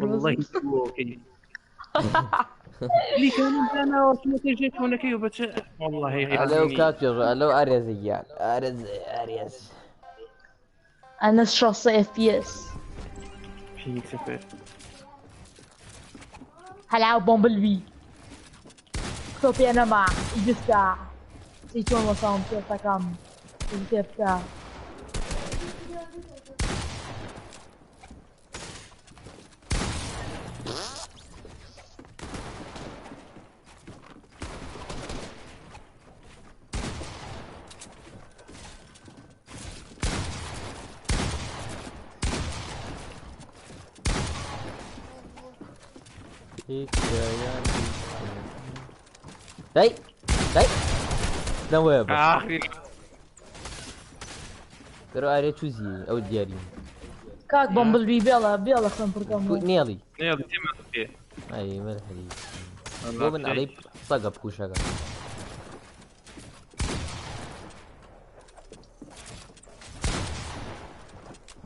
Speaker 5: والله
Speaker 4: درۆزن.
Speaker 5: درۆکەی. اللي كان انا وصلت جيت هونكي وبتش والله
Speaker 2: ئەلەو کات پێش ئەلەو ئارێزە گیان ئارێز ئارێز.
Speaker 4: ئەنەس 600 FPS.
Speaker 5: بينج سفر
Speaker 4: هەلاو بۆمبلبی. تۆ پێ نەما ئیجستا. سی چۆن وەساوم پێستەکەم. پێ بکە.
Speaker 2: دەی دەی دەم وەیە بەس.
Speaker 5: اخری
Speaker 2: دەرۆ ئارێ چوزی ئەو دیاری.
Speaker 4: کاک بۆمبلبی بێڵە بێڵە خوێن پڕکەم.
Speaker 2: نێڵی.
Speaker 5: يلا تيما فيه
Speaker 2: ئەی مەرحەلی. بۆ من ئەڵێی سەگە بکوشەکە.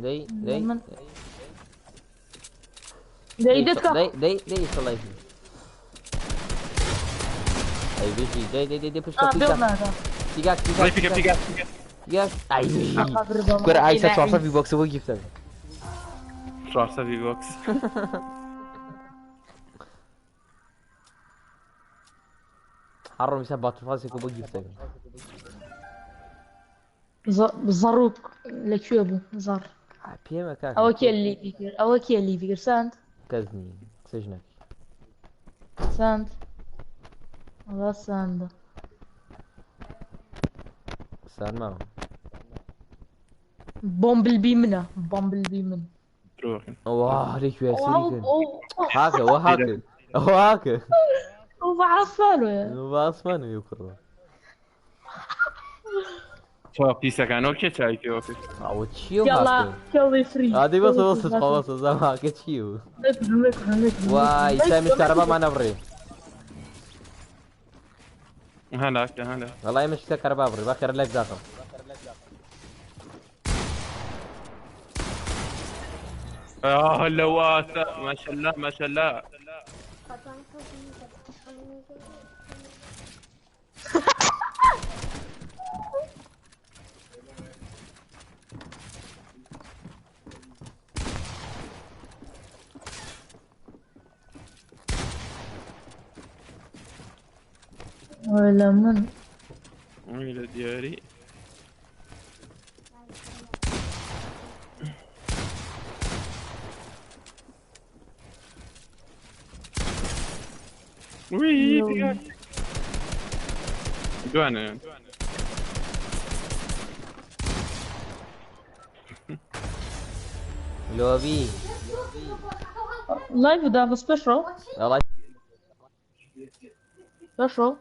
Speaker 2: دەی دەی
Speaker 4: من دەی دەستکە.
Speaker 2: دەی دەی دەی سڵای. ئەی بژی دەی دەی دەی پشتە
Speaker 4: ئا بێڵ
Speaker 2: پشتە.
Speaker 4: ناکە.
Speaker 2: تیگاک تیگاک
Speaker 5: بيك بيك
Speaker 2: تیگاک ئای
Speaker 4: قبر بۆم.
Speaker 2: کورە ئایسە 400 ڤی بۆکس بۆ گیفتە.
Speaker 5: 400 في بوكس
Speaker 2: حڕۆم ئیسا باتڵفاسێکە بۆ گیفتەکە.
Speaker 4: زەڕوک لەکوێ بوو زەڕ.
Speaker 2: پێمە کاک.
Speaker 4: ئەوە کێ لیڤی کرد ئەوە کێ لیڤی کرد ساند
Speaker 2: کەس نییە قسەش ناکەی.
Speaker 4: ساند وەڵا ساندە.
Speaker 2: سان ماوە.
Speaker 4: بۆمبلبی منە بۆمبلبی من.
Speaker 2: واه لەکوێ سەیری
Speaker 4: ئەو
Speaker 2: کرد.
Speaker 4: ئەو
Speaker 2: هاکە وە هاکە ئەوە هاکە.
Speaker 4: ئەو بەعاسمانەوەیە.
Speaker 2: بە ئاسمانەوە کوڕە.
Speaker 5: بيسا اوكي شايف اوكي
Speaker 2: ئەوە چییە و
Speaker 4: یاڵا
Speaker 2: هاکە؟
Speaker 4: کێڵی فری.
Speaker 2: ئادەی بەسە بەسە خوا بەسە زام هاکە چییە و؟ وای سامیش کارەبامان نەبڕێ.
Speaker 5: هلا هلا
Speaker 2: وەڵای ئێمەش کە کارەبا بڕێ با خێرا لایف داخم.
Speaker 5: اه اللواسة ما شاء الله ما شاء الله
Speaker 4: ولا من
Speaker 5: ويل دياري وي بيك دوانا
Speaker 2: لۆبی
Speaker 4: لايف دا بس بشرو
Speaker 2: وەڵای
Speaker 4: بشرو